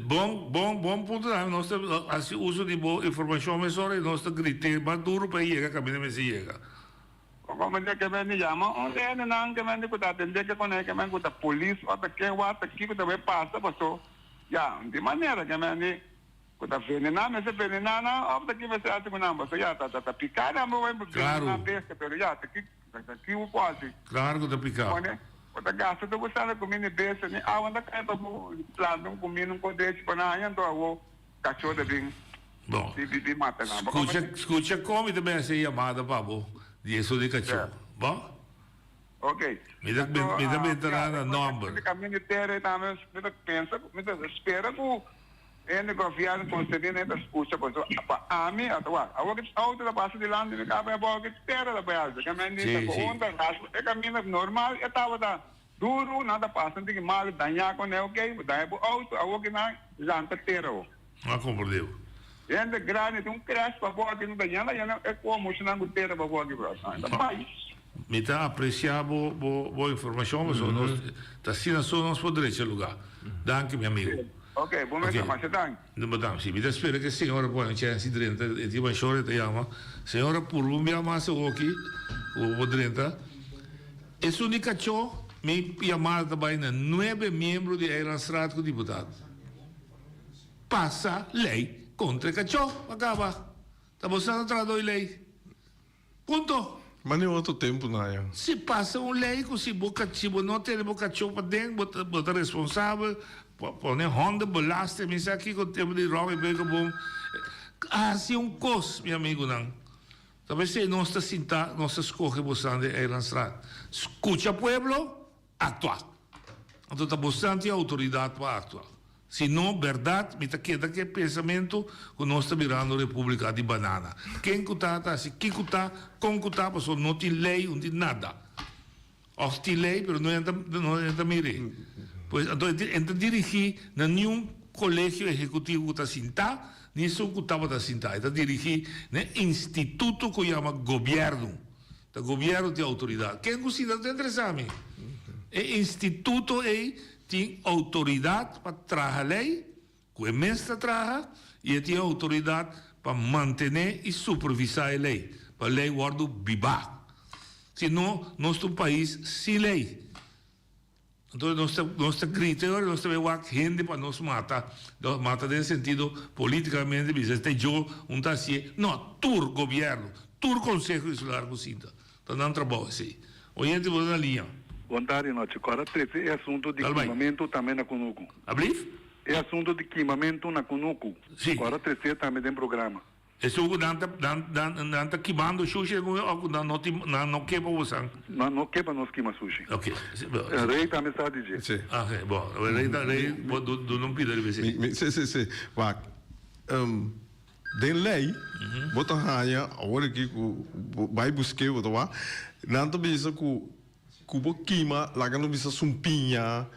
[SPEAKER 24] bon, bon, bon punto tambe, nos ta hasi uso di bo informashon mesora i nos ta grit'é mas duru pa e yega kaminda mester yega.
[SPEAKER 10] Kon mester ke men di yama un hendenan ke men di ku ta atendé ke koné ke men ku ta polis òf ta ken wak ta kiko ta bai pasa paso ya di manera ke men di ku ta venená mester venená nan òf ta ki mester hasi ku nan paso ya ta ta piká nan bo bai venená bestia pero ya ta ki ta ki bo por hasi.
[SPEAKER 24] Klaru ku ta piká.
[SPEAKER 10] Pone bo ta gasta tur bo sala kuminda di bestia ni awa no ta kai pa bo planta un kuminda un kodechi pa nan haña anto awo Cachó ta bin
[SPEAKER 24] Bon.
[SPEAKER 10] di di mata nan. Bo
[SPEAKER 24] Scucha,
[SPEAKER 10] come-
[SPEAKER 24] scucha con mi ta bin haci e yamada pa bo di eso di cachó.
[SPEAKER 10] Ja.
[SPEAKER 24] Bon?
[SPEAKER 10] Ok.
[SPEAKER 24] Mi ta, mi, mi ta
[SPEAKER 10] ah,
[SPEAKER 24] bin traha
[SPEAKER 10] ja,
[SPEAKER 24] na
[SPEAKER 10] e
[SPEAKER 24] nomber.
[SPEAKER 10] Mi camino di tera y tambe mi ta pensa, mi ta spera cu hende governo concerni ta scucha pasobra pa ami, ata wak, awor ki auto ta pasa dilanti mi caba e abao ki tera ta bay alto. Ke men di
[SPEAKER 24] Sí,
[SPEAKER 10] ta cu
[SPEAKER 24] sí.
[SPEAKER 10] un ta raspa e camino normal e tabata. Duru nan ta pasa un tiki malu dañá ku ne ok bo daña bo auto awor ki nan lanta tera bo.
[SPEAKER 24] No a komprendé bo.
[SPEAKER 10] Hende grandi tin un crash pa bo aki no ta yanda yanda e komo muchanan ku tera pa bo aki bro nan ta bai.
[SPEAKER 24] Mi ta aprecia bo bo bo informacion pasobra nos ta asina so nos por drecha lugar. Danki mi amigo.
[SPEAKER 10] Ok bo mester masha danki.
[SPEAKER 24] No bo danki. Si mi ta spera ke señora pone un chance di drenta e tin mashor e ta yama señora purba un bia mas awoki ku bo por drenta. Esun di kachó, mi yamada ta bai na nuebe miembro di Eilandsraad ku diputado. Pasa lei kontra e kachó, a kaba. Ta bo sa ta traha doi lei. Punto.
[SPEAKER 13] Ma ni otro tempu na ya.
[SPEAKER 24] Si pasa un lei ku si bo si bo no tene bo kachó paden bo ta bo ta responsabel, pone hondenbelasting, mi sa kiko tempu di Robby Beukeboom. Hasi un kos, mi amigunan. Ta p'esei nos ta sinta, nos ta scoge bosan den Eilandstraat. Scucha pueblo, actua. Anto ta bosan tin autoridad pa actua. Si no, berdad, mi ta keda cu e pensamento cu nos ta birando republica di banana. Ken cu ta, ta haci kico ta, con cu ta, pasobra no tin ley, no tin nada. Of tin ley pero no enta no enta mir'é. Pues anto e e ta dirigí na niun kolegio ehekutivo ku ta sintá ni esun ku tabata sintá. E ta dirigí na e instituto ku yama gobièrnu. Ta gobièrnu tin outoridat. Ken ku sinta no ta interesá mi. E instituto ei tin outoridat pa traha ley Ku e mes ta traha i e tin e outoridat pa mantené i supervisá e lei, pa lei wòrdu bibá. Si no, nos ta un pais sin lei. Anto nos ta nos ta grita e ora nos ta bai wak hende pa nos mata, mata den sentido politikamente bisa este djo un ta hasié. No, tur gobièrnu, tur konseho insular ku sinta, ta nan trabou esei. Oyente bo ta na liña.
[SPEAKER 7] Bon tardi nochi. Kòrda trese e asuntu di
[SPEAKER 24] Dal bai.
[SPEAKER 7] kimamentu tambe na kunuku.
[SPEAKER 24] Ablief?
[SPEAKER 7] E asuntu di kimamentu na kunuku.
[SPEAKER 24] Si.
[SPEAKER 7] Kòrda tresé tambe den programa.
[SPEAKER 24] Esun ku nan ta nan nan nan ta kimando shushi den kunuku òf ku nan no tin nan no ke pa bosan?
[SPEAKER 7] Nan no ke pa nos kima sushi.
[SPEAKER 24] Ok.
[SPEAKER 7] Rei tambe sa di dje.
[SPEAKER 13] Si.
[SPEAKER 24] Ok, bon. Rei ta rei bo du duna un pida riba esei.
[SPEAKER 13] Mi mi si si si. Wak, den lei bo ta haña awor aki ku bo bai busk'é bo ta wak, nan ta bisa ku. ku bo kima laga no bisa sumpiña,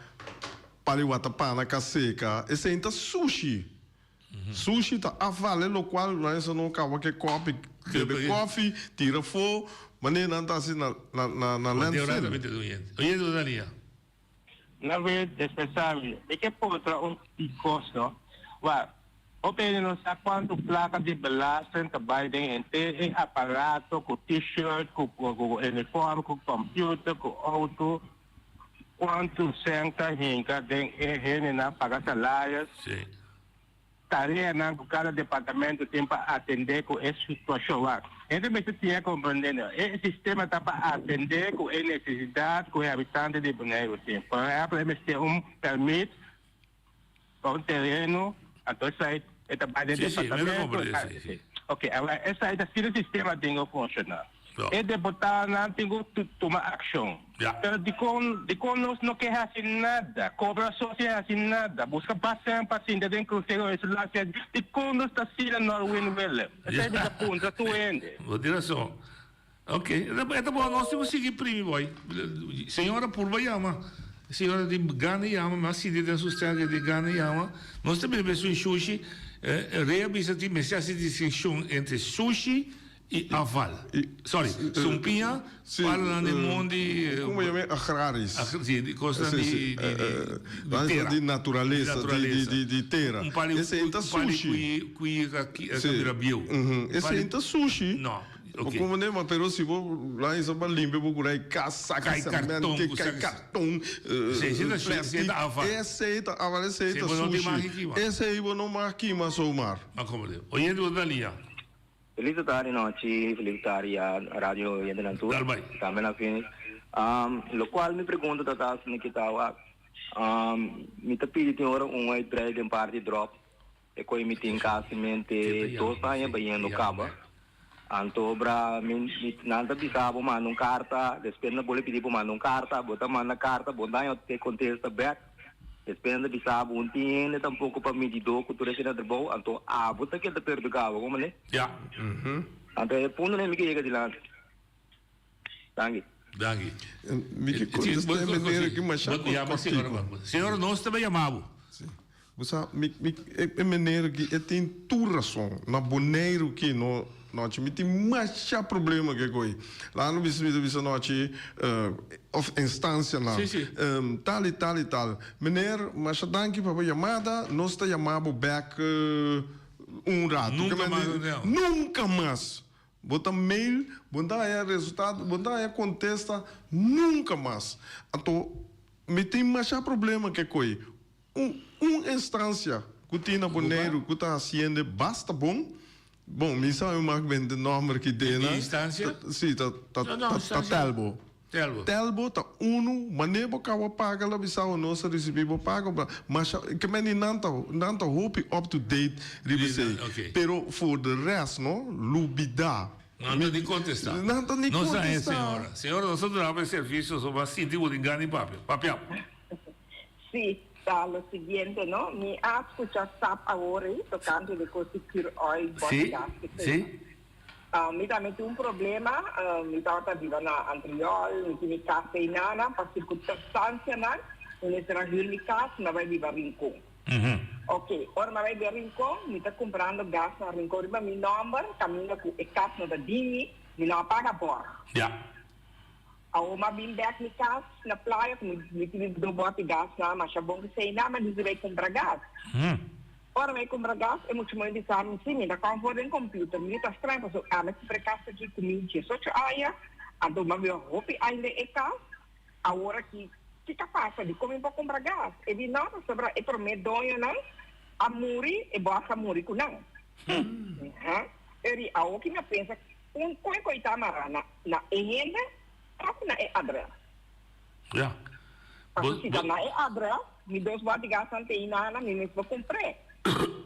[SPEAKER 13] pali watapana ka seka, esei ta sushi. Sushi ta afval e lokual nan esa no kaba ke kopi, bebe kofi, tira afó, manera nan ta hasi na na na landfill.
[SPEAKER 24] Oyente bo ta lia.
[SPEAKER 2] Na vez despensa mi, mi ke puntra un kos no. Wak, hopi hende no sa kuantu plaka di belasting ta bai den henter e aparato ku t-shirt, ku uniform, ku computer, ku auto. Kuantu sèn ta hinka den e hendenan paga salarios? Tareanan ku kada departamento tin pa atendé ku e situashon. Wak, hende mester siña komprendé no, e sistema ta pa atendé ku e nesesidat ku e habitante di Boneiru tin. Por ehèmpel, e mester un pèrmit pa un tereno, anto esei e ta bai den departamento. Ok, awor esei ta asina e sistema tin ku funshoná. E deputadonan tin ku tuma akshon. Pero dikon dikon nos no ke hasi nada? Kobra so sin hasi nada, buska basen pa sinta den krusero insulasia, dikon nos ta asina Norwin Willem? Esei mi ta puntra tur hende.
[SPEAKER 24] Bo tin rason. Ok, e ta bon, nos tin ku sigui primi boy. Señora purba yama. Señora tin gana yama, mi a sinti den su stem ke tin gana yama. Nos ta bebe su shushi. Rey a bisa tin mester hasi distinshon entre sushi i afval. Sorry, sumpiña, palonan di mondi.
[SPEAKER 13] Como yama e? Agraris.
[SPEAKER 24] Si, di kosnan di tera.
[SPEAKER 13] Di naturalesa, di tera.
[SPEAKER 24] Un pali
[SPEAKER 13] Esei ta sushi.
[SPEAKER 24] kui a bira bieu.
[SPEAKER 13] Esei ta sushi.
[SPEAKER 24] No.
[SPEAKER 13] Bo comprende? Ma pero si bo laisa pa limpia bo cura e cas, saca cement, cay carton, plastic, esey ta afval, esey ta sushi, esey bo no mag kima zomaar.
[SPEAKER 24] Ma comprende. Oyente bo ta lia.
[SPEAKER 5] Feliz tardi nochi, feliz tardi ya radio oyentenan tur.
[SPEAKER 24] Dal bai.
[SPEAKER 5] Tambe na Phoenix. Locual mi pregunta ta ta asina ki ta wak. Mi ta pidi tin ora un uitbreiding party drop. E koe mi tin kasimente dos aña bayendo kaba. Anto bra mi mi nan ta bisa bo manda un karta, despues nan bole pidi bo manda un karta, bo ta manda karta, bo daño te kontesta bek. Despues nan ta bisa bo un tin hende tampoko pa mididó ku tur esei na trabou, anto abo ta keda perduká bo, komprende?
[SPEAKER 24] Ya.
[SPEAKER 5] Anto e punto nan mi ke yega dilanti. Danki.
[SPEAKER 24] Danki.
[SPEAKER 13] Mi ke kontestá e manera ki masha kòrtiku.
[SPEAKER 24] Señora, nos ta bay yama bo.
[SPEAKER 13] Sí. Bo sa, mi, mi, e meneer aki e tin tur rason. Na Boneiru ki no, nochi mi tin masha problema ke koe. Laat no bisa mi ta bisa nochi, of instancianan.
[SPEAKER 24] Sí, sí.
[SPEAKER 13] Tal y tal y tal. Meneer, masha danki pa bo yamada. Nos ta yama bo bek un rato.
[SPEAKER 24] Nunca mas no ta yama.
[SPEAKER 13] Nunca mas. Bo ta mail, bo ta haya resultado, bo ta haya contesta nunca mas. Anto, mi tin masha problema ke koe. Un un instancia cu tin na Boneiru cu ta haciende basta bon, bon mi sabe mak bende nomber ki dena.
[SPEAKER 24] Di instancia?
[SPEAKER 13] Si, ta ta ta Telbo.
[SPEAKER 24] Telbo.
[SPEAKER 13] Telbo ta unu, mane bo caba paga lo bisa bo nos a ricibi bo pago, bla. Masha, ke meni nan ta nan ta hopi up to date riba esey. Pero for the rest no, lubida.
[SPEAKER 24] Nan ta ni contesta.
[SPEAKER 13] Nan ta ni
[SPEAKER 24] Nos a
[SPEAKER 13] contesta.
[SPEAKER 24] señora. Señora, nos a duna bo e servicio, so bo a sinti bo tin gana di papia. Papia.
[SPEAKER 11] Si, ta lo siguiente, no? Mi a scucha sap awor ei tocante di cos di Curoil,
[SPEAKER 24] Si,
[SPEAKER 11] Botgas, etcetera.
[SPEAKER 24] si.
[SPEAKER 11] Mi tambe tin un problema, mi tabata biba na Antriol, mi tin mi cas ei nana, pa circunstancianan mi mester a huur mi cas, mi a bay biba Rincon. Ok, ora mi a bay biba Rincon, mi ta cumprando gas na Rincon riba mi nomber, caminda cu e cas no ta di mi, mi no a paga borg.
[SPEAKER 24] Ja.
[SPEAKER 11] Awor mi a bin bek mi cas na playa cu mi tin mi do boti gas na masha bon cu esei na, mi a dicidi bay cumpra gas. Ora mi a cumpra gas e mucha muhe bisa mi si mi ta comfor den computer mi ta straño pasobra ami a cumpra e cas aki cu mi diesocho aña anto mi a biba hopi aña den e cas awor aki kico a pasa dicon mi por cumpra gas e di no pasobra e prome doñonan a muri e bos a muri cu nan e di awor ki mi a pensa un con e coita mara na na e hende of na e adres.
[SPEAKER 24] Ja.
[SPEAKER 11] Paso si ta na e adres, mi dos bodyguardsnan te inana, mi mes bo cumpr'é.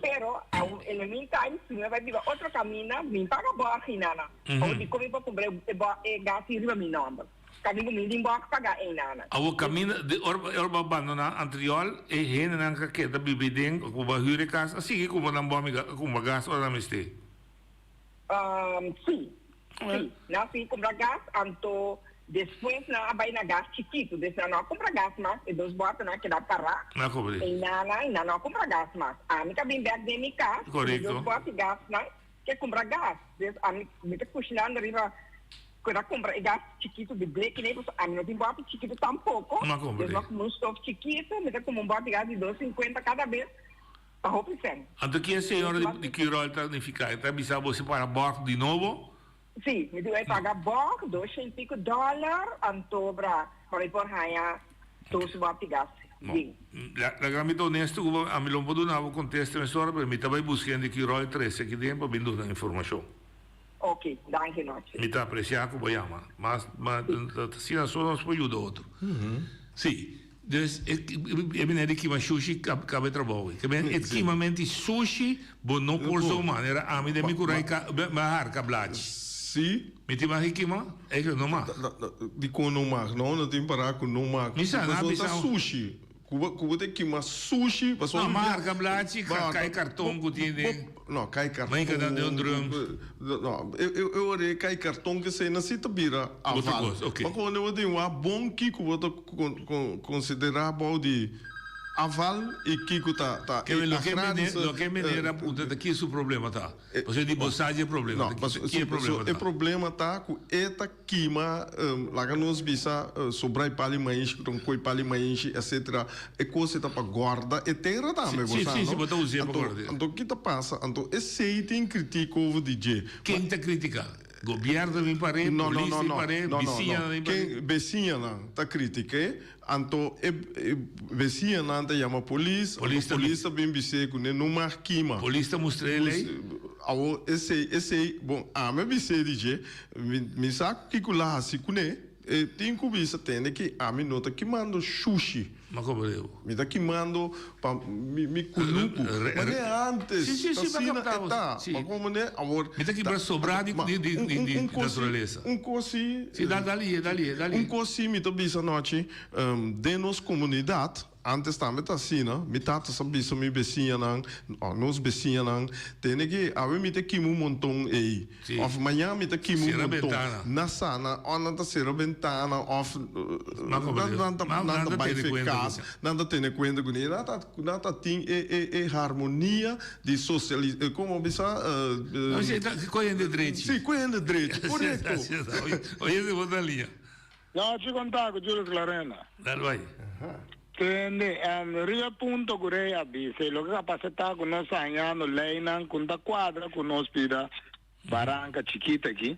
[SPEAKER 11] Pero, aun in the meantime, si mi bai biba otro caminda, mi paga borg inana. Awor dicon mi por cumpra e e gas riba mi nomber? Caminda cu mi tin borg paga einana.
[SPEAKER 24] Awor caminda, di ora ora bo a bandona Antriol, e hendenan ka keda bibi den, cu bo a huur e cas, a sigui cumpra nan bomi cumpra gas ora nan mester?
[SPEAKER 11] Si, si. Nan a sigui cumpra gas, anto. Despues nan a bai na gas chikitu, des nan no a kumpra gas mas, e dos bòternan a keda pará.
[SPEAKER 24] Na kobre.
[SPEAKER 11] Einanan, i nan no a kumpra gas mas. Ami ta bin bèk den mi kas, ku e dos bòt di gasnan, ke kumpra gas. Des ami, mi ta kushinando riba ku ta kumpra e gas chikitu di bleki nei, pasobra ami no tin bòter chikitu tampoko.
[SPEAKER 24] Na kobre.
[SPEAKER 11] Des mi a kumpra un stof chikitu, mi ta kumpra un bòt di gas di dos sinkuenta kada bes, pa hopi sèn.
[SPEAKER 24] Anto ki e señora di Curoil ta nifiká? E ta bisa bo si para bòg di nobo?
[SPEAKER 11] Sí, mi debe paga bòg dosha i pico dòler, antobra pa mi por haña dos bòt di gas yin.
[SPEAKER 24] Laga mi ta honesto ku bo, ami lo no por duna bo kontesta mesora, pero mi ta bai buska hende ki ròl trese aki den pa bin duna informashon.
[SPEAKER 11] Oke, danki nochi.
[SPEAKER 24] Mi ta apresiá ku bo yama. Mas, ma ta asina so nos por yuda otro. Sí, dus e e manera di kima shushi kaba e trabou ei. Ke e kimamento di sushi bo no por zo manera ami den mi kurai ka mi a harka blachi.
[SPEAKER 13] Sí.
[SPEAKER 24] Mi tin mag di kima? Eigenlijk no mag.
[SPEAKER 13] Dikon no mag? No, no tin para ku no mag.
[SPEAKER 24] Mi sa, nan a bisa.
[SPEAKER 13] Pasobra ta sushi. Ku bo ku bo ta kima sushi
[SPEAKER 24] pasobra. No, marka blachi ka kai karton ku tin den.
[SPEAKER 13] No, kai karton.
[SPEAKER 24] Mainka nan den un drum.
[SPEAKER 13] No, e ora e kai karton kesei nan si ta bira
[SPEAKER 24] Otro
[SPEAKER 13] aval.
[SPEAKER 24] kos, oké.
[SPEAKER 13] Ma kono bo tin wak bon kiko bo ta konsiderá bou di aval i kiko ta ta
[SPEAKER 24] Ke men loke
[SPEAKER 13] agrarische.
[SPEAKER 24] loke meneer a puntra ta ki su problema ta. Pasobra di bo sa dje problema
[SPEAKER 13] No,
[SPEAKER 24] ta ki e problema ta.
[SPEAKER 13] E problema ta ku e ta Kima, laga nos bisa, sobra e pali maishi ku ta un koi pali maishi, etcetera, e kos ei ta pa gòrda e tera tambe, bo
[SPEAKER 24] Sí,
[SPEAKER 13] sa,
[SPEAKER 24] sí,
[SPEAKER 13] no?
[SPEAKER 24] sí, bo ta us'é pa
[SPEAKER 13] Anto,
[SPEAKER 24] gòrda tera.
[SPEAKER 13] anto ki ta pasa? Anto esei tin kritik over di dje.
[SPEAKER 24] Ken ta kritiká? Gobièrnu ta bin par'é,
[SPEAKER 13] No, no,
[SPEAKER 24] polis
[SPEAKER 13] no,
[SPEAKER 24] ta bin
[SPEAKER 13] no,
[SPEAKER 24] par'é,
[SPEAKER 13] no, no,
[SPEAKER 24] bisiñanan
[SPEAKER 13] no.
[SPEAKER 24] ta bin par'é?
[SPEAKER 13] Ken, besiñanan ta kritik'é, anto e, e besiñanan ta yama polis, anto
[SPEAKER 24] Polis ta
[SPEAKER 13] polis ta bin bis'é ku ne no mag kima.
[SPEAKER 24] Polis ta mustr'é e lei?
[SPEAKER 13] Awor, esei, esei, bon, ami a bis'é di dje, Mi mi sa kiko la hasi kuné. E tin ku bisa tende ki ami no ta kimando shushi.
[SPEAKER 24] Ma komo deu?
[SPEAKER 13] Mi ta kimando pa mi mi kunuku. Manera antes
[SPEAKER 24] Si, si,
[SPEAKER 13] ta
[SPEAKER 24] si,
[SPEAKER 13] asina e ta.
[SPEAKER 24] Si.
[SPEAKER 13] Ma komo ne awor
[SPEAKER 24] Mi ta kibra sobrá di di di di di naturalesa.
[SPEAKER 13] Un kos si.
[SPEAKER 24] Si, dal dal ie, dal ie, dal ie.
[SPEAKER 13] Un kos si mi ta bisa anochi, den nos komunidat. Antes tambe ta asina, mi tata sa bisa mi besiñanan, o nos besiñanan, tene ki awe mi ta kima un monton ei, of mañan mi ta kima un
[SPEAKER 24] Sera
[SPEAKER 13] monton.
[SPEAKER 24] bentana.
[SPEAKER 13] Na sa nan, o nan ta sera bentana, of
[SPEAKER 24] Ma como
[SPEAKER 13] nan,
[SPEAKER 24] Dios.
[SPEAKER 13] nan ta,
[SPEAKER 24] Ma
[SPEAKER 13] nan
[SPEAKER 24] nan
[SPEAKER 13] ta
[SPEAKER 24] ta
[SPEAKER 13] bai
[SPEAKER 24] tene
[SPEAKER 13] fe
[SPEAKER 24] cuenta cu
[SPEAKER 13] cas,
[SPEAKER 24] esei.
[SPEAKER 13] nan ta tene cuenta cu ne. Nan ta, nan ta tin e, e, e harmonia di sociali-, como bisa,
[SPEAKER 24] No, esei ta coge hende drechi.
[SPEAKER 13] Si, coge hende drechi, corecto.
[SPEAKER 24] Así es, oye, oye, ese bo ta liña.
[SPEAKER 8] No, ci conta cu Julius Clarena.
[SPEAKER 24] Dal bai.
[SPEAKER 8] Tende, en riba punto cu Rey a bisa, y loke a pasa ta cu nos ta hañando leynan cu no ta cuadra cu nos bida baranca chikito aki.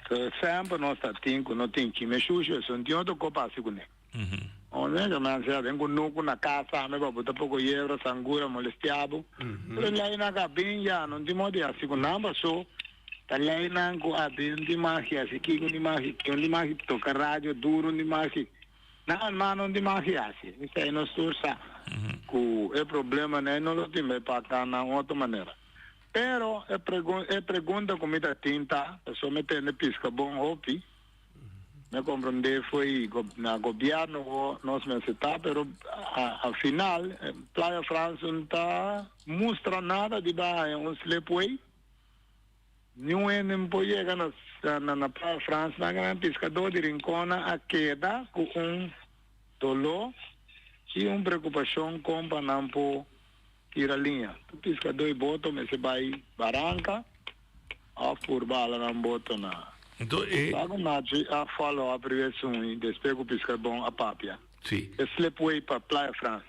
[SPEAKER 8] So, semper nos ta tin cu no tin kime shushi, esun tin otro co pa haci cune. Oye, que me han den cunucu na casa, ame pa buta poco yebra, sangura, molestia bo. Pero leynan cu a bin ya, no tin modo di haci cu nan, paso Ta leinan ku a bin di magi hasi kiko di magi kion di magi toka radio duro di magi nan hermano di magi hasi esei nos tur sa ku e problema nei no lo tin bai paka na un otro manera pero e pregun e pregunta ku mi ta tin ta pasobra mi tende piska bon hopi mi comprende foi na gobierno ho nos mester ta pero a final Playa Frans no ta mustra nada di bai haña un slipway. Niun hende no por yega na na Playa Frans nan gran piskadó di Rincona a keda ku un doló i un preokupashon kon pa nan por tira liña. Tur piskadó i boto mester bai Baranka òf purba hala nan boto na
[SPEAKER 24] Enton e.
[SPEAKER 8] Lago Nachi a follow up riba esun i despues ku Piskabon a papia.
[SPEAKER 24] Sí.
[SPEAKER 8] E slipway pa Playa Frans.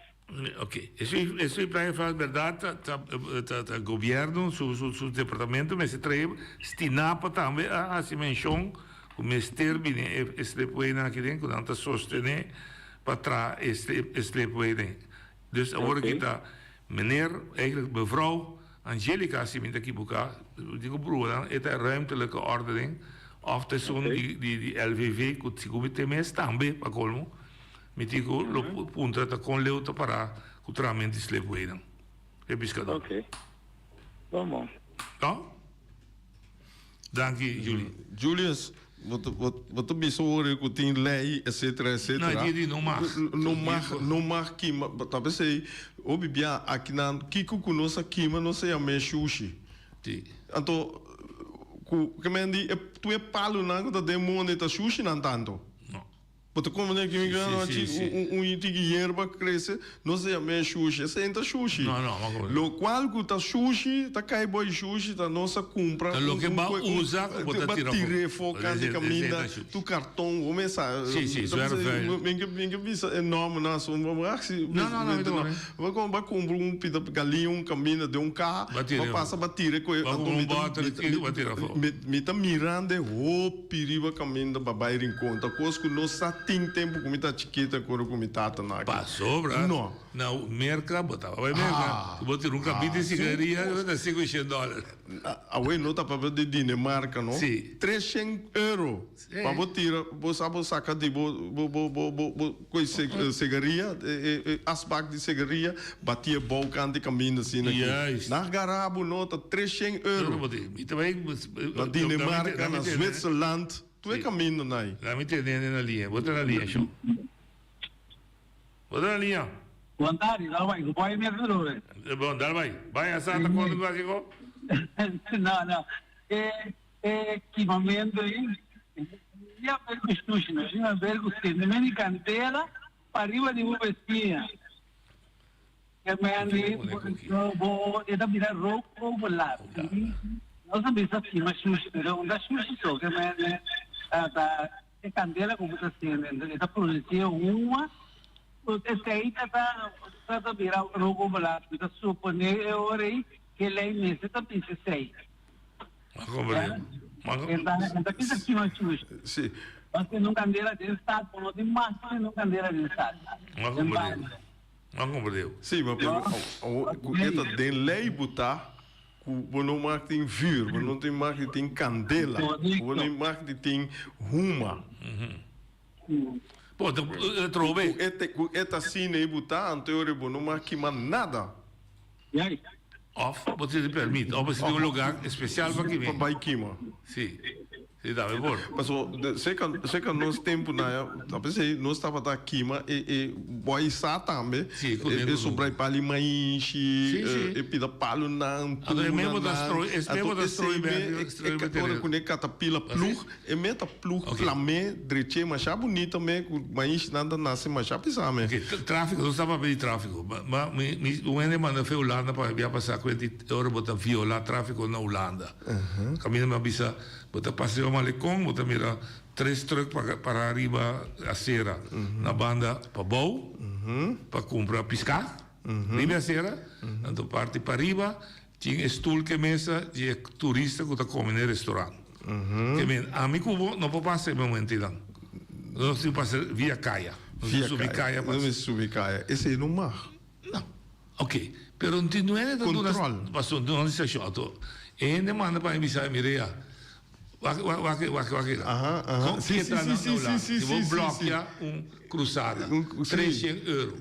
[SPEAKER 24] Ok, esei esei plan e berdad ta ta ta ta gobierno su su su departamento mester trae Stinapa tambe a haci mencion cu mester bini e e slipwaynan aki den cu nan ta sostene pa traha e slip e slipway den. Dus awor aki ta meneer eigenlijk mevrouw Angelica si mi ta ekiboca di cu broernan e ta ruimtelijke ordening of ta esun di di di LVV cu sigur mi tin mes tambe pa colmo. Mi tin ku lo puntra ta kon leu ta pará ku trahamento di slipwaynan. E piskadó.
[SPEAKER 8] Ok. Bon bon.
[SPEAKER 24] No? Danki Juli.
[SPEAKER 13] Julius, bo ta bo ta bisa ora ku tin lei etcetera etcetera.
[SPEAKER 24] No, e dia di no mag.
[SPEAKER 13] No mag, no mag kima. Ta p'esei hopi bia akinan kiko ku nos a kima nos a yam'é shushi.
[SPEAKER 24] Si.
[SPEAKER 13] Anto. Ku ke men di e tur e palunan ku ta den mondi ta shushinan tantu.
[SPEAKER 24] No.
[SPEAKER 13] Bo ta komprende ki mi
[SPEAKER 24] Si,
[SPEAKER 13] kere
[SPEAKER 24] si,
[SPEAKER 13] nochi
[SPEAKER 24] si, si.
[SPEAKER 13] un un tiki yerba krese nos ta yam'é shushi esei no ta shushi.
[SPEAKER 24] No, no, ma komprende.
[SPEAKER 13] Lokual ku ta shushi ta kai bo e shushi ta nos a kumpra
[SPEAKER 24] Ta
[SPEAKER 13] un
[SPEAKER 24] loke
[SPEAKER 13] un
[SPEAKER 24] bo a
[SPEAKER 13] un
[SPEAKER 24] usa ku bo ta
[SPEAKER 13] bo
[SPEAKER 24] tira afó.
[SPEAKER 13] tir'é afó kant di
[SPEAKER 24] Esei ta
[SPEAKER 13] kaminda
[SPEAKER 24] shushi.
[SPEAKER 13] tur karton bo mes sa
[SPEAKER 24] Si, si,
[SPEAKER 13] ta bisa
[SPEAKER 24] zwerfvuil.
[SPEAKER 13] mi ke mi ke bisa e nòmbernan asun bo bo si
[SPEAKER 24] No, no, no, mi ta komprende.
[SPEAKER 13] Bo kon ba kumpra un pida galiña un kaminda den un kaha,
[SPEAKER 24] Ba tira
[SPEAKER 13] ba pasa ba tira ku e
[SPEAKER 24] Ba
[SPEAKER 13] anto
[SPEAKER 24] kumpra
[SPEAKER 13] mi
[SPEAKER 24] un
[SPEAKER 13] ta
[SPEAKER 24] bòter
[SPEAKER 13] mi
[SPEAKER 24] ki
[SPEAKER 13] mi
[SPEAKER 24] ba tira afó.
[SPEAKER 13] mi mi ta mirando e hopi riba kaminda ba bai Rincon. Ta kos ku no sa tin tempu ku mi ta chikito akorda ku mi tata na aki.
[SPEAKER 24] Pasobra
[SPEAKER 13] No.
[SPEAKER 24] na Merka bo tabata bai Merka,
[SPEAKER 13] Ah,
[SPEAKER 24] ku bo tira un kabit di
[SPEAKER 13] ah, si un
[SPEAKER 24] sigaria
[SPEAKER 13] kos.
[SPEAKER 24] bo ta sinku shen dòler.
[SPEAKER 13] Awe no ta papia di Dinemarka no.
[SPEAKER 24] Si.
[SPEAKER 13] Treshen euro.
[SPEAKER 24] Si.
[SPEAKER 13] Pa bo tira, bo sa bo saka di bo bo bo bo bo bo koe segaria, e e asbak di segaria, bati e bou kant di kaminda asina aki.
[SPEAKER 24] Juist.
[SPEAKER 13] Nan gara bo no ta treshen euro.
[SPEAKER 24] Euro bo tin. Mi ta bai
[SPEAKER 13] Na Dinemarka, na Zwitserland, tur e kaminda nan.
[SPEAKER 24] Lami tene na liña. Bo ta na liña, sho. Bo ta na liña.
[SPEAKER 6] Bon tardi, dal bai. Ku bai mes broer.
[SPEAKER 24] Bon, dal bai. Bai a sa ta konta ku hasi ko?
[SPEAKER 6] No, no. E e kimamentu ei ni a ber ku shushi no, sino a ber ku sendimento di kandela pariba di bo bestiña. Ke men di bo e ta bira rook overlast. Nos a bisa kima shushi, pero un ta shushi so. Ke men ta E kandela ku bo ta sende, e ta produsí e huma, esei ta ta ta bira robo belasting. Mi ta suponé e ora ei ku e lei mester ta bisa esei. E ta e ta bisa kima shushi.
[SPEAKER 13] Sí.
[SPEAKER 6] Bo sende un kandela den stad, bo no tin mas sende un kandela den stad. Den bario.
[SPEAKER 13] Sí, ma pero awor ku e ta den lei bo ta. Ku bo no mag tin vuur, bo no tin mag di tin kandela, bo no mag di tin huma.
[SPEAKER 24] Bo ta trobe.
[SPEAKER 13] Ku e ta asina ei bo ta, anto e ora bo no mag kima nada.
[SPEAKER 24] Of bo tin di permit, of bo tin un lugar especial pa kima.
[SPEAKER 13] Pa bai kima.
[SPEAKER 24] Si. Si tambe por.
[SPEAKER 13] Paso seka seka nos tempu na ya ta pensei nos tabata kima e e boy sa tambe
[SPEAKER 24] Si, ku
[SPEAKER 13] e sobra e pali maishi
[SPEAKER 24] Si, si.
[SPEAKER 13] e pida palunan
[SPEAKER 24] Anto e mes bo ta
[SPEAKER 13] tunanan
[SPEAKER 24] stroi e mes bo ta stroi
[SPEAKER 13] esei
[SPEAKER 24] bèk
[SPEAKER 13] me
[SPEAKER 24] stroi
[SPEAKER 13] e
[SPEAKER 24] bèk
[SPEAKER 13] ora
[SPEAKER 24] tereno.
[SPEAKER 13] ku ne katapila plug e me ta plug
[SPEAKER 24] Ok.
[SPEAKER 13] plam'é dreché masha bunita me ku maishinan ta nase masha pisá me.
[SPEAKER 24] Ok, tráfiko, nos ta papia di tráfiko. Ma ma mi mi un hende manda fe Hulanda pa mi bia pasa kuenti ora bo ta violá tráfiko na Hulanda. Kaminda mi a bisa Bo ta pasa riba Malecon, bo ta mira tres truck para riba acera na banda pabou pa cumpra pisca riba e acera, anto parti pariba tin e stoel cu e mesa di e turista cu ta come na e restaurant. Ke men ami cu bo no por pasa e momentonan, nos tin pasa via caya, nos tin subi caya pasa.
[SPEAKER 13] Nos tin subi caya, esey no mag.
[SPEAKER 24] No. Ok, pero tin un hende ta duna
[SPEAKER 13] Control.
[SPEAKER 24] paso duna instruccion auto. E hende manda pa mi bisa mi rea. Wak wak wak wak wak keda.
[SPEAKER 13] Aha, aha.
[SPEAKER 24] Kon
[SPEAKER 13] Si,
[SPEAKER 24] ke
[SPEAKER 13] si,
[SPEAKER 24] ta
[SPEAKER 13] si,
[SPEAKER 24] na
[SPEAKER 13] si,
[SPEAKER 24] na Hulanda?
[SPEAKER 13] si,
[SPEAKER 24] Si bo
[SPEAKER 13] si, si,
[SPEAKER 24] blokea un cruzada,
[SPEAKER 13] Un si.
[SPEAKER 24] 300 euro.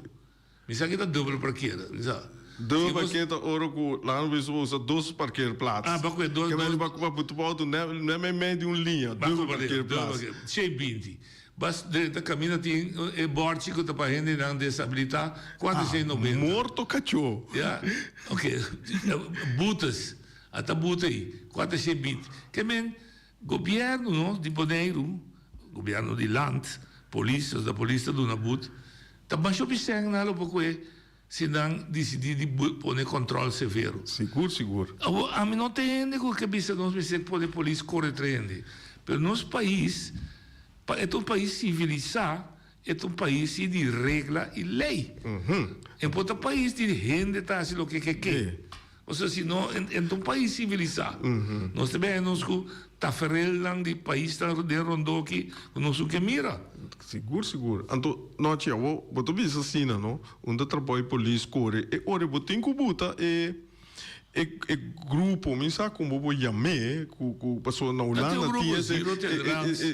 [SPEAKER 24] Mi sa ki ta dubbel parkera, mi sa.
[SPEAKER 13] Dubbel
[SPEAKER 24] Si bo
[SPEAKER 13] parkeer ta ora ku laga nos bisa bo usa dos parkeerplaats.
[SPEAKER 24] Ah, pa kue dos
[SPEAKER 13] Ke men
[SPEAKER 24] dos
[SPEAKER 13] pa pa putu pa auto ne ne meimei di un liña,
[SPEAKER 24] Ba
[SPEAKER 13] dubbel
[SPEAKER 24] ku parkeer, dubbel
[SPEAKER 13] parkeerplaats.
[SPEAKER 24] parkeer. 120. Bas drenta kaminda tin e bòrchi ku ta pa hendenan desabilitá, 490.
[SPEAKER 13] Ah, morto kachó.
[SPEAKER 24] Ya, ok. Boetes, a ta boete ei, 420. Ke men, gobièrnu no di Boneiru, gobièrnu di land, polis, nos ta polis ta duna boet, ta masha hopi sèn nan lo por kue si nan disidí di pone kòntròl severo.
[SPEAKER 13] Sigur, sigur.
[SPEAKER 24] Awor, ami no ta hende ku ke bisa nos mester pone polis kore tra hende, pero nos pais Pa e ta un pais sivilisá, e ta un pais si di regla i lei. E por ta pais di hende ta hasi loke ke ke. Pasobra si no, e ta un pais sivilisá. Nos ta bira nos ku taferelnan di paisnan den rondó aki ku nos no ke mira.
[SPEAKER 13] Sigur, sigur. Anto, Nochi, awor bo ta bisa asina, no? Un ta trabou e polis kore. E ora bo tin ku buta e. E e grupo mi sa con bo por yam'é cu cu pasobra na Hulanda tin ese e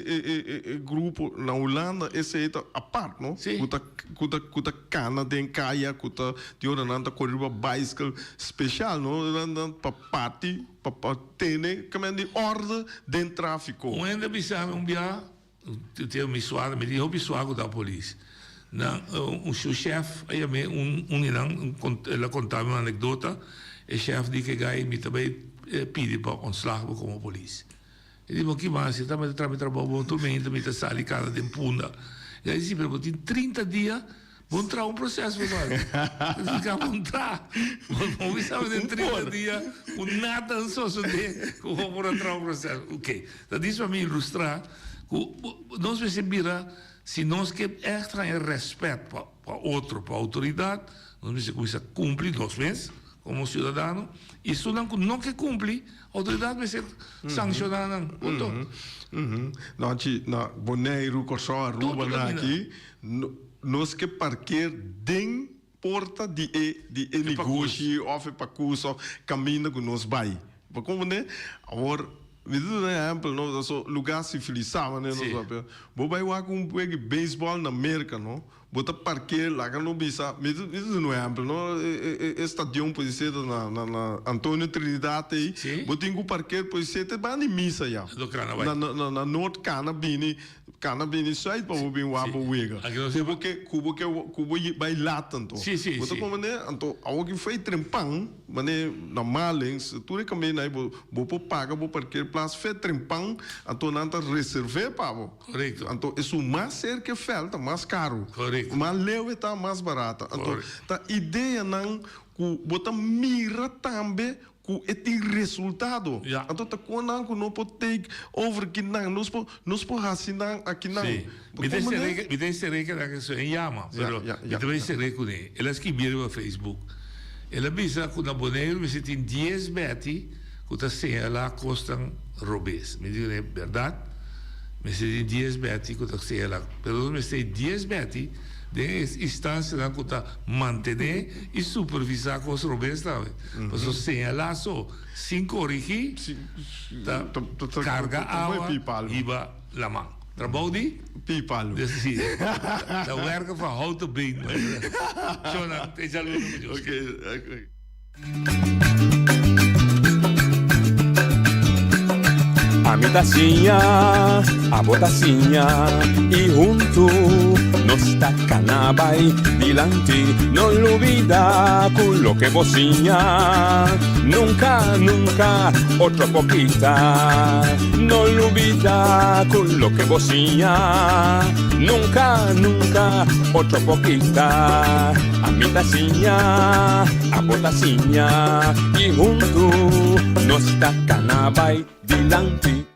[SPEAKER 13] e e e grupo na Hulanda esey ta apart no cu ta cu ta cu ta cana den caya cu ta di ora nan ta core riba bicycle special no nan nan pa parti pa pa tene caminda di orde den trafico.
[SPEAKER 24] Un hende a bisa mi un bia Tin mi suaga, mi tin hopi suaga ku ta polis. Nan un su chef a yam'é un un di nan el a konta mi un anekdota, e chef di ke gai mi ta bai pidi pa ontslag bo komo polis. E di, Bo ki mas? E tabata traha mi trabou bon tur meinta mi ta sali kana den Punda. E a di, Si, pero bo tin 30 dia bo no traha un proces bo bal. Significa bo no traha. Bo bisa mi den 30 dia ku nada a sosode ku bo por a traha un proces. Ok, ta dis pa mi ilustra ku nos mester bira si nos ke ègt haña rèspèt pa pa otro, pa outoridat, nos mester kuminsá kumpli nos mes komo siudadano i esunnan ku no ke kumpli, outoridat mester sankshoná nan. Punto.
[SPEAKER 13] No, chi, na Boneiru, Kòrsou, Aruba, nan aki, nos ke parkeer den porta di e di e negoshi òf e pakus òf kaminda ku nos bai. Bo komprendé? Awor, mi ta duna un ehèmpel, no, so lugá sivilisá manera nos papia. Bo bai wak un wega di beisbòl na Merka, no, bo ta parkeer, laga no bisa, mi ta mi ta duna un ehèmpel, no, e e stadion por esei ta na na na Antonio Trinidad ei, bo tin ku parkeer por esei te banda di misa ya. Na na na Noord Kana bini Kana bini suit pa bo bin wak bo wega. Ku bo ke ku bo ke ku bo bai lat anto. Bo ta komprende? Anto awor ki fei trempan mane na Marlins tur e kaminda ei bo bo por paga bo parkeerplaats fe trempan anto nan ta reserve pa bo. Anto esun mas serka e vèlt ta mas karu. Mas leu e ta mas barata. Anto ta ideanan ku bo ta mira tambe Ku e tin resultado. Anto ta kon nan ku no por take over kinan. Nos por nos por hasi nan akinan.
[SPEAKER 24] Sí. Mi ta esere mi ta esere ke nan e yama, pero mi ta bai esere kuné. El a skibi riba Facebook. El a bisa ku na Boneiru mester tin dies bèti ku ta señalá kosnan robes. Mi di kuné, bèrdat, mester tin dies bèti ku ta señalá, pero nos mester tin dies bèti den e instansianan ku ta mantené i supervisá kos robes tambe. Pasobra señalá so sin korigí ta karga awa hiba laman. Trabou di?
[SPEAKER 13] Pipalu.
[SPEAKER 24] Sí. Ta werken van houten been. Shona, te saludo ku Dios.
[SPEAKER 13] Oké.
[SPEAKER 23] Ami ta siña, abo ta siña y huntu nos ta cana bay dilanti. No lubida cu loke bo siña nunca, nunca otro por kita. No lubida cu loke bo siña nunca, nunca otro por kita. Ami ta siña, abo ta siña y huntu nos ta cana bay dilanti.